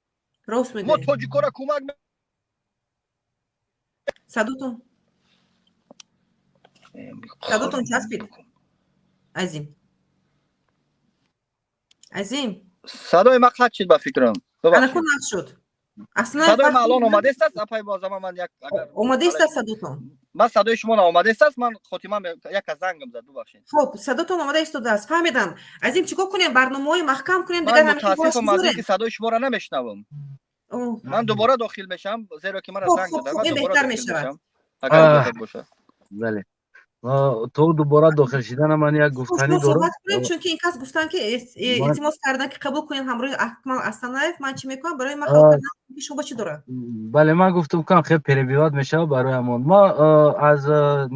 Рост. Мо тоҷикора кӯмак Садотон часпид, Азим, Азим. Садои ма қатъ шид, ба фикрам. Анаку нақш шуд. Садои ма алон омадест аст, апай бозама, ман як Омадест аст садотон. Ман садои шумо наомадест аст, ман хотима як аз зангам зад, бубахшед. Хоб, садотон омада истодааст, фаҳмидам. Азим, чӣ кор кунем? Барномаҳои маҳкам кунем? Дигар мутаассифам аз ин ки садои шуморо намешнавам. Ман дубора дохил мешавам, зеро ки мана занг задам. Беҳтар мешавад. Агар иҷозат бошад. Бале, то дубора дохил шидана ман як гуфтанӣ дорам. Кунем, чунки ин кас гуфтан, ки илтимос кардан, ки қабул кунем ҳамроҳи Акмал Асанаев. Ман чӣ мекунам барои ман, ки шумо чӣ дорад? Бале, ман гуфтам, кам хел перебивать мешавад, барои ҳамон ма аз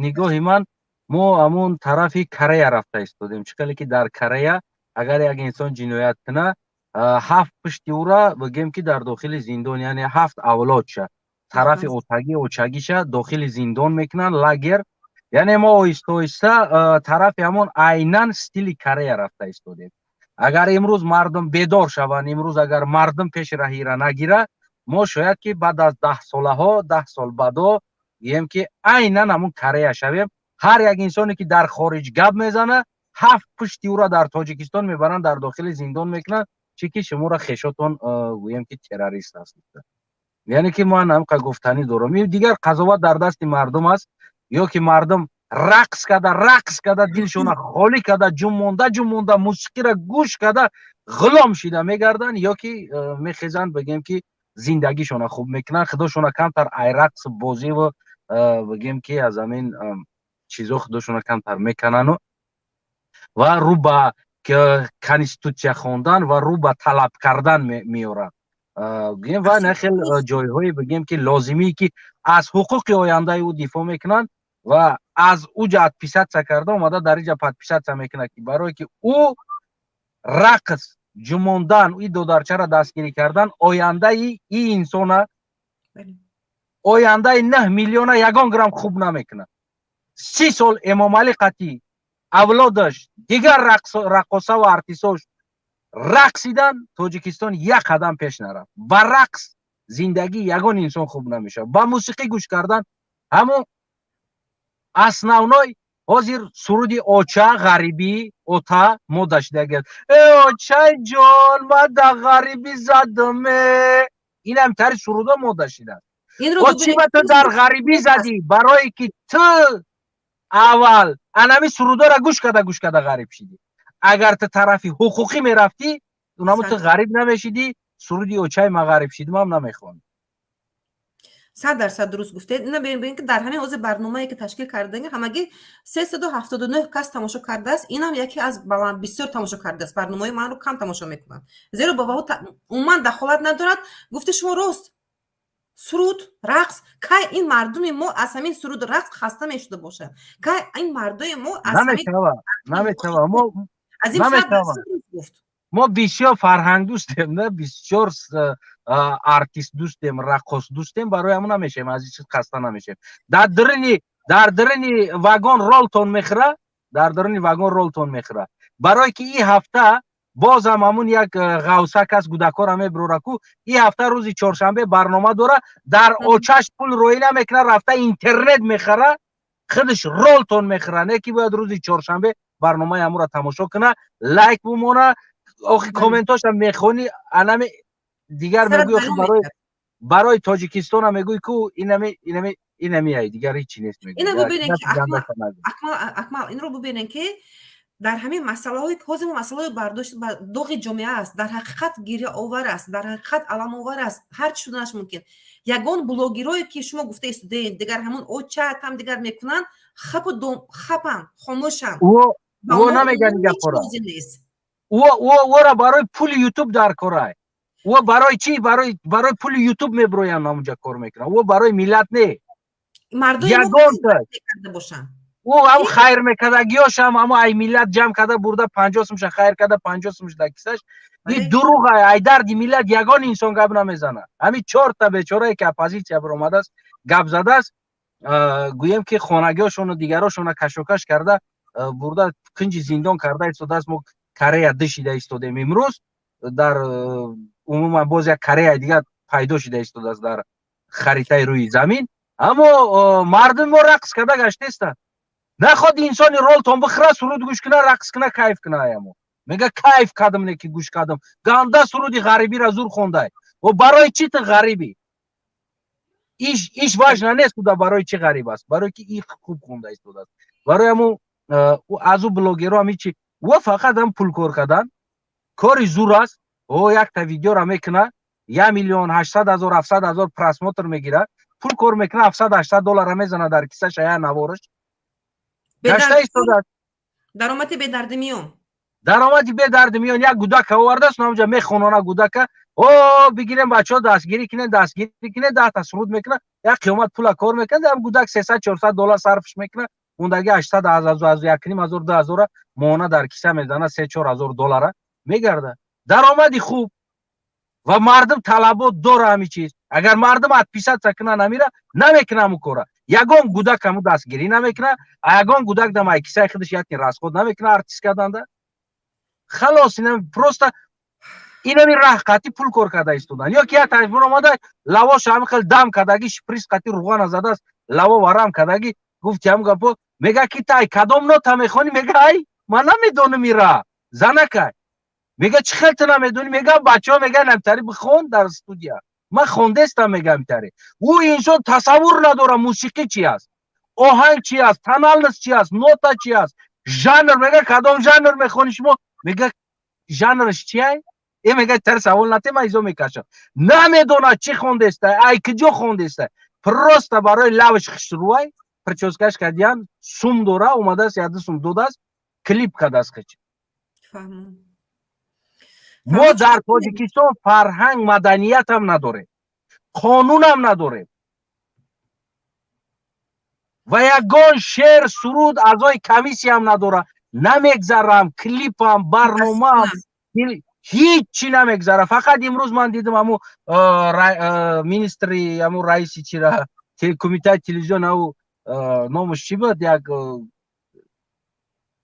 нигоҳи ман мо ҳамон тарафи Корея рафта истодем. Чӣ хеле ки дар Корея агар як инсон ҷиноят куна, ҳафт пушти ӯра, бигем, ки дар дохили зиндон, яъне ҳафт авлодша, тарафи отагӣ, очагиша дохили зиндон мекунанд, лагер. Яъне мо оҳиста оҳиста тарафи ҳамон айнан стили Корея рафта истодем. Агар имрӯз мардум бедор шаванд, имрӯз агар мардум пеши раҳира нагира, мо шояд ки баъд аз даҳсолаҳо, 10 сол баъдо, гӯем ки айнан ҳамон Корея шавем. Ҳар як инсоне ки дар хориҷ гап мезана, ҳафт пушти ӯра дар Тоҷикистон мебаранд, дар дохили зиндон мекунанд, чӣ ки шуморо хешотон, гӯем ки, террорист аст. Яъне ки ман ҳамқа гуфтанӣ дорам. Дигар қазоват дар дасти мардум аст. Ё ки мардум рақс карда, рақс карда, дилшона холӣ карда, ҷумонда, ҷумонда, мусиқиро гӯш карда, ғулом шида мегарданд, ё ки мехезанд, бигем ки, зиндагишона хуб мекунанд, худошона камтар ай рақс, бозиву, бигем ки, аз ҳамин чизо худошона камтар меканану ва рӯ ба конститутсия хондан ва рӯ ба талаб кардан меоранд, гӯем, ва на хел ҷойҳое, бигем ки, лозимие ки аз ҳуқуқи ояндаи ӯ дифоъ мекунанд ва аз уҷа отписаться карда омада, дар иҷа подписаться мекунад, ки барое ки ӯ рақс ҷумондан, и додарчаро дастгирӣ кардан ояндаи и инсона, ояндаи 9 миллиона ягон грамм хуб намекунад. 30 сол Эмомалӣ қатӣ авлодаш, дигар раққосаву артисош рақсидан, Тоҷикистон як қадам пеш нарафт. Ба рақс зиндагии ягон инсон хуб намешавад, ба мусиқӣ гӯш кардан. Ҳамон основной ҳозир суруди «Оча ғарибӣ», ота мода шидаги: «Э, очаи ҷон, ма да ғарибӣ задаме». Инам тари сурудо мода шидааст. Чиба ту дар ғарибӣ задӣ? Барое ки ту аввал анами сурудоро гӯш карда, гӯш карда ғариб шидӣ. Агар ту тарафи ҳуқуқӣ мерафтӣ, унамо ту ғариб намешидӣ, суруди «Очаи ма ғариб шидимам» намехондӣ. 100% дуруст гуфтед. Ина бибинед, ки дар ҳамин ҳозир барномае ки ташкил кардаги, ҳамагӣ 379 кас тамошо кардааст. Инам яке аз баланд, бисёр тамошо кардааст. Барномаи манро кам тамошо мекунанд, зеро ба ваҳо умуман дахолат надорад. Гуфти шумо рост. Суруд, рақс. Кай ин мардуми мо аз ҳамин суруду рақс хаста мешуда бошад? Кай ин мардуми мо аз Намешава, намешава. Мо аз ин гуфт. Мо бисёр фарҳангдӯстем, на бисёр артист дӯстем, раққос дӯстем. Барои ҳамон намешавем, аз ин чиз хаста намешавем. Дар даруни вагон ролтон мехӯра, дар даруни вагон ролтон мехӯра. Барое ки ин ҳафта бозам ҳамун як ғавсак аст, гудакора мебурора ку. Ин ҳафта рӯзи чоршанбе барнома дора. Дар очаш пул роӣ намекуна, рафта интернет мехара, худаш ролтон мехӯра. Не ки бояд рӯзи чоршанбе барномаи ҳамура тамошо куна, лайк бумона. Охи, комментоша мехонӣ, анами дигар мегӯй, охи, барои Тоҷикистона мегӯй ку, инами ай, дигар ҳичи нест. Мегӯй, бубинед ки, Акмал, инро бубинед, ки дар ҳамин масъалаҳои ҳозир мо, масъалаҳои бардошт ба доғи ҷомеа аст, дар ҳақиқат гиряовар аст, дар ҳақиқат аламовар аст. Ҳар чӣ шуданаш мумкин. Ягон блогерое ки шумо гуфта истудаед, дигар ҳамон очат ҳам дигар мекунанд, хапу хапан, хомӯшанд. Ӯ намегани гапҳоро. Ӯра барои пули Ютуб дар корай. Ӯ барои чӣ? Барои пули Ютуб меброянд, ҳамунҷа кор мекунанд. Ӯ барои миллат не. Ягонта ӯ ҳам хайр мекардагиёшам, ҳамо ай миллат ҷамъ карда бурда, 50 сумша хайр карда, 50 сумш дар кисаш. И дурӯғ. Ай дарди миллат ягон инсон гап намезанад. Ҳамин чорта бечорае ки оппозитсия баромадааст, гап задааст, гӯем ки хонагиҳошону дигарошона кашокаш карда бурда, кунҷи зиндон карда истодааст. Мо Корея дишида истодем имрӯз. Дар умуман боз як Кореяи дигар пайдо шида истодааст дар харитаи рӯи замин. Аммо мардуми мо рақс карда гаштестанд. Наход инсони ролтон бихӯра, суруд гӯш куна, рақс куна, кайф куна. Аямо мега: «Кайф кардам, не ки гӯш кардам, ганда суруди ғарибира зур хондай». О, барои чӣ ту ғарибӣ? Иш важно нест буда, барои чӣ ғариб аст, барои ки и хуб хонда истодааст. Барои ҳамун аз ӯ блогеро ҳам ҳичи. Ӯ фақат ҳам пул кор кардан, кори зур аст. О, якта видеора мекуна, 1 800 000, 700 000 просмотр мегира, пул кор мекуна, 700-800 доллара мезана дар кисаша, я навораш гашта истодааст. Даромади бедарди миён. Даромади бедарди миён. Як гудака овардааст, ҳамҷа мехонона гудака. О, бигирем, бачаҳо, дастгирӣ кунед, дастгирӣ кунед. 10-та суруд мекунад, як қиёмат пула кор мекунад. Ам гудак 300-400 доллар сарфш мекунад, мондаги 800, аз 1,5 ҳазор, 2 ҳазора моҳона дар киса мезана, 3-4 ҳазор доллара мегарда. Даромади хуб ва мардум талабот дора ҳами чиз. Агар мардум отписаться кунанд, амира намекуна ҳамун кора. Ягон гудак ҳаму дастгирӣ намекуна, ягон гудак дам ай кисаи худаш якин расход намекуна артист карданда. Халос, ина просто инами раҳ қатӣ пул кор карда истодан. Ё ки як таҷбур омада, лавоша ҳами хел дам кардаги, шприц қатӣ руғана задааст, лаво варам кардаги. Гуфти ҳам гапо, мега ки тай кадом нота мехонӣ? Мега: «Ай, ман намедонам ира, занакай». Мега: «Чӣ хел ту намедонӣ?» Мега: «Бачаҳо мега, намтари бихон дар студия, ман хондестам». Мега амтари ӯ инсон тасаввур надорад мусиқӣ чи аст, оҳанг чи аст, тональность чи аст, нота чи аст, жанр. Мега: «Кадом жанр мехонӣ шумо?» Мега: «Жанрш чи ай?» Э, мега, тар савол нате, ман изо мекашам. Намедонад чӣ хондеста, ай куҷо хондеста. Просто барои лавш хушрӯай, причёскаш кардиян, сум дора, омадааст, яду сум додааст, клип кардааст хич. Мо дар Тоҷикистон фарҳанг, маданиятам надорем, қонунам надорем ва ягон шеър, суруд аъзои комиссиям надора. Намегзарам, клипам, барномаам, ҳичи намегзара. Фақат имрӯз ман дидам, ҳаму министри, ҳаму раиси чира, кумитаи телевизион, ау номаш чӣ буд, як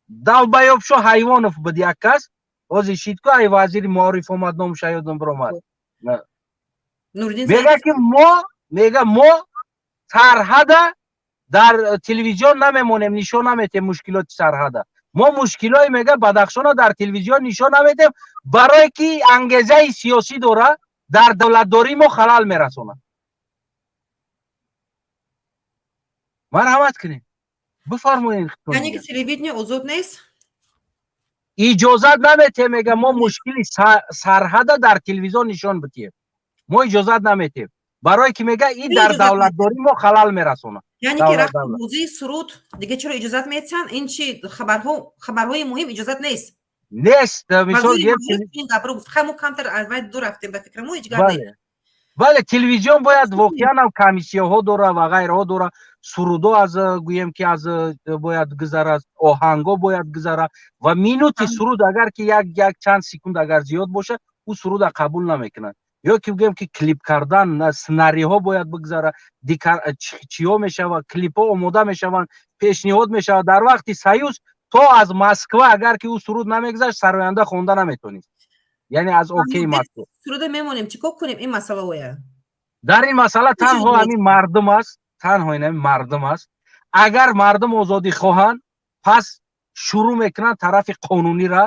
долбоёбшо Ҳайвонов буд, як кас ҳозир шид ку, ай вазири маориф омад, номаша ёдам биромад. Мега ки мо, мега, мо сарҳада дар телевизион намемонем, нишон наметем мушкилоти сарҳада. Мо мушкилои, мега, Бадахшона дар телевизион нишон наметем, барое ки ангезаи сиёсӣ дора, дар давлатдории мо халал мерасонад. Марҳамат кунед, бифармоед. Яъне ки телевидение озод нест? Иҷозат наметем, мега, мо мушкили сарҳада дар телевизион нишон битием, мо иҷозат наметем, барое ки, мега, и дар давлатдории мо халал мерасонад. Яъне ки рақсбозии, суруд, дига чаро иҷозат метиҳанд? Ин чи хабарҳо, хабарҳои муҳим иҷозат нест? Нест. Мисол мо камтар аз вай дур рафтем, ба фикри мо ҳеҷ гап. Бале, телевизион бояд воқеан ҳам комиссияҳо дора ва ғайраҳо дора. Сурудо аз, гӯем ки, аз бояд гузарад, оҳангҳо бояд гузарад ва минути суруд агар ки як чанд секунд агар зиёд бошад, ӯ суруда қабул намекунад. Ё ки бигӯем ки клип кардан, сценариҳо бояд бигзарад, чиҳо мешавад, клипҳо омода мешаванд, пешниҳод мешавад. Дар вақти союз то аз Москва агар ки ӯ суруд намегузашт, сароянда хонда наметонист, яъне аз окей Москва. Суруда мемонем, чӣ кор кунем ин масъалаоя? Дар ин масъала танҳо ҳамин мардум аст, танҳо ин ҳамин мардум аст. Агар мардум озодӣ хоҳанд, пас шурӯъ мекунанд тарафи қонунира,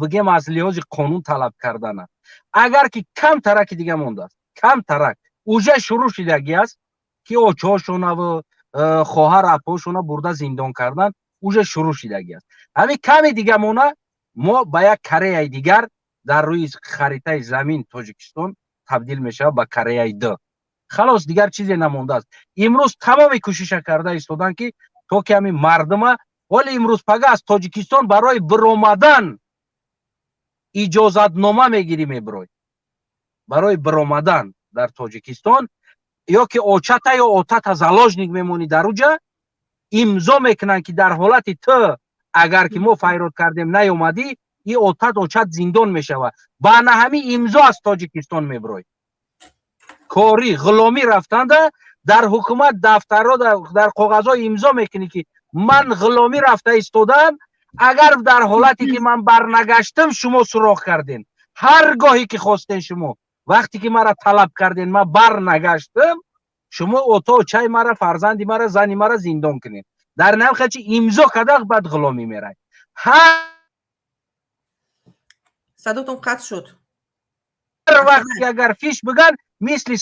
бигем, аз лиҳози қонун талаб кардана. Агар ки кам тараки дига мондааст, кам тарак уже шурӯъ шидагӣ аст, ки очаҳошонаву хоҳар апҳошона бурда зиндон кардан уже шурӯъ шидагӣ аст. Ҳамин ками дига мона, мо ба як Кореяи дигар дар рӯи харитаи замин Тоҷикистон табдил мешавад ба Кореяи д. Халос, дигар чизе намондааст. Имрӯз тамоми кӯшиша карда истоданд, ки то ки ҳамин мардума ҳоли имрӯз пага аз Тоҷикистон барои биромадан иҷозатнома мегирӣ, мебирой. Барои биромадан дар Тоҷикистон ё ки очата ё отата заложник мемонӣ, дар уҷа имзо мекунанд, ки дар ҳолати ту агар ки мо файрод кардем, наёмадӣ, и отат, очат зиндон мешавад. Ба на ҳамин имзо аз Тоҷикистон мебирой. Корӣ ғуломӣ рафтанда дар ҳукумат дафтарҳо, дар коғазҳо имзо мекунӣ, ки ман ғуломӣ рафта истодам, агар дар ҳолате ки ман барнагаштам, шумо суроғ кардем, ҳар гоҳе ки хостен, шумо вақте ки мара талаб карден, ман барнагаштам, шумо ото очаи мара, фарзанди мара, зани мара зиндон кунед. Дар навхачи имзо карда, баъд ғуломӣ мерай. Садотон қатъ шуд. Ҳар вақт ки агар фиш биган, мисли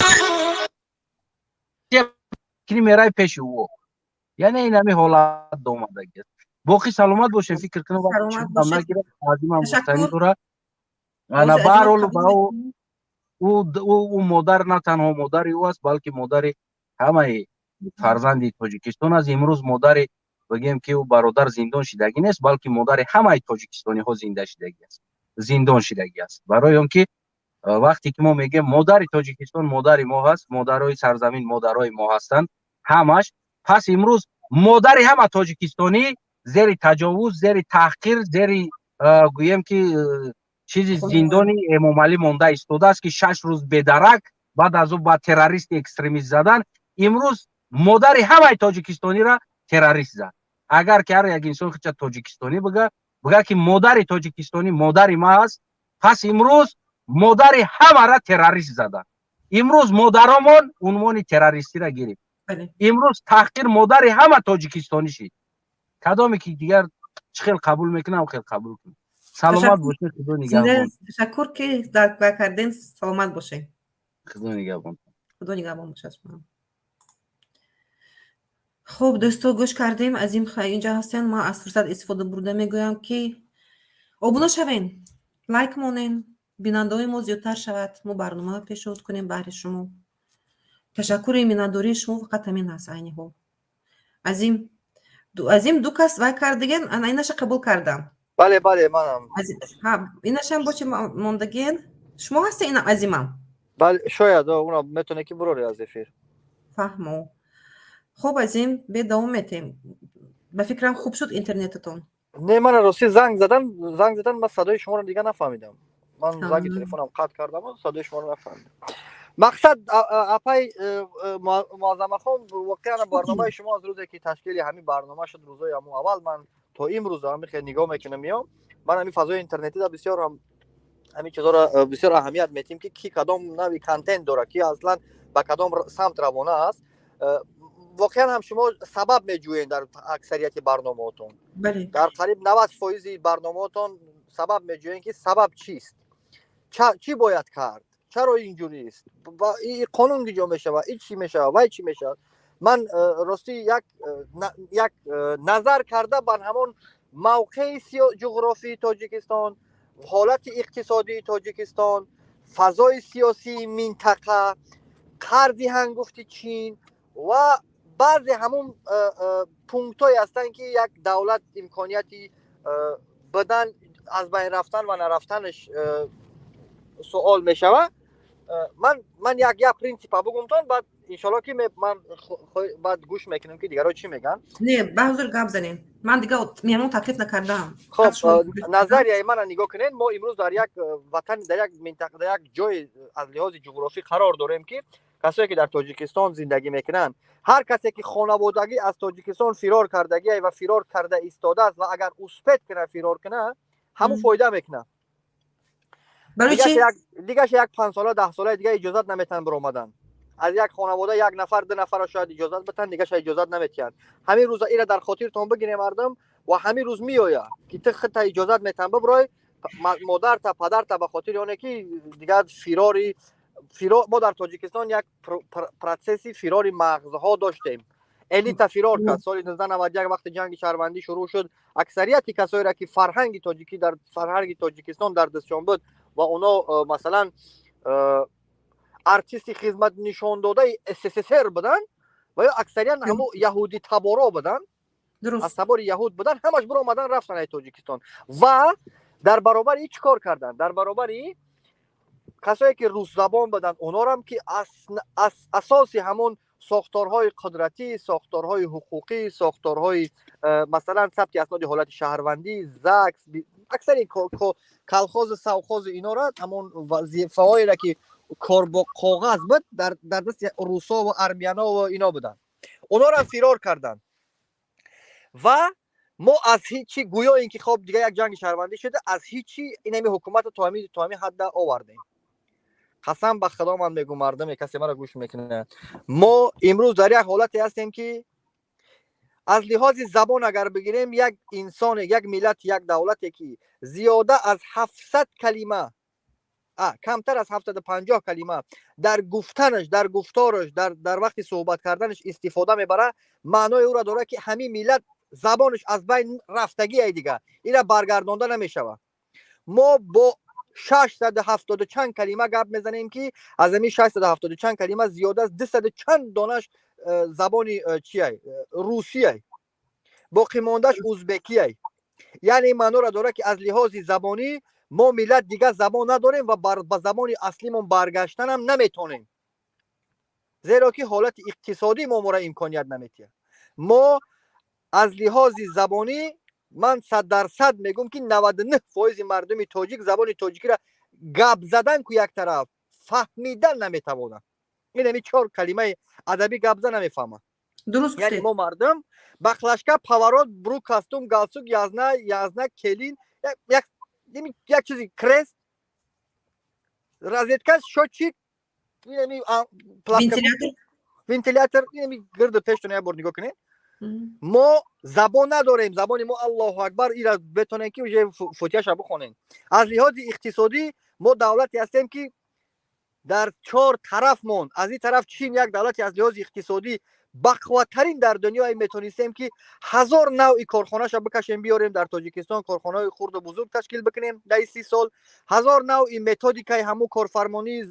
мерай пеши ӯ. Яъне ин ҳами ҳолат омадагиаст. Боқӣ саломат бошед. Фикр кунам, нагирад, азимам гуфтанӣ дора. Ана, баҳрҳол, ба ӯ модар на танҳо модари ӯ аст, балки модари ҳамаи фарзанди Тоҷикистон аст. Имрӯз модари, бигем ки, ӯ бародар зиндон шидагӣ нест, балки модари ҳамаи тоҷикистониҳо зинда шидагӣ аст, зиндон шидагӣ аст. Барои он ки вақте ки мо мегӯем модари Тоҷикистон модари мо ҳаст, модарои сарзамин модарои мо ҳастанд ҳамаш, пас имрӯз модари ҳама тоҷикистонӣ зери таҷовуз, зери таҳқир, зери, гӯем ки, чизи зиндони Эмомалӣ монда истодааст, ки 6 рӯз бедарак, баъд аз ӯ ба террористи экстремист задан. Имрӯз модари ҳамаи тоҷикистониро террорист зад. Агар ки ҳар як инсон хича тоҷикистонӣ бига, бига ки модари тоҷикистонӣ модари ма аст, пас имрӯз модари ҳамара террорист зада. Имрӯз модаромон унвони террористиро гирифт. Имрӯз таҳқир модари ҳама тоҷикистонӣ шид. Кадоме ки дигар чӣ хел қабул мекунам, хел қабул кунам. Саломат бошед, Худо нигаҳбон. Ташаккур, ки дарк карден. Саломат бошед. Худо нигаҳбон. Худо нигаҳбон бошад. Хуб, дӯсто, гӯш кардем. Азим инҷа ҳастен. Ман аз фурсат истифода бурда мегӯям, ки обуна шавен, лайк монен, бинандаҳои мо зиёдтар шавад, мо барнома пешниҳод кунем баҳри шумо. Ташаккури миннатдории шумо фақат ҳамин аст айни ҳол. Азим, Азим, ду кас вай кардиген, ана инаша қабул кардам. Бале, манам. Инашам бочи мондагиен. Шумо ҳасте, ина Азимам? Бале, шояд уна метавоне ки бурори аз эфир. Фаҳмо. Хуб, Азим, бе давом метем. Ба фикрам, хуб шуд интернетатон. Не, мана рости занг задан, ман садои шуморо дига нафаҳмидам. Ман занги телефонам қатъ кардам, садои шуморо нафаҳмидам. Мақсад, апай Муаззамахон, воқеан барномаи шумо аз рӯзе ки ташкили ҳамин барнома шуд, рӯзои ҳамун аввал ман то имрӯз ҳамин хел нигоҳ мекунам, меом. Ман ҳамин фазои интернетида бисёр ҳам ҳамин чизоро бисёр аҳамият метиҳем, ки ки кадом нави контент дорад, ки аслан ба кадом самт равона аст. Воқеан ҳам шумо сабаб меҷӯед дар аксарияти барномаотон, дар қариб 90 фоизи барномаотон сабаб меҷӯед, ки сабаб чист, чӣ бояд кард, чаро инҷурист, қонун киҷо мешавад, и чӣ мешавад, вай чӣ мешавад. Ман ростӣ як назар карда бар ҳамон мавқеи ҷуғрофии Тоҷикистон, ҳолати иқтисодии Тоҷикистон, фазои сиёсии минтақа, қарзи ҳангуфти Чин ва баъзе ҳамун пунктҳое ҳастанд, ки як давлат имконияти будан, аз байн рафтан ва нарафтанаш суол мешавад. Ман як принсипа бугумтон, баъд иншолло, ки ман баъд гӯш мекунем, ки дигаро чӣ мегӯянд. Не, ба ҳузур гап занем, ман дига меҳмон таклиф накардам. Хоб, назарияи мана нигоҳ кунед. Мо имрӯз дар як ватан, дар як минтақа, дар як ҷой аз лиҳози ҷуғрофӣ қарор дорем, ки касое ки дар Тоҷикистон зиндагӣ мекунанд, ҳар касе ки хонаводагӣ аз Тоҷикистон фирор кардагӣ ва фирор карда истодааст ва агар успеть кунад, фирор кунад, ҳамун фоида мекунад. Дигаша як 5 сола, 10 солаи дига иҷозат наметаҳанд биромадан. Аз як хонавода як нафар, ду нафарро шояд иҷозат битанд, дигаша иҷозат наметиҳанд. Ҳамин рӯза ира дар хотиртон бигирем, мардум, ва ҳамин рӯз меояд, ки ту худта иҷозат метаҳанд бибирой, модарта, падарта, ба хотири оне ки дигар фирори фирор. Мо дар Тоҷикистон як процесси фирори мағзҳо доштем. Элита фирор кард соли 1991, вақти ҷанги шаҳрвандӣ шурӯъ шуд. Аксарияти касоеро, ки фарҳанги тоҷикӣ дар фарҳанги Тоҷикистон дар дастшон буд ва оно, масалан, артисти хизматнишондодаи СССР буданд ва ё аксарият ҳамо яҳудӣ таборо буданд, аз табори яҳуд буданд, ҳамаш биромадан рафтан ай Тоҷикистон. Ва дар баробари чӣ кор карданд? Дар баробари касое ки русзабон буданд, онорам ки асоси ҳамон сохторҳои қудратӣ, сохторҳои ҳуқуқӣ, сохторҳои, масалан, сабти асноди ҳолати шаҳрвандӣ, ЗАГС, аксари колхозу совхозу инора, ҳамон вазифаҳоеро ки кор бо коғаз буд, дар дасти русо ва армяно ва ино буданд, онорам фирор карданд. Ва мо аз ҳичи, гӯё ин ки хоб, дига як ҷанги шаҳрвандӣ шуда, аз ҳичи инами ҳукуматро то ҳами ҳадда овардем. Қасам ба Худо, ман мегӯм, мардуме, касе маро гӯш мекунад, мо имрӯз дар як ҳолате ҳастем, ки аз лиҳози забон агар бигирем, як инсоне, як миллат, як давлате ки зиёда аз 700 калима, камтар аз 750 калима дар гуфтанаш, дар гуфтораш, дар вақти суҳбат карданаш истифода мебарад, маънои ӯро дорад, ки ҳамин миллат забонаш аз байн рафтагиай, дига ира баргардонда намешавад. Мо бо 670 чанд калима гап мезанем, ки аз ҳамин 670 чанд калима зиёда аз 200 чанд донаш забони чиай, русияй, боқимондааш узбекияй. Яъне маъноро дорад, ки аз лиҳози забонӣ мо миллат дигар забон надорем ва ба забони аслимон баргаштанам наметонем, зеро ки ҳолати иқтисодии мо моро имконият наметиҳад. Мо аз лиҳози забонӣ, ман 100% мегӯм, ки 99% мардуми тоҷик забони тоҷикиро гап задан ку як тараф, фаҳмидан наметавонад. Ин ҳами чор калимаи адабӣ гап зан намефаҳмад. Яъне мо мардум баклажка, поворот, брюк, костюм, галстук, язна, язна, келин, як чизи, крест, розетка, счётчик, вентилятор, гирду пештон як бор нигоҳ кунед. Мо забон надорем. Забони мо, Аллоҳу акбар, ира бетонем, ки уже фотиҳаша бихонем. Аз лиҳози иқтисодӣ мо давлате ҳастем, ки дар чор тарафмон, аз ин тараф Чин, як давлате аз лиҳози иқтисодӣ бақувваттарин дар дунёе, метонистем, ки ҳазор навъи корхонаша бикашем, биёрем дар Тоҷикистон, корхонаҳои хурду бузург ташкил бикунем. Дар 30 сол ҳазор навъи методикаи ҳамун корфармонии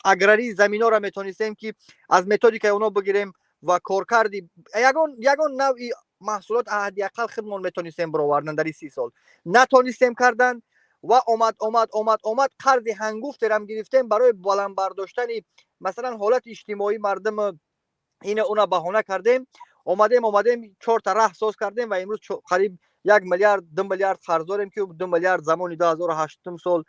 аграрии заминҳоро метонистем, ки аз методикаи онҳо бигирем ва коркарди ягон навъи маҳсулот ҳадди ақал худмон метонистем бировардан. Дар 30 сол натонистем кардан. Ва омад, омад, омад, омад, қарзи ҳангуфтерам гирифтем барои баланд бардоштани, масалан, ҳолати иҷтимоии мардум. Ина уна баҳона кардем, омадем, омадем, чорта раҳ соз кардем ва имрӯз қариб 1 миллиард, 2 миллиард қарз дорем, ки 2 миллиард замони 2008-ум сол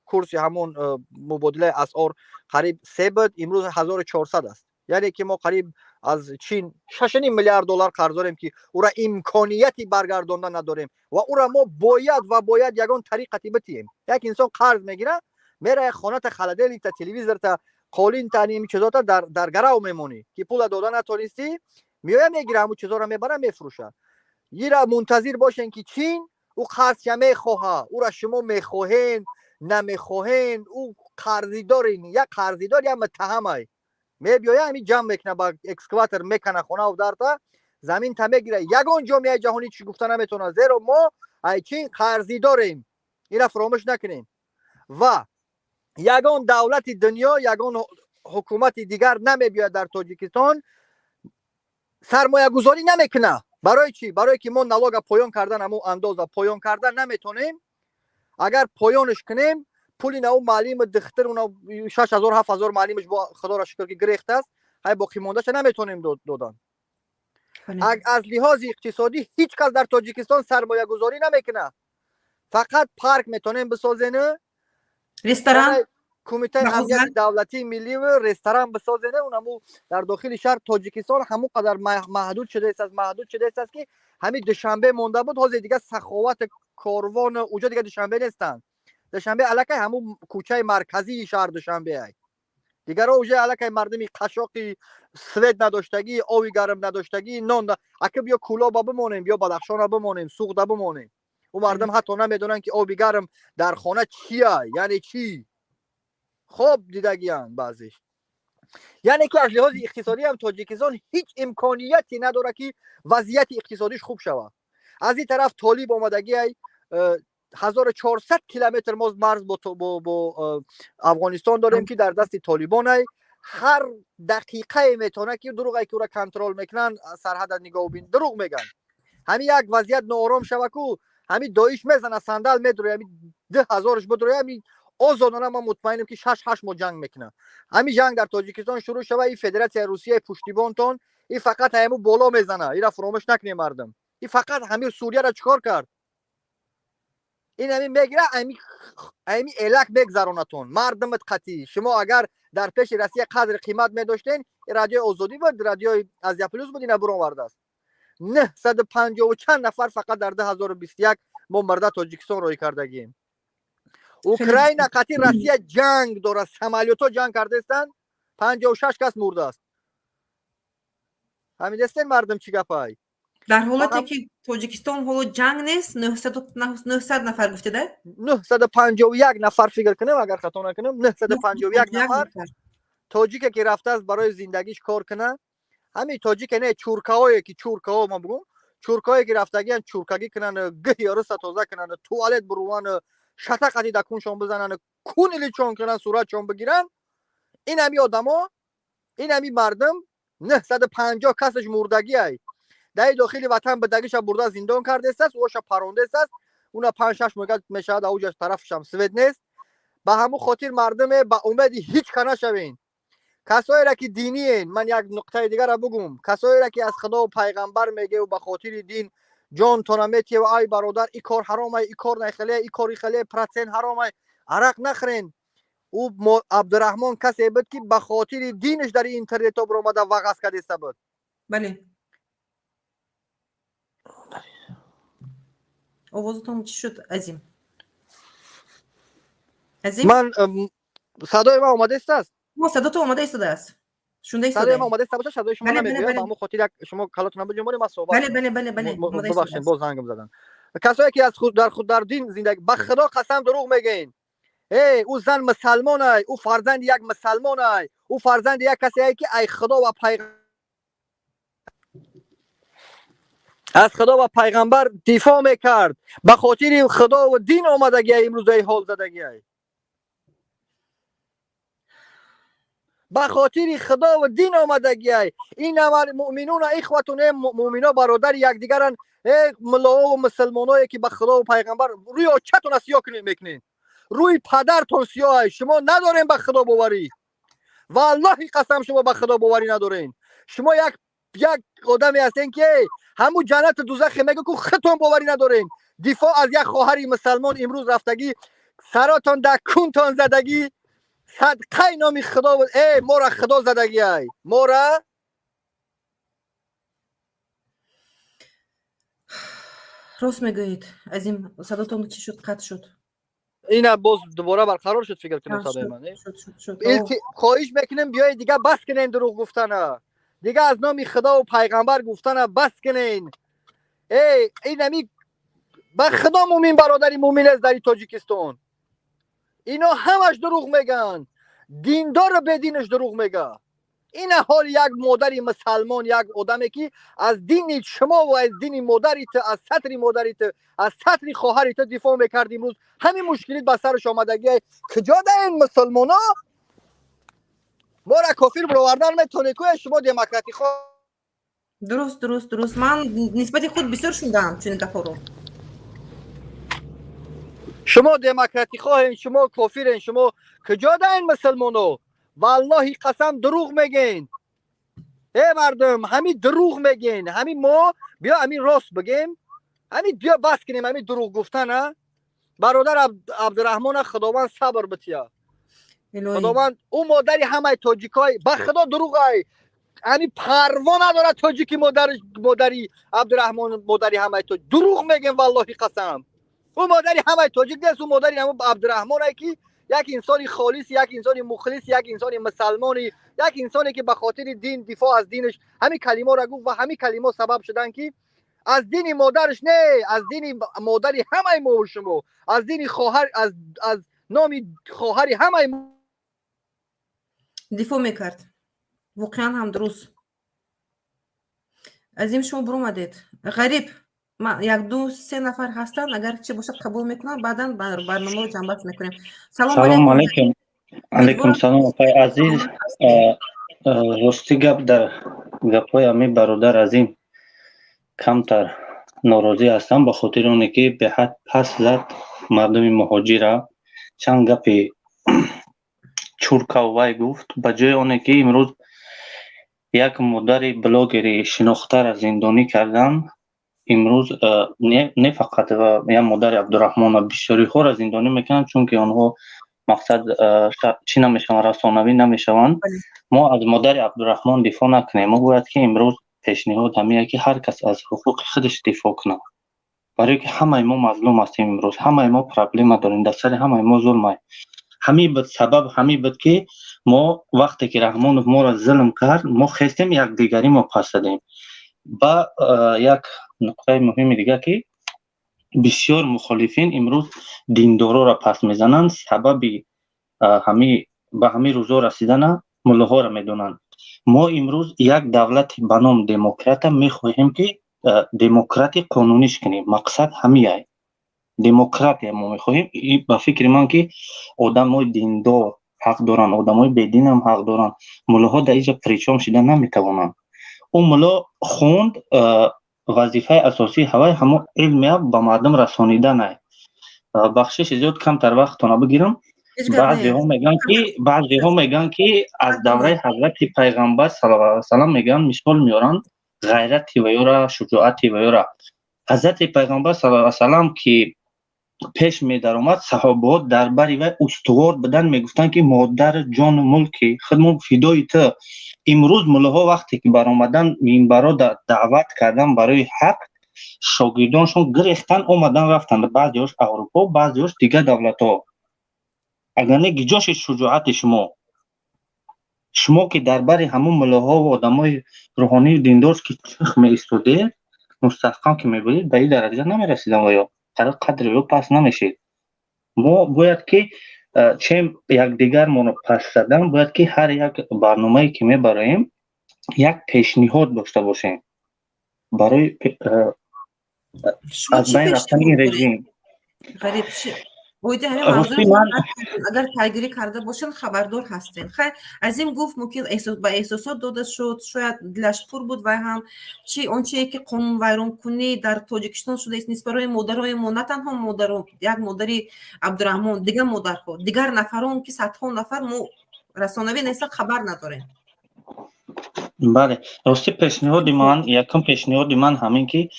курси ҳамон мубодилаи асъор қариб се буд, имрӯз 1400 аст. Яъне ки мо қариб аз Чин 6,5 миллиард доллар қарз дорем, ки ӯра имконияти баргардондан надорем ва ӯра мо бояд ва бояд ягон тариқати битиҳем. Як инсон қарз мегирад, мера, хоната, холодильникта, телевизорта, қолинта, ними чизота дар гарав мемонӣ, ки пула дода натонистӣ, меоя, мегира, ҳамун чизоро мебара, мефурӯша. Ира мунтазир бошен, ки Чин ӯ қарзча мехоҳа. Ӯра шумо мехоҳен, намехоҳен, ӯ қарзидорин. Як қарзидор, як муттаҳамай мебиёя, ҳами ҷамъ мекуна, ба экскаватор мекана хонаву дарта, заминта мегира. Ягон ҷомеаи ҷаҳонӣ чӣ гуфта наметавонад, зеро мо ай Чин қарзидорем. Ира фаромӯш накунем. Ва ягон давлати дунё, ягон ҳукумати дигар намебиёяд дар Тоҷикистон сармоягузорӣ намекунад. Барои чӣ? Барое ки мо налога поён кардан, ҳамун андоза поён кардан наметонем. Агар поёнш кунем, Пули нав муаллим духтар уна 6000 7000 муаллимаш бо худоро шукр ки гирехтааст, ҳай боқимондаша наметонем додан. Аз лиҳози иқтисодӣ ҳеҷ кас дар Тоҷикистон сармоягузорӣ намекунад. Фақат парк метонем бисозену ресторан, кумитаи амнияти давлатии миллӣ ресторан бисозену унаму дар дохили шаҳр. Тоҷикистон ҳамон қадар маҳдуд шудааст, маҳдуд шудааст, ки ҳамин Душанбе монда буд. Ҳозир дига Саховат, Корвон, уҷо дига Душанбе нестанд. Душанбе аллакай ҳамун кӯчаи марказии шаҳр Душанбе ай. Дигаро уже аллакай мардуми қашоқи, свет надоштагӣ, ови гарм надоштагӣ, нон. Ака биё Кӯлоба бимонем, биё Бадахшона бимонем, Суғда бимонем. Ӯ мардум ҳатто намедонанд, ки оби гарм дар хона чия, яъне чӣ хоб дидагиянд баъзеш. Яъне ки аз лиҳози иқтисодӣ ҳам Тоҷикистон ҳеҷ имконияте надорад, ки вазъияти иқтисодиш хуб шавад. Аз ин тараф толиб омадагиай, 1400 километр мо марз бо Афғонистон дорем, ки дар дасти толибонай. Ҳар дақиқае метавонад ки дурӯғе ки ӯра контрол мекунанд, сарҳада нигоҳубин, дурӯғ мегӯянд. Ҳамин як вазъият ноором шава ку, ҳамин Доиш мезана, сандал медуроя, ҳамин 2000-ш бидуроя, ҳамин озодона, ман мутмаинам, ки 6-8 моҳ ҷанг мекунад. Ҳамин ҷанг дар Тоҷикистон шурӯъ шава, и Федератсияи Русияи пуштибонтон и фақат ҳаму боло мезана. Ира фуромӯш накунем, мардум. И фақат ҳамин Сурияро чӣ кор кард? Ин ҳамин мегира, ҳамин элак мегзаронатон мардумат қатъӣ. Шумо агар дар пеши Россия қадри қимат медоштен, Радиои Озодӣ буд, Радиои Азия Плюс буд, ина буровардааст. 950 чанд нафар фақат дар 2021 мо марда Тоҷикистон роҳӣ кардагием. Украина қатъи Россия ҷанг дорад, самолётҳо ҷанг кардаистанд, 56 кас мурдааст. Ҳамидастен, мардум, чӣ гапай? Дар ҳолате ки Тоҷикистон ҳоло ҷанг нест, 900 нафар гуфтеда? 951 нафар, фикр кунем, агар хато накунем, 951 нафар тоҷике ки рафтааст барои зиндагиш кор куна. Ҳамин тоҷике не, чуркаҳое ки, чуркаҳо, ман бугум, чуркаҳое ки рафтагиянд чуркагӣ кунанд, гиҳ ёруса тоза кунанд, туалет буруванд, шатақати да куншон бизананд, куниличон кунанд, суратшон бигиранд. Ин ҳами одамо, ин ҳами мардум 950 касаш мурдагиай. Дар дохили ватан бидагиша бурда зиндон кардестааст, ӯша парондестааст. Уна 5-6 моҳ мешавад, ауҷа тарафшам свет нест. Ба ҳамун хотир, мардуме, ба умеди ҳеҷ ка нашавен. Касоеро ки диниен, ман як нуқтаи дигарро бугум, касоеро ки аз худову пайғамбар мегӯ, ба хотири дин ҷонтона метиҳ, ай бародар, и кор ҳаромай, и кор нахеле, и кори хеле процент ҳаромай, арақ нахӯрен. Ӯ Абдураҳмон касе буд, ки ба хотири динаш дар интернетҳо биромада вағаз кардеста буд. Бале, овозатон чӣ шуд, Азим? Азим? Ман садои ман омадаистааст? Садото омада истодааст. Шунда. Садои ман омада иста бошад, садои шумо намебиёд. Ба ҳамон хотир як шумо калотона биҷунбонед, ман суҳбат. Бале, бале, бале, бале. Бубахшед, боз зангам задан. Касое ки аз худ дар худ дар дин зиндагӣ, ба худо қасам, дурӯғ мегӯен. Эй, ӯ зан мусалмонай, ӯ фарзанди як мусалмонай, ӯ фарзанди як касе ки ай худо ва аз худо ва пайғамбар дифоъ мекард, ба хотири худо ва дин омадагиай, имрӯзаи ҳол задагиай. Ба хотири худо ва дин омадагиай. Иннама муъминуна ихватун, э муъмино бародари якдигаранд. Э муллоову мусалмоное ки ба худо ва пайғамбар рӯи очатона сиёҳ мекунед, рӯи падартон сиёҳ. Шумо надорем ба худо боварӣ, валлоҳи қасам, шумо ба худо боварӣ надорем. Шумо як одаме ҳастен, ки ҳамун ҷаннату дузахе мегӯ, ку худтон боварӣ надорем. Дифоъ аз як хоҳари мусалмон имрӯз рафтагӣ, саротон дар кунтон задагӣ, садқаи номи худо. Э, мора худо задагиай, мора. Рост мегӯед, Азим, садотон чӣ шуд, қатъ шуд. Ина боз дубора барқарор шуд, фикр кунем, садои ман. Хоҳиш мекунем, биёед, дига бас кунем дурӯғ гуфтана, дига аз номи худову пайғамбар гуфтана бас кунен. Эй, ин ами ба худо мӯмин, бародари мӯмин аст дар Тоҷикистон. Ино ҳамаш дурӯғ мегӯянд, диндору бединаш дурӯғ мега. Ина ҳоли як модари мусалмон, як одаме ки аз дини шумо ва аз дини модари ту, аз сатри модари ту, аз сатри хоҳари ту дифоъ мекард, имрӯз ҳамин мушкилит ба сараш омадагиай. Куҷо даен мусалмоно? Мора кофир бировардан метавонед ку, шумо демократихо. Дуруст, дуруст, дуруст. Ман нисбати худ бисёр шунидам чунин гапҳоро. Шумо демократихоҳен, шумо кофирен, шумо куҷо даин мусулмоно? Валлоҳи қасам, дурӯғ мегӯен. Э мардум, ҳами дурӯғ мегӯен. Ҳами мо биё ҳами рост бигем, ҳами биё бас кунем ҳами дурӯғ гуфтана. Бародар Абдураҳмона Худованд сабр бития. Худованд ӯ модари ҳамаи тоҷикой, ба Худо дурӯғай, ҳами парво надорад тоҷики модари Абдураҳмон, модари ҳамаи тоҷик. Дурӯғ мегӯем, валлоҳи қасам. Ӯ модари ҳамаи тоҷик нест, ӯ модари ҳамон Абдураҳмонае, ки як инсони холис, як инсони мухлис, як инсони мусалмони, як инсоне, ки ба хотири дин, дифоъ аз динаш ҳамин калимаро гуфт ва ҳамин калимо сабаб шуданд, ки аз дини модараш не, аз дини модари ҳамаи мо шумо, аз дини хоҳар, аз номи хоҳари ҳамаи дифоъ мекард. Воқеан ҳам дуруст. Азим, шумо биромадед. Ғариб, як, ду, се нафар ҳастанд, агар чи бошад, қабул мекунам, баъдан барномаро ҷамъбаст мекунем. Салом алейкум. Алейкум салом, апай азиз. Рости гап, дар гапҳои ҳамин бародар Азим камтар норозӣ ҳастам, ба хотири оне ки беҳад паст зад мардуми муҳоҷира, чанд гапи чуркаввай гуфт. Ба ҷои оне ки имрӯз як модари блогери шинохтара зиндонӣ кардан, имрӯз не фақат як модари Абдураҳмона, бисёриҳоро зиндонӣ мекунанд, чунки онҳо мақсад чӣ намешаванд, расонавӣ намешаванд. Мо аз модари Абдураҳмон дифоъ накунем. Мо бояд ки имрӯз пешниҳод ҳамия, ки ҳар кас аз ҳуқуқи худаш дифоъ кунад, барое ки ҳамаи мо мазлум ҳастем. Имрӯз ҳамаи мо проблема дорем, дар сари ҳамаи мо зулмай. Ҳамин буд сабаб, ҳамин буд, ки мо вақте ки Раҳмонов моро зулм кард, мо хестем, якдигарӣ мо пас задем. Ба як нуқтаи муҳими дигар, ки бисёр мухолифин имрӯз диндороро пас мезананд, сабаби ҳами ба ҳамин рӯзо расидана муллоҳоро медонанд. Мо имрӯз як давлати ба ном демократа мехоҳем, ки демократи қонуниш кунем. Мақсад ҳамияй, демократия мо мехоҳем. Ба фикри ман, ки одамои диндор ҳақ доранд, одамои бединам ҳақ доранд. Муллоҳо дар инҷа причём шида наметавонанд. Ӯ мулло хонд, вазифаи асосии ҳавай ҳамон илмия ба мардум расониданай. Бахшиши зиёд, камтар вақтона бигирам. Баъзеҳо мегӯянд, ки аз давраи ҳазрати Пайғамбар саллаллоҳу алайҳи васаллам мегӯянд, мисол меоранд ғайрати ваёра, шуҷоати ваёра. Ҳазрати Пайғамбар саллаллоҳу алайҳи васаллам ки пеш медаромад, саҳобаҳо дар бари вай устувор буданд, мегуфтанд, ки модар, ҷону мулки худмон фидои ту. Имрӯз муллоҳо вақте ки баромадан, минбаро даъват кардан барои ҳақ, шогирдоншон гирехтан, омадан, рафтанд, баъзеҳош Аврупо, баъзеҳош дигар давлатҳо. Агар не, гиҷоши шуҷоати шумо? Шумо ки дар бари ҳамон муллоҳову одамои рӯҳонию диндор ки чих меистодед, мустаҳкам ки мебудед, ба ин дараҷа намерасидан ва ё қадри ӯ паст намешид. Мо бояд ки чем якдигармонро паст задан, бояд ки ҳар як барномае ки мебароем, як пешниҳод дошта бошем барои аз байн рафтани ин режим. Оиди ҳамин мавзӯъ агар пайгирӣ карда бошед, хабардор ҳастед. Хайр, Азим гуфт, мумкин ба эҳсосот дода шуд, шояд дилаш пур буд. Вай ҳам чи он чие, ки қонунвайронкунӣ дар Тоҷикистон шудааст нисбат модарои мо, на танҳо модаро, як модари Абдураҳмон, дигар модарҳо, дигар нафарон, ки садҳо нафар мо расонавӣ неста, хабар надорем. Бале, рости, пешниҳоди ман, якум пешниҳоди ман ҳамин, ки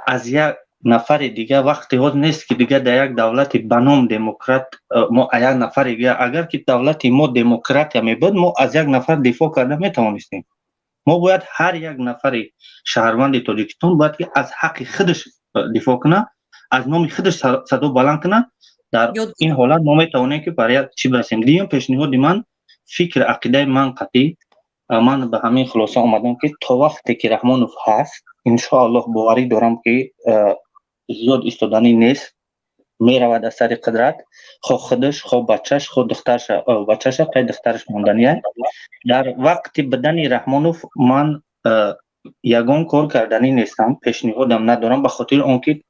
аз як нафари дигар вақти ҳоз нест, ки дигар дар як давлати ба ном демократ мо як нафари дигар. Агар ки давлати мо демократия мебуд, мо аз як нафар дифоъ карда метавонистем. Мо бояд, ҳар як нафари шаҳрванди Тоҷикистон бояд ки аз ҳаққи худаш дифоъ кунад, аз номи худаш садо баланд кунад. Дар ин ҳолат мо метавонем, ки бар як чӣ бирасем. Дуюм пешниҳоди ман, фикр, ақидаи ман қатъӣ, ман ба ҳамин хулоса омадам, ки то вақте ки Раҳмонов ҳаст, иншоаллоҳ, боварӣ дорам, ки зиёд истоданӣ нест, меравад аз сари қудрат, хо худаш, хо бачаш, хо духтарша, бачаша қай духтараш мондания. Дар вақти бидани Раҳмонов ман ягон кор карданӣ нестам, пешниҳодам надорам, ба хотири он ки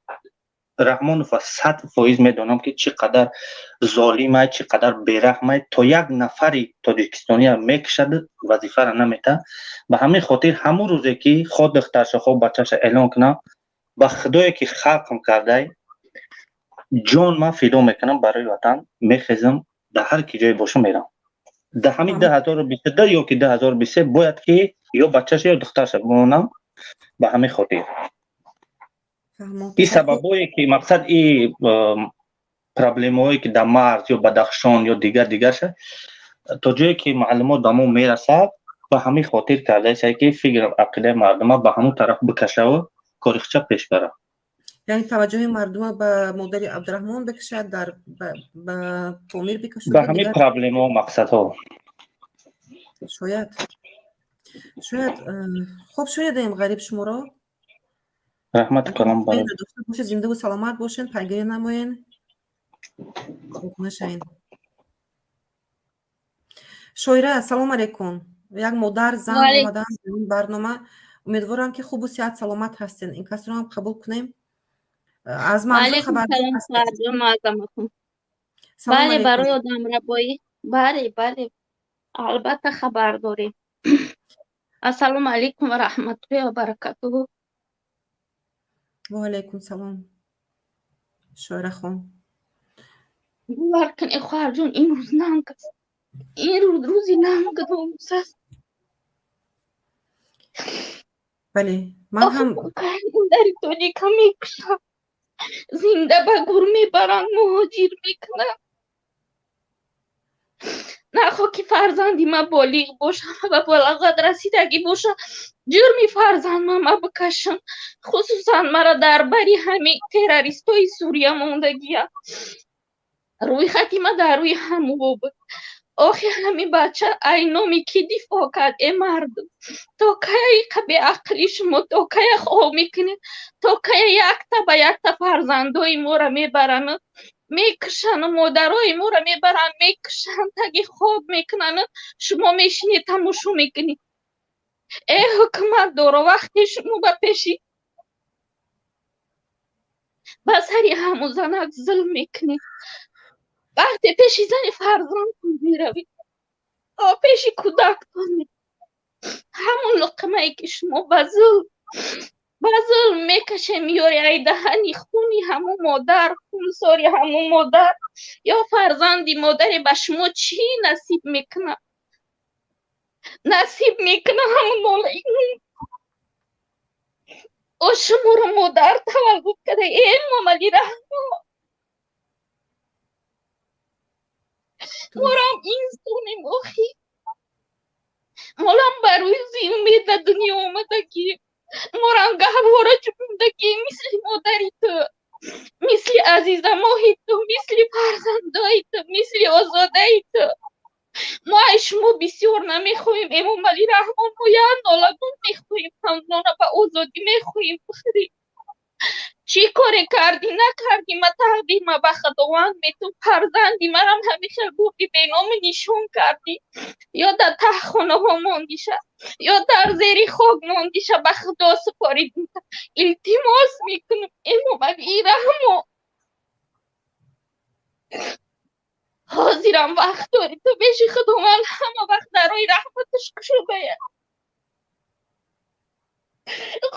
Раҳмонова 100% медонам, ки чӣ қадар золимай, чӣ қадар бераҳмай, то як нафари тоҷикистония мекушад, вазифара наметаҳад. Ба ҳамин хотир ҳамон рӯзе ки хо духтарша, хо бачаша эълон кунам, ба Худое ки халқам кардай. Ҷон ман фидо мекунам барои ватан, мехезам, дар ҳар ки ҷое бошам мерам. Дар ҳамин 2022 ё ки 2023 бояд ки ё бачаша ё духтарша бимонам, ба ҳамин хотир. И сабабое ки мақсад и проблемаҳое ки дар марз ё Бадахшон ё дигар дигарша, то ҷое ки маълумот ба мо мерасад, ба ҳамин хотир кардаеса ки фикр ақидаи мардума ба ҳамон тараф бикашаву кори худша пеш бара. Яъне таваҷҷӯҳи мардума ба модари Абдураҳмон бикашад, дар ба Помир бикашад. Ба ҳамин проблемаҳо, мақсадҳо. Шояд, шояд. Хуб, шунидем, Ғариб, шуморо. Раҳмати калом. Бошед, зиндаву саломат бошед, пайгирӣ намоен, нашавед. Шоира, салом алейкум. Як модар, зан омадан ин барнома. Умедворам, ки хубу сиҳат, саломат ҳастен. Ин касро ҳам қабул кунем. Аз мавзӯъ хабар? Бале, барои одамрабоӣ, бале, бале, албатта хабар дорем. Ассалому алайкум ва раҳматуллоҳи ва баракатуҳу. Ва алайкум салом, Шоирахон. Бовар кунед, хоҳарҷон, ин рӯз нанг аст, ин рӯз рӯзи нанг номус аст. Бале, ман ҳам. Дари тоҷика мекушам, зинда ба гур мебаранд, муҳоҷир мекунанд. Нахо ки фарзанди ма болиғ бошам ва балоғат расидагӣ боша, ҷурми фарзандма ма бикашам. Хусусан мара дар бари ҳами террористои Сурия мондагия, рӯйхати ма дар рӯи ҳамво буд. Охи ҳами бача ай номи кӣ дифоъ кард? Э мардум, то кая иқа беақли шумо, то кая хоб мекунед, то кая якта ба якта фарзандои моро мебарану мекушану модарои моро мебаранд, мекушанд, таги хоб мекунану шумо мешинед, тамошо мекунед? Э ҳукумат доро, вақте шумо ба пеши ба сари ҳаму занак зулм мекунед, вақте пеши зани фарзандтон меравед, пеши кӯдактон, ҳамон луқмае ки шумо ба зулм мекашем, меёри ай даҳани хуни ҳамун модар, хунсори ҳамун модар ё фарзанди модаре ба шумо чӣ насиб мекунад? Насиб мекунад ҳамун нолаи о шуморо модар таваллуд карда. Э Эмомалӣ Раҳмон, морам инсонем, охи молам ба рӯзи умед ба дунё омадагӣ, морам гаҳвора ҷумдагӣ, мисли модари ту, мисли азизамоҳи ту, мисли фарзандои ту, мисли озодаи ту. Мо ай шумо бисёр намехоҳем, Эмомалӣ Раҳмон, мо як нолагун мехоҳем, ҳамнона ба озодӣ мехоҳем бихӯрем. Чӣ коре кардӣ, накардӣ, ма тақдирма ба Худованд метум. Фарзанди марам ҳамин хел бурди, беному нишон кардӣ, ё дар таҳхонаҳо мондиша, ё дар зери хок мондиша, ба Худо супоридим. Илтимос мекунам, Эмомалӣ Раҳмон, ҳозирам вақт дорӣ ту, пеши Худованд ҳама вақт дарои раҳматаш кушодая.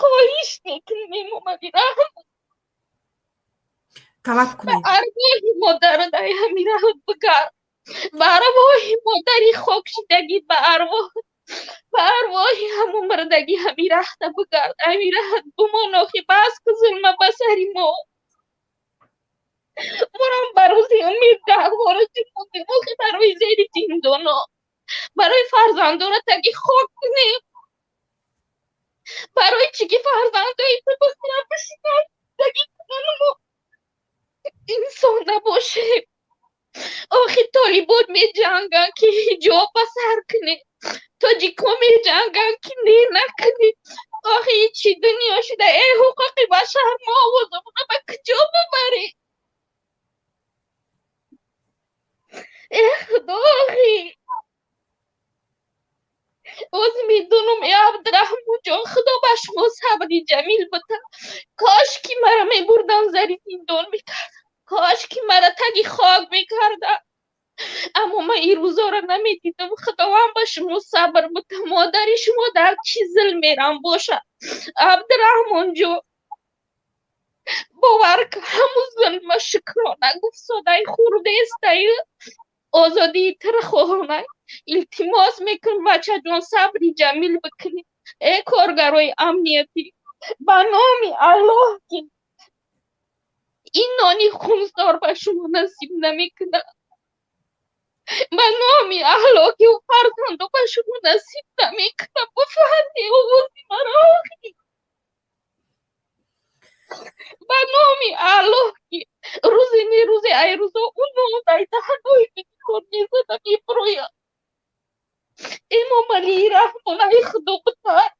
Хоҳиш мекунем, Эмомалӣ Раҳмон, талаб кунед, ба арвоҳи модару дар ҳамин раҳот бигард, ба арвоҳи модари хокшидагӣ, ба арвоҳи ҳамун мурдагӣ ҳамин раҳта бигард, ҳамин раҳат бимон. Охи бас ку зулма ба сари мо. Морам ба рӯзи умед гаҳвора ҷумондем, охи барои зери зиндоно, барои фарзандора таги хок кунем, барои чӣ ки фарзандои ту бихӯранд, бишинанд, таги кунану мо инсон набошем. Охи толибон меҷанганд, ки ҳиҷоб ба сар кунем, тоҷико меҷанганд, ки не накунем. Охи чӣ дунё шуда? Э ҳуқуқи башар, мо овозамона ба куҷо бибарем? Э Худо, охи боз медонам, э Абдураҳмонҷон, Худо ба шумо сабри ҷамил бита. Кош ки мара мебурдан, зари зиндон мекардам, кош ки мара таги хок мекардам, аммо ман ин рӯзоро намедидам. Худованд ба шумо сабр бита. Модари шумо дар чӣ зулм мерам бошад, Абдураҳмонҷон? Бовар ҳамун зулма шукрона гуфт, содаи хурдестай, озодии тура хоҳонай. Илтимос мекунам, бачаҷон, сабри ҷамил бикунӣ. Э коргарои амниятӣ, ба номи Аллоҳ, ки ин нони хунсор ба шумо насиб намекунад. Ба номи Аллоҳ, ки ӯ фарзандо ба шумо насиб намекунад. Буфаҳми овози маро охи. Ба номи Аллоҳ, ки рӯзе не рӯзе ай рӯзо ӯ нон ай даҳанои бикор мезада меброяд. Эмомалии Раҳмон, ай Худо бутар.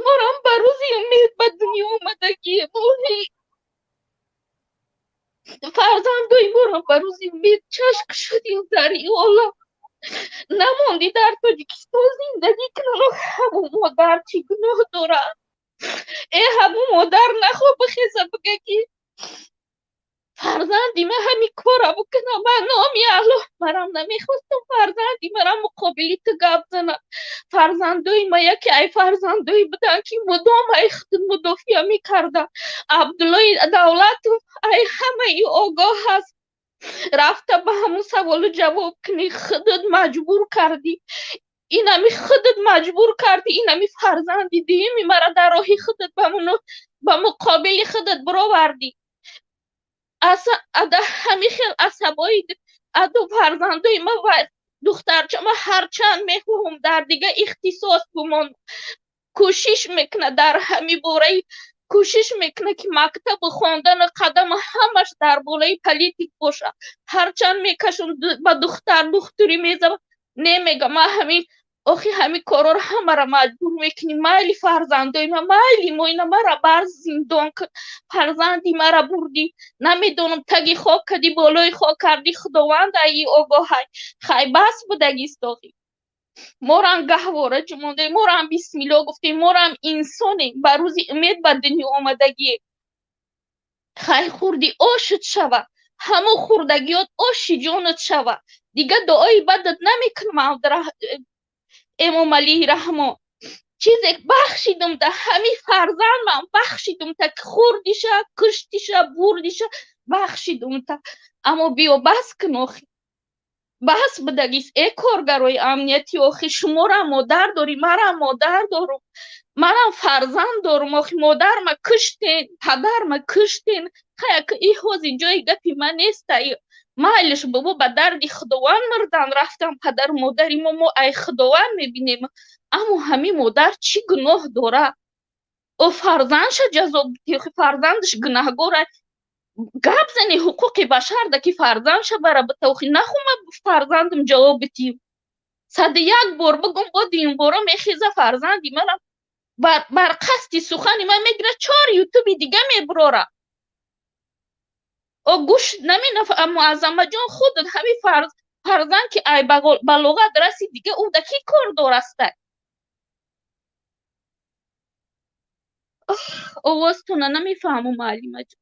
Морам ба рӯзи умед ба дунё омадагием, оҳи. Фарзандои морам ба рӯзи умед чашм шудем дар ин олам. Намонди дар Тоҷикистон зиндагӣ кунан. Ҳамун модар чӣ гуноҳ дорад? Э ҳамун модар нахоҳ бихеза бига, ки фарзанди ман ҳамин кора бикунам. Ба номи Аллоҳ, марам намехостам фарзанди марам муқобили ту гап занад. Фарзандои ма яке ай фарзандое буданд, ки мудом ай худ мудофиа мекарданд. Абдуллои Давлатов ай ҳамаи огоҳ аст. Рафта ба ҳамун саволу ҷавоб кунӣ. Худат маҷбур кардӣ, инами худат маҷбур кардӣ, инами фарзанди дуюми мара дар роҳи худат ба муқобили худат бировардӣ. Ҳами хел асабои аду фарзандои ма ва духтарчама ҳарчанд мехоҳам дар дига ихтисос бимон, кӯшиш мекунад дар ҳами бораи, кӯшиш мекунад, ки мактабу хондану қадаму ҳамаш дар болои политик бошад. Ҳарчанд мекашам, ба духтар духтурӣ мезавад, не мега ма ҳамин охи ҳамин корҳоро ҳамаро маҷбур мекунӣ. Майли, фарзандои ма, майли, мо ина мара бар зиндон кун. Фарзанди мара бурдӣ, намедонам, таги хок кардӣ, болои хок кардӣ, Худованд аи огоҳай. Хай, бас будагист охи. Морам гаҳвора ҷумондаем, морам бисмилло гуфтем, морам инсонем, ба рӯзи умед ба дунё омадагием. Хай, хурди ошут шава, ҳамун хурдагиёт оши ҷонат шава. Дига дуои бадат намекунам, Эмомалии Раҳмон. Чизе бахшидум да ҳамин фарзандам, бахшидум та, ки хурдиша, куштиша, бурдиша, бахшидум та. Аммо биё, бас кун охи, бас будагист. Э коргарои амниятӣ, охи, шуморам модар дорӣ, марам модар дорум, манам фарзанд дорум. Охи, модарма куштен, падарма куштен. Хаяк, и ҳози ҷои гапи ман неста. Майлиш, бобо, ба дарди Худованд мурдан рафтан падару модари мо, мо ай Худованд мебинем. Аммо ҳамин модар чӣ гуноҳ дорад? Ӯ фарзандша ҷазо бидиҳ, фарзандаш гунаҳгор. Гап зани ҳуқуқи башар да, ки фарзандша бара бита. Охи, нахума фарзандам ҷавоб бидиҳ. 101 бор бигум, бо дуюмбора мехеза, фарзанди манам бар қасди сухани ман мегирад, чор ютуби дига мебурора. О гӯш наменаф. Муаззамаҷон, худат ҳамин фарзанд, ки ай балоғат расид, дига ӯ да кӣ кор дораста? Овозтона намефаҳмам, муаллимаҷон.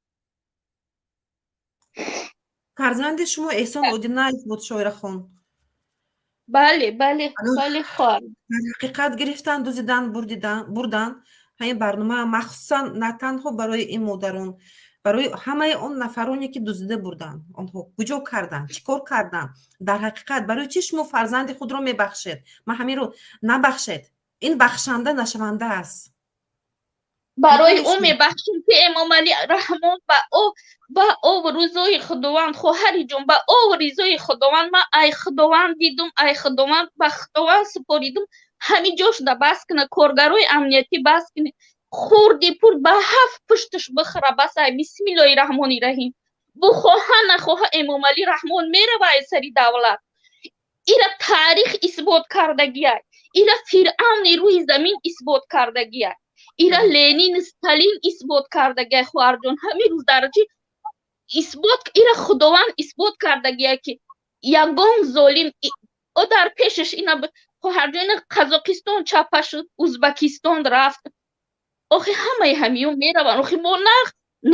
Фарзанди шумо Эҳсон Одинаев буд, Шоирахон? Бале, бале, бале, хоҳар. Дар ҳақиқат гирифтан, дузидан, бурдан. Ҳамин барнома махсусан на танҳо барои ин модарон, барои ҳамаи он нафароне, ки дуздида бурданд, онҳо куҷо карданд, чӣ кор карданд? Дар ҳақиқат, барои чӣ шумо фарзанди худро мебахшед? Ман ҳаминро набахшед, ин бахшанда нашаванда аст. Барои ӯ мебахшем, ки Эмомалӣ Раҳмон ба ов ризои Худованд, хоҳариҷон, ба ов ризои Худованд. Ман ай Худованд дидум, ай Худованд, ба Худованд супоридум. Ҳамин ҷошда бас куна, коргарои амниятӣ, бас кунед. Хурди пур ба ҳафт пушташ бихӯра, бас. Ай бисмиллоҳи раҳмони раҳим, бухоҳа нахоҳа, Эмомалӣ Раҳмон мерава ай сари давлат. Ира таърих исбот кардагиай, ира Фиръавни рӯи замин исбот кардагиай, ира Ленин, Сталин исбот кардагиай. Хоҳарҷон, ҳамин рӯз дараҷи исбот, ира Худованд исбот кардагиай, ки ягон золим о дар пешаш ина. Хоҳарҷон, ина Қазоқистон чапа шуд, Узбакистон рафт. Охи, ҳамаи ҳамиё мераванд. Охи, мо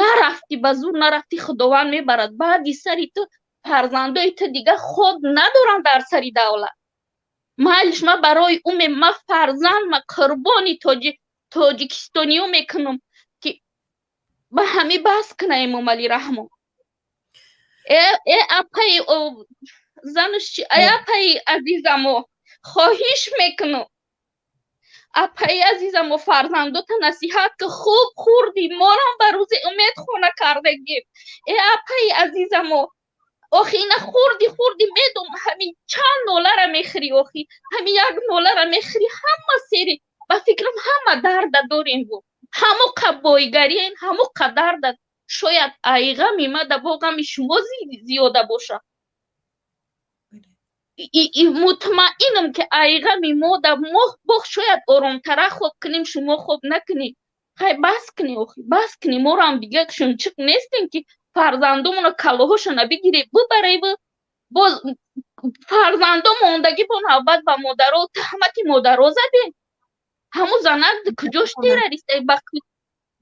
нарафтӣ, ба зур нарафтӣ, Худованд мебарад. Баъди сари ту фарзандои ту дига хоб надоранд дар сари давлат. Майлиш, ма барои ӯ, ма фарзанд, ма қурбони тоҷикистониё мекунам, ки Ба ҳами бас кина, Эмомалӣ Раҳмон. Э апаи, занаш чи, ай апаи азизамо, хоҳиш мекунам, апаи азизамо, фарзандота насиҳат ки хуб хӯрдӣ, морам ба рӯзи умед хона кардагим. Э апаи азизамо, охи ина хӯрдӣ, хӯрдӣ, медум, ҳамин чанд нолара мехӯрӣ, охи ҳамин як нолара мехӯрӣ, ҳама сери, ба фикрам, ҳама дарда дорем, бу ҳамо қа бойгариен, ҳамо қа дарда. Шояд ай ғами ма да бо ғами шумо зиёда боша. Мутмаинам, ки ай ғами мо да мо бо шояд оромтара хоб кунем, шумо хоб накунӣ. Хай, бас кунӣ, охи бас кунӣ, морам дига шунчиқ нестем, ки фарзандомоно калоҳошона бигирӣ, бубареву боз фарзандо мондагӣ, бо навбат ба модаро таҳмати модаро задем. Ҳаму занак куҷош террорист?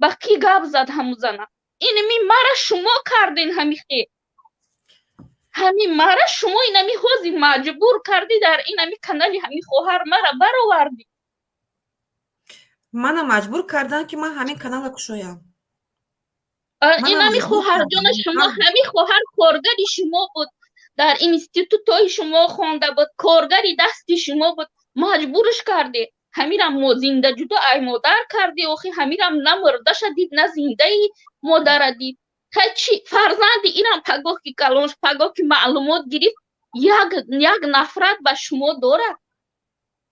Ба кӣ гап зад ҳаму занак? Инами мара шумо карден, ҳами хел, ҳами мара шумо инами ҳози маҷбур кардӣ, дар инами канали ҳами хоҳар мара баровардӣ. Мана маҷбур кардан, ки ман ҳамин канала кушоям. Инами хоҳарҷона, шумо ҳами хоҳар коргари шумо буд, дар институтҳои шумо хонда буд, коргари дасти шумо буд, маҷбурш кардед. Ҳамирам мо зинда ҷудо ай модар кардӣ. Охи ҳамирам на мурдаша дид, на зиндаи модара дид. Хай, чи фарзанди инам пагоҳ ки калон, пагоҳ ки маълумот гирифт, як нафрат ба шумо дорад.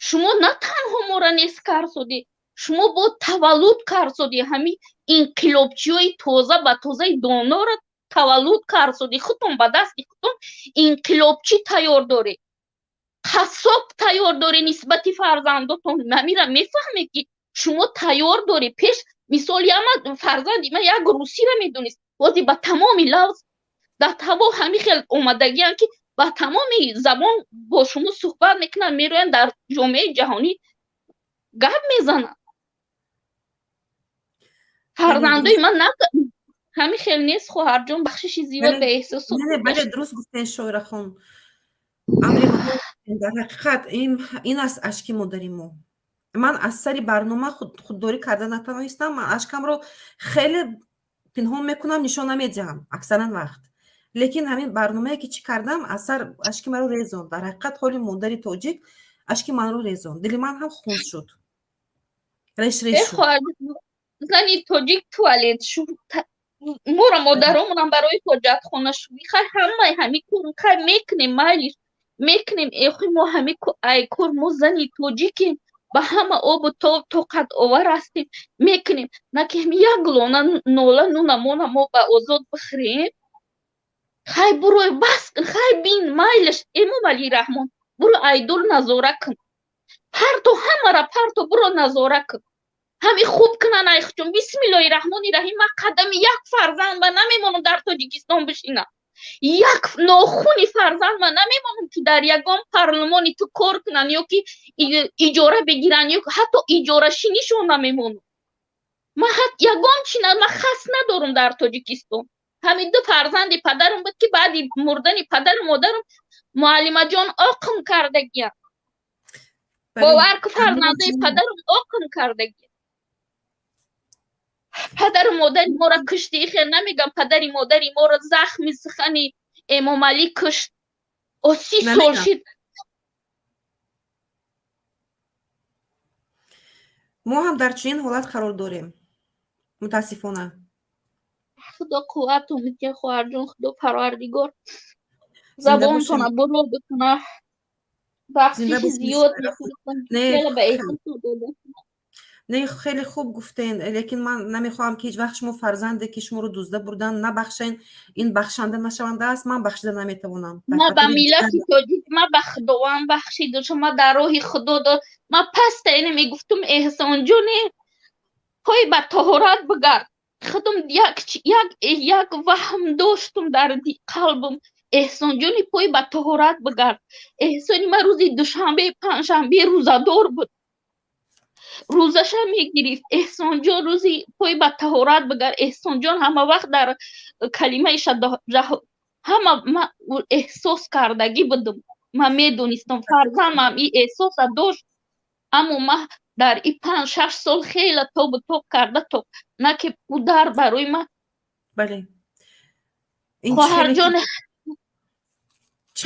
Шумо на танҳо мора нест карсодӣ, шумо бо таваллуд карсодӣ ҳами инқилобчиҳои тоза ба тозаи донора таваллуд карсодӣ. Худтон ба дасти худтон инқилобчӣ тайёр доред, қассоб тайёр доред нисбати фарзандотон. Ҳамира мефаҳмед, ки шумо тайёр доред. Пеш мисол яма фарзанди ман як русиро медонист, ҳозир ба тамоми лавз дар ҳаво ҳами хел омадагианд, ки ба тамоми забон бо шумо суҳбат мекунанд, мероянд, дар ҷомеаи ҷаҳонӣ гап мезананд. Фарзандои ман ҳами хел нест, хоҳарҷон, бахшиши зиёд, ба эҳсосот. Бале, дуруст гуфтен, Шоирахон. Амри дар ҳақиқат ин аст ашки модари мо. Ман аз сари барнома худдорӣ карда натавонистам. Ман ашкамро хеле пинҳон мекунам, нишон намедиҳам аксаран вақт, лекин ҳамин барномае ки чӣ кардам, аз сар ашки маро резонд. Дар ҳақиқат ҳоли модари тоҷик ашки манро резонд, дили ман ҳам хун шуд, реш реш шуд. Зани тоҷик туалет шуд, моро модаромонам барои ҳоҷатхона шуд. Хай, ҳамаи ҳами кор хай мекунем, майлиш мекунем. Эхи мо ҳами ай кор, мо зани тоҷикем, ба ҳама обу тоб тоқатовар ҳастем, мекунем. На ки ҳами як лона нола нунамона мо ба озод бихӯрем. Хай, бурой, бас кун, хай бин, майлиш. Эмомалӣ Раҳмон, буро, айдул назора кун, парто, ҳамара парто, буро, назора кун, ҳами хуб кунан. Айхҷон, бисмиллоҳи раҳмони раҳим, ман қадами як фарзанд ба намемонам дар Тоҷикистон бишинам, як нохуни фарзанд ман намемонам, ки дар ягон парлумони ту кор кунанд ё ки иҷора бигиранд, ё ҳатто иҷорашинишон намемонам. Ман ягон чи ман хас надорам дар Тоҷикистон. Ҳамин ду фарзанди падарам буд, ки баъди мурдани падару модарам муаллимаҷон оқим кардагиям. Бовар ку, фарзандои падарам оқим кардагиям. Падару модари моро кушти, хел намегам, падари модари моро захми сухани Эмомалӣ кушт. О 30 сол шид. Мо ҳам дар чунин ҳолат қарор дорем, мутаассифона. Худо қуввату медиҳад, хоҳарҷон, Худо Парвардигор забонтона буро бикуна. Бахшиши зиёд мекунам, ба эҳсосот дода. Не, хеле хуб гуфтен, лекин ман намехоҳам, ки ҳеҷ вақт шумо фарзанде, ки шуморо дузда бурдан, набахшен. Ин бахшанда нашаванда аст, ман бахшида наметавонам. Ма ба миллати тоҷик, ма ба Худованд бахшида, шума дар роҳи Худо дод. Ма паста ине мегуфтум: «Эҳсонҷоне, пой ба тоҳорат бигард». Худум як ваҳм доштум дар қалбам: «Эҳсонҷони, пой ба тоҳорат бигард». Эҳсони ма рӯзи душанбе, панҷшанбе рӯзадор буд, рӯзаша мегирифт. «Эҳсонҷон, рӯзи пой ба таҳорат бигард». Эҳсонҷон ҳама вақт дар калимаи ҳама ма эҳсос кардагӣ будум. Ман медонистам, фарзандам ин эҳсоса дошт, аммо ма Дар и 5-6 сол хеле тобу тоб карда, то на ки ӯ дар барои ман. Бале. Хоҳарҷон,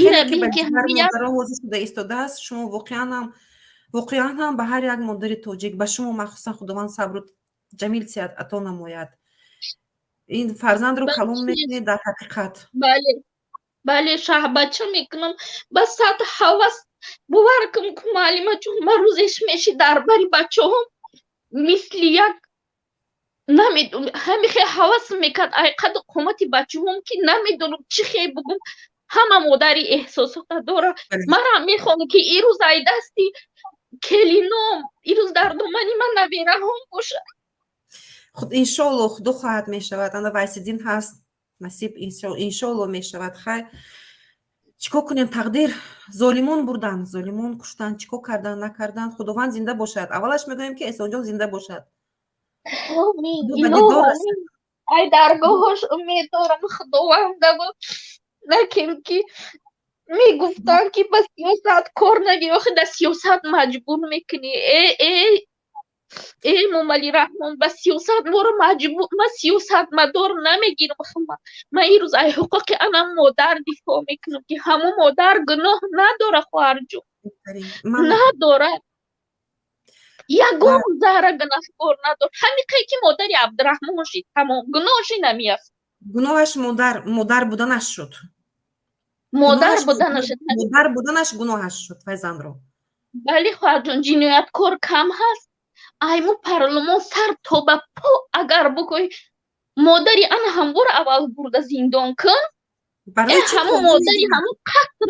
ина бин ки ҳозир шуда истодааст. Шумо воқеан ҳам ба ҳар як модари тоҷик, ба шумо махсусан, Худованд сабру ҷамил сиҳат ато намояд. Ин фарзандро калон мекунед дар ҳақиқат. Бале, шаҳбача мекунам ба сад ҳавас. Бовар кун, муаллимаҷон, ма рӯзеш меши дар бари бачаҳом мисли як намедонам, ҳамихе ҳавас мекард ай қаду қомати бачаҳом, ки намедонам чӣ хе бугум. Ҳама модари эҳсосота дора. Марам мехоҳам, ки ирӯз ай дасти келином, ирӯз дар домани ман набераҳом бошад. Худ иншоалло, худо хоҳад, мешавад. Ана Вайсиддин ҳаст, насиб, иншоалло, мешавад. Хай, чӣ кор кунем, тақдир, золимон бурдан, золимон куштан, чӣ кор кардан, накардан. Худованд зинда бошад. Аввалаш мегӯем, ки Эҳсонҷон зинда бошад. Ай даргоҳош умед дорам, Худовандабо. Накем ки мегуфтанд, ки ба сиёсат кор нагир. Охи, дар сиёсат маҷбур мекунӣ, э э э Эмомалӣ Раҳмон, ба сиёсат моро маҷбур. Ма сиёсатмадор намегирам. Ма ирӯз ай ҳуқуқи ана модар дифоъ мекунам, ки ҳамун модар гуноҳ надора, хоҳарҷон, надорад, ягон зарра гунаҳкор надорад. Ҳамиқе ки модари Абдураҳмон шид, тамом, гуноҳши намеафт. Гуноҳаш модар буданаш шуд. Модар буданаш. Модар буданаш гуноҳаш шуд файзандро. Бале, хоҳарҷон, ҷинояткор кам ҳаст. Айму парлумон сар то ба по агар букӯй, модари ана ҳамвора аввал бурда зиндон кун. Ҳамун модари ҳамун қатр,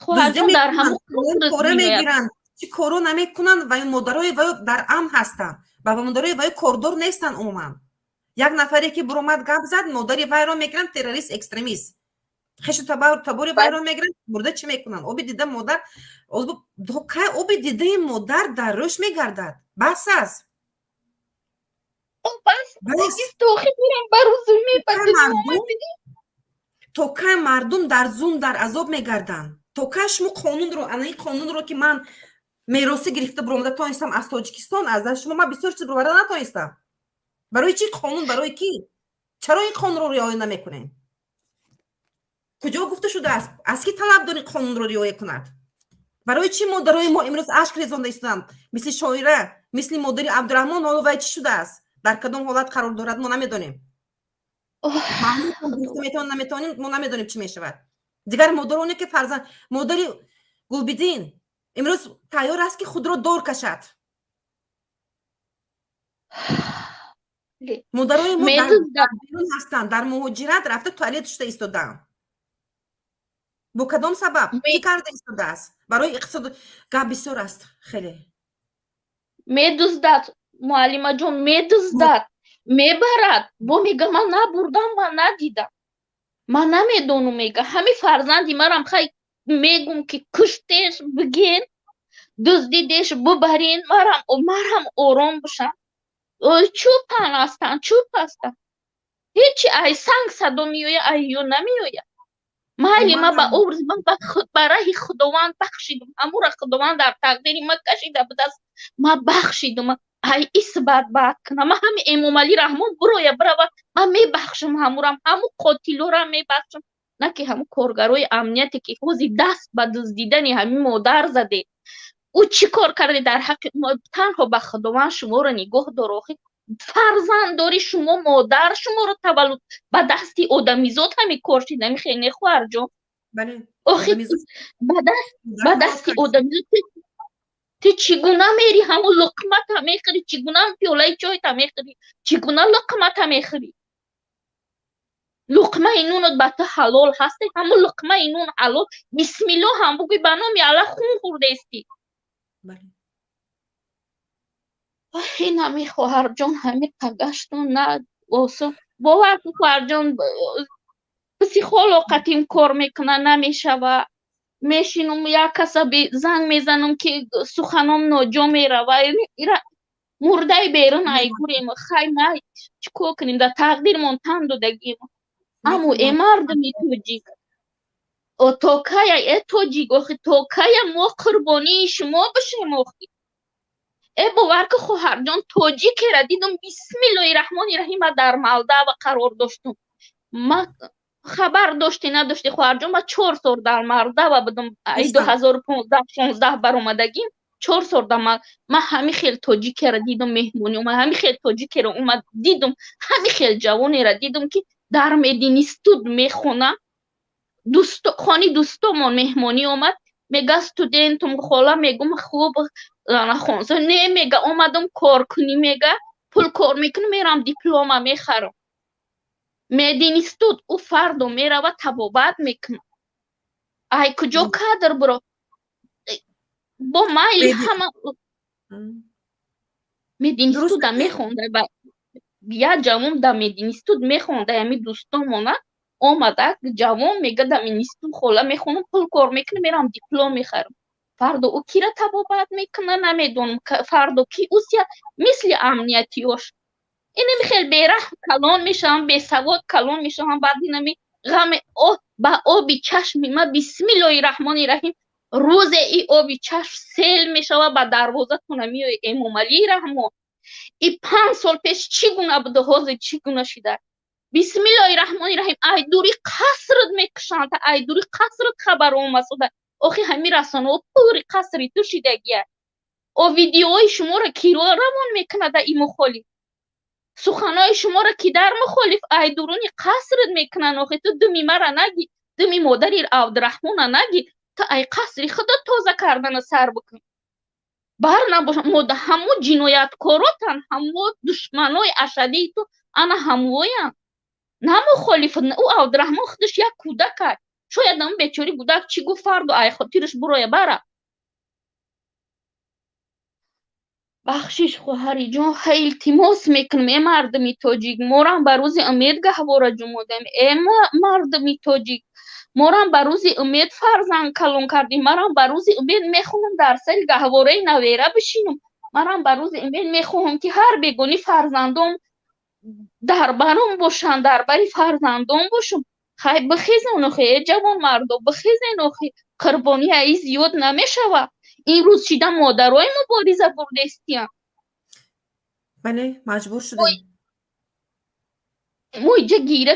хоҳарҷон, дар ҳамун. Пора мегиранд, чӣ коро намекунанд. Ва модарои ваё дар амн ҳастанд ва модарои ваё кордор нестанд умуман. Як нафаре ки буромад, гап зад, модари вайро мегиранд террорист, экстремист, хешу табори вайро мегиранд, бурда чӣ мекунанд? Оби дида модар кай, оби дидаи модар дар рӯш мегардад. Бас аст. Бас. Ба рӯзу. То кай мардум дар зулм, дар азоб мегарданд? То кай шумо қонунро, ана ин қонунро, ки ман меросӣ гирифта буромада тонистам аз Тоҷикистон, аз даст шумо ман бисёр чиз буроварда натонистам. Барои чӣ қонун? Барои кӣ? Чаро ин қонунро риоя намекунем? Куҷо гуфта шудааст? Аз кӣ талаб дорӣ қонунро риоя кунад? Барои чӣ модарои мо имрӯз ашк резонда истоданд, мисли шоира, мисли модари Абдураҳмон? Ҳоло вай чӣ шудааст, дар кадом ҳолат қарор дорад, мо намедонем. Метавон, наметавонем, мо намедонем, чӣ мешавад. Дигар модароне ки фарзанд, модари Гулбидин имрӯз тайёр аст, ки худро дор кашад. Модарои мо дар берун ҳастанд, дар муҳоҷират рафта, туалет шуда истодаанд. Бо кадом сабаб? Кӣ карда истодааст? Барои иқтисод гап бисёр аст хеле. Медуздад, муаллимаҷон, медуздад, мебарад, бо мега: «Ман набурдам, ман надидам, ман намедонам», мега. Ҳами фарзанди марам хай мегум, ки куштеш, биген, дуздидеш, бубарен, марам ором бошам. Чӯпан ҳастанд, чӯп ҳастанд, ҳечи ай санг садо меоя, ай ё намеоя. Майли, ма ба образи ман ба раҳи Худованд бахшидум. Ҳамура Худованд дар тақдири ма кашида будааст, ма бахшидум. Ай исбат баъд кунам. Ма ҳами Эмомалӣ Раҳмон буроя, бирава, ман мебахшам ҳамурам, ҳаму қотилорам мебахшам, на ки ҳаму коргарои амнияте, ки ҳози даст ба дуздидани ҳамин модар заде. Ӯ чӣ кор карде дар ҳаққи? Танҳо ба Худованд шуморо нигоҳ дор. Охи, фарзанд дори шумо, модар шуморо таваллуд, ба дасти одамизод ҳами кор шид. Намихе, не, хоҳарҷон? Охи, ба дасти одамизод ту чӣ гуна мери, ҳамун луқмата мехӯри? Чӣ гуна пиёлаи чойта мехӯри? Чӣ гуна луқмата мехӯри? Луқмаи нунот ба ту ҳалол ҳасте? Ҳамун луқмаи нун ҳалол, бисмилло ҳам бугӯй, ба номи Аллах хун хӯрдаисти. Ин ҳами, хоҳарҷон, ҳами қагаштун на осон. Бовар кун, хоҳарҷон, психолог қатим кор мекуна, намешава. Мешинум, як каса занг мезанам, ки суханом ноҷо мерава. Ира мурдаи берун айгурем. Хай, ма чӣ кор кунем, дар тақдирмон тан додагим. Аммо э мардуми тоҷик, то кая, э тоҷик, охи, то кая мо қурбонии шумо бошем, охи? Э, бовар ки, хоҳарҷон, тоҷикера дидум, бисмиллоҳи раҳмони раҳим, ма дар Молдава қарор доштум. Ма хабар дошти надошти, хоҳарҷон, ма 4 сол дар Молдава будум, ай 2015-16 баромадагим, 4 сол дар. Ма ҳами хел тоҷикера дидум, меҳмонӣ омад, ҳами хел тоҷикеро омад дидум, ҳами хел ҷавонера дидум, ки дар мединститут мехона, хони дӯстомон меҳмонӣ омад. Мега: «Студентум, хола». Мегум: «Хуб, хонсо не?» Мега: «Омадам кор кунӣ». Мега: «Пул кор мекунам, мерам диплома мехарам». Мединститут ӯ фардо мерава, табобат мекунад. Ай куҷо кадр буро бо майли ҳама мединститута мехонда. Як ҷавон да мединститут мехонда, ами дӯстомона омада, ҷавон мега: «Да институт, хола, мехонам, пул кор мекунам, мерам диплом мехарам». Фардо ӯ кира табобат мекуна, намедонам. Фардо ки усия мисли амниятиёш инами хел бераҳм калон мешавам, бесавод калон мешавам. Баъд инами ғами ба оби чашми ма, бисмиллоҳи раҳмони раҳим, рӯзе и оби чашм сел мешава, ба дарвозатона меои. Эмомалӣ Раҳмон, и 5 сол пеш чӣ гуна буда, ҳозир чӣ гуна шида? Бисмиллоҳи раҳмони раҳим, ай дури қасрат мекушанд, ай дури қасрат хабар омасода. Охи ҳами расонаҳо пури қасри ту шидагия. О видеои шуморо киро равон мекунада и мухолиф? Суханои шуморо ки дар мухолиф ай дуруни қасрат мекунанд? Охи ту думи мара наги, думи модари Абдураҳмона наги, ту ай қасри худо тоза кардана сар бикун. Бар набоша, ҳамо ҷинояткоротан, ҳамо душманои ашадии ту ана ҳамоянд, на мухолиф. Ӯ Абдураҳмон худаш як кӯдакай, шояд ам бечори кӯдак чӣ гуфт, фардо ай хотираш буроя бара. Бахшиш, хоҳариҷон, ха, илтимос мекунам, э мардуми тоҷик, морам ба рӯзи умед гаҳвора ҷумодем. Э мардуми тоҷик, морам ба рӯзи умед фарзанд калон кардем. Марам ба рӯзи умед мехоҳам дар сари гаҳвораи навера бишинам. Марам ба рӯзи умед мехоҳам, ки ҳар бегони фарзандом дар баром бошанд, дар бари фарзандом бошам. Хай, бихезен, охи, э ҷавонмардо, бихезен, охи, қурбонӣ аи зиёд намешавад. Ин рӯз шида модарои мубориза бурдестиян. Бале, маҷбур шудем. Мо иҷа гира,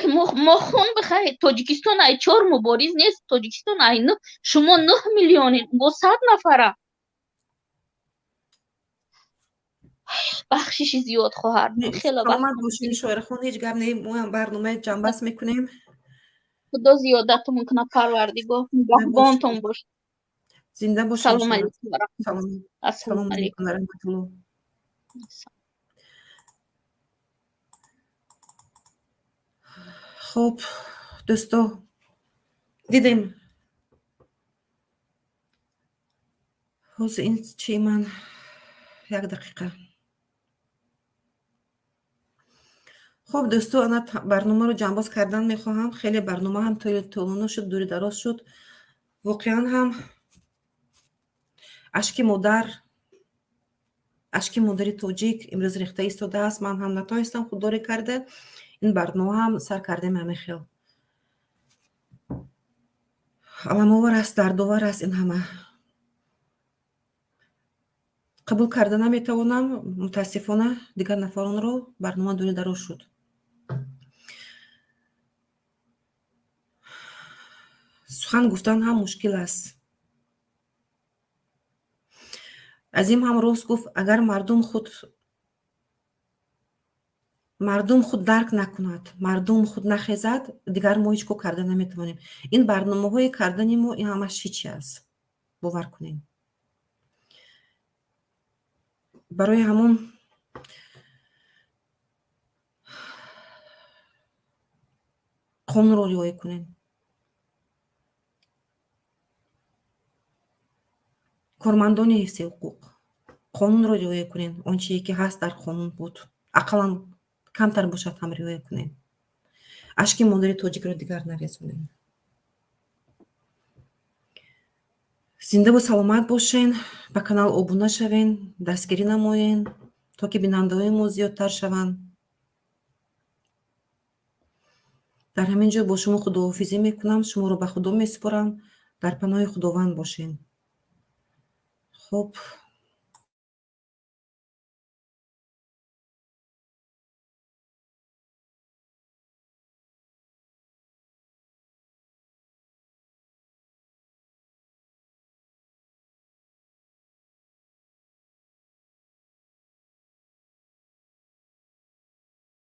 мо хун бихай. Тоҷикистон ай чор мубориз нест, Тоҷикистон ай нӯ, шумо 9 миллионен, мо 100 нафара. Бахшиши зиёд, хоҳар. Хеле саломат бошед, Шоирахон, ҳеҷ гап не, моам барномаи ҷамъбаст мекунем. Худо зиёдатон кунад, Парвардигор нигаҳбонтон бош. Зинда бошед. Салом алейкум. Ассалому алейкум ва раҳматуллоҳ. Хуб, дӯсто, дидем ҳозир ин чи ман як дақиқа. Хуб, дӯсто, ана барномаро ҷамъбоз кардан мехоҳам. Хеле барнома ҳам тӯлонӣ шуд, дури дароз шуд. Воқеан ҳам ашки модар, ашки модари тоҷик имрӯз рехта истодааст. Ман ҳам натонистам худдорӣ карда, ин барнома ҳам сар кардем. Ҳамин хел аламовар аст, дардовар аст. Ин ҳама қабул карда наметавонам, мутаассифона, дигар нафаронро. Барнома дури дароз шуд. Сухан гуфтан ҳам мушкил аст. Азим ҳам рост гуфт: агар мардум худ дарк накунад, мардум худ нахезад, дигар мо ҳеҷ кор карда наметавонем. Ин барномаҳои кардани мо, ин ҳамаш ҳичи аст, бовар кунем. Барои ҳамон қонунро риоя кунем. Кормандони ҳифзи ҳуқуқ, қонунро риоя кунем. Он чие ки ҳаст дар қонун буд, ақаллан камтар бошад ҳам, риоя кунем. Ашки модари тоҷикро дигар нарезонем. Зиндаву саломат бошен. Ба канал обуна шавен, дастгирӣ намоен, то ки бинандаҳои мо зиёдтар шаванд. Дар ҳамин ҷо бо шумо худоҳофизӣ мекунам, шуморо ба Худо месупорам, дар паноҳи Худованд бошен. Хуб.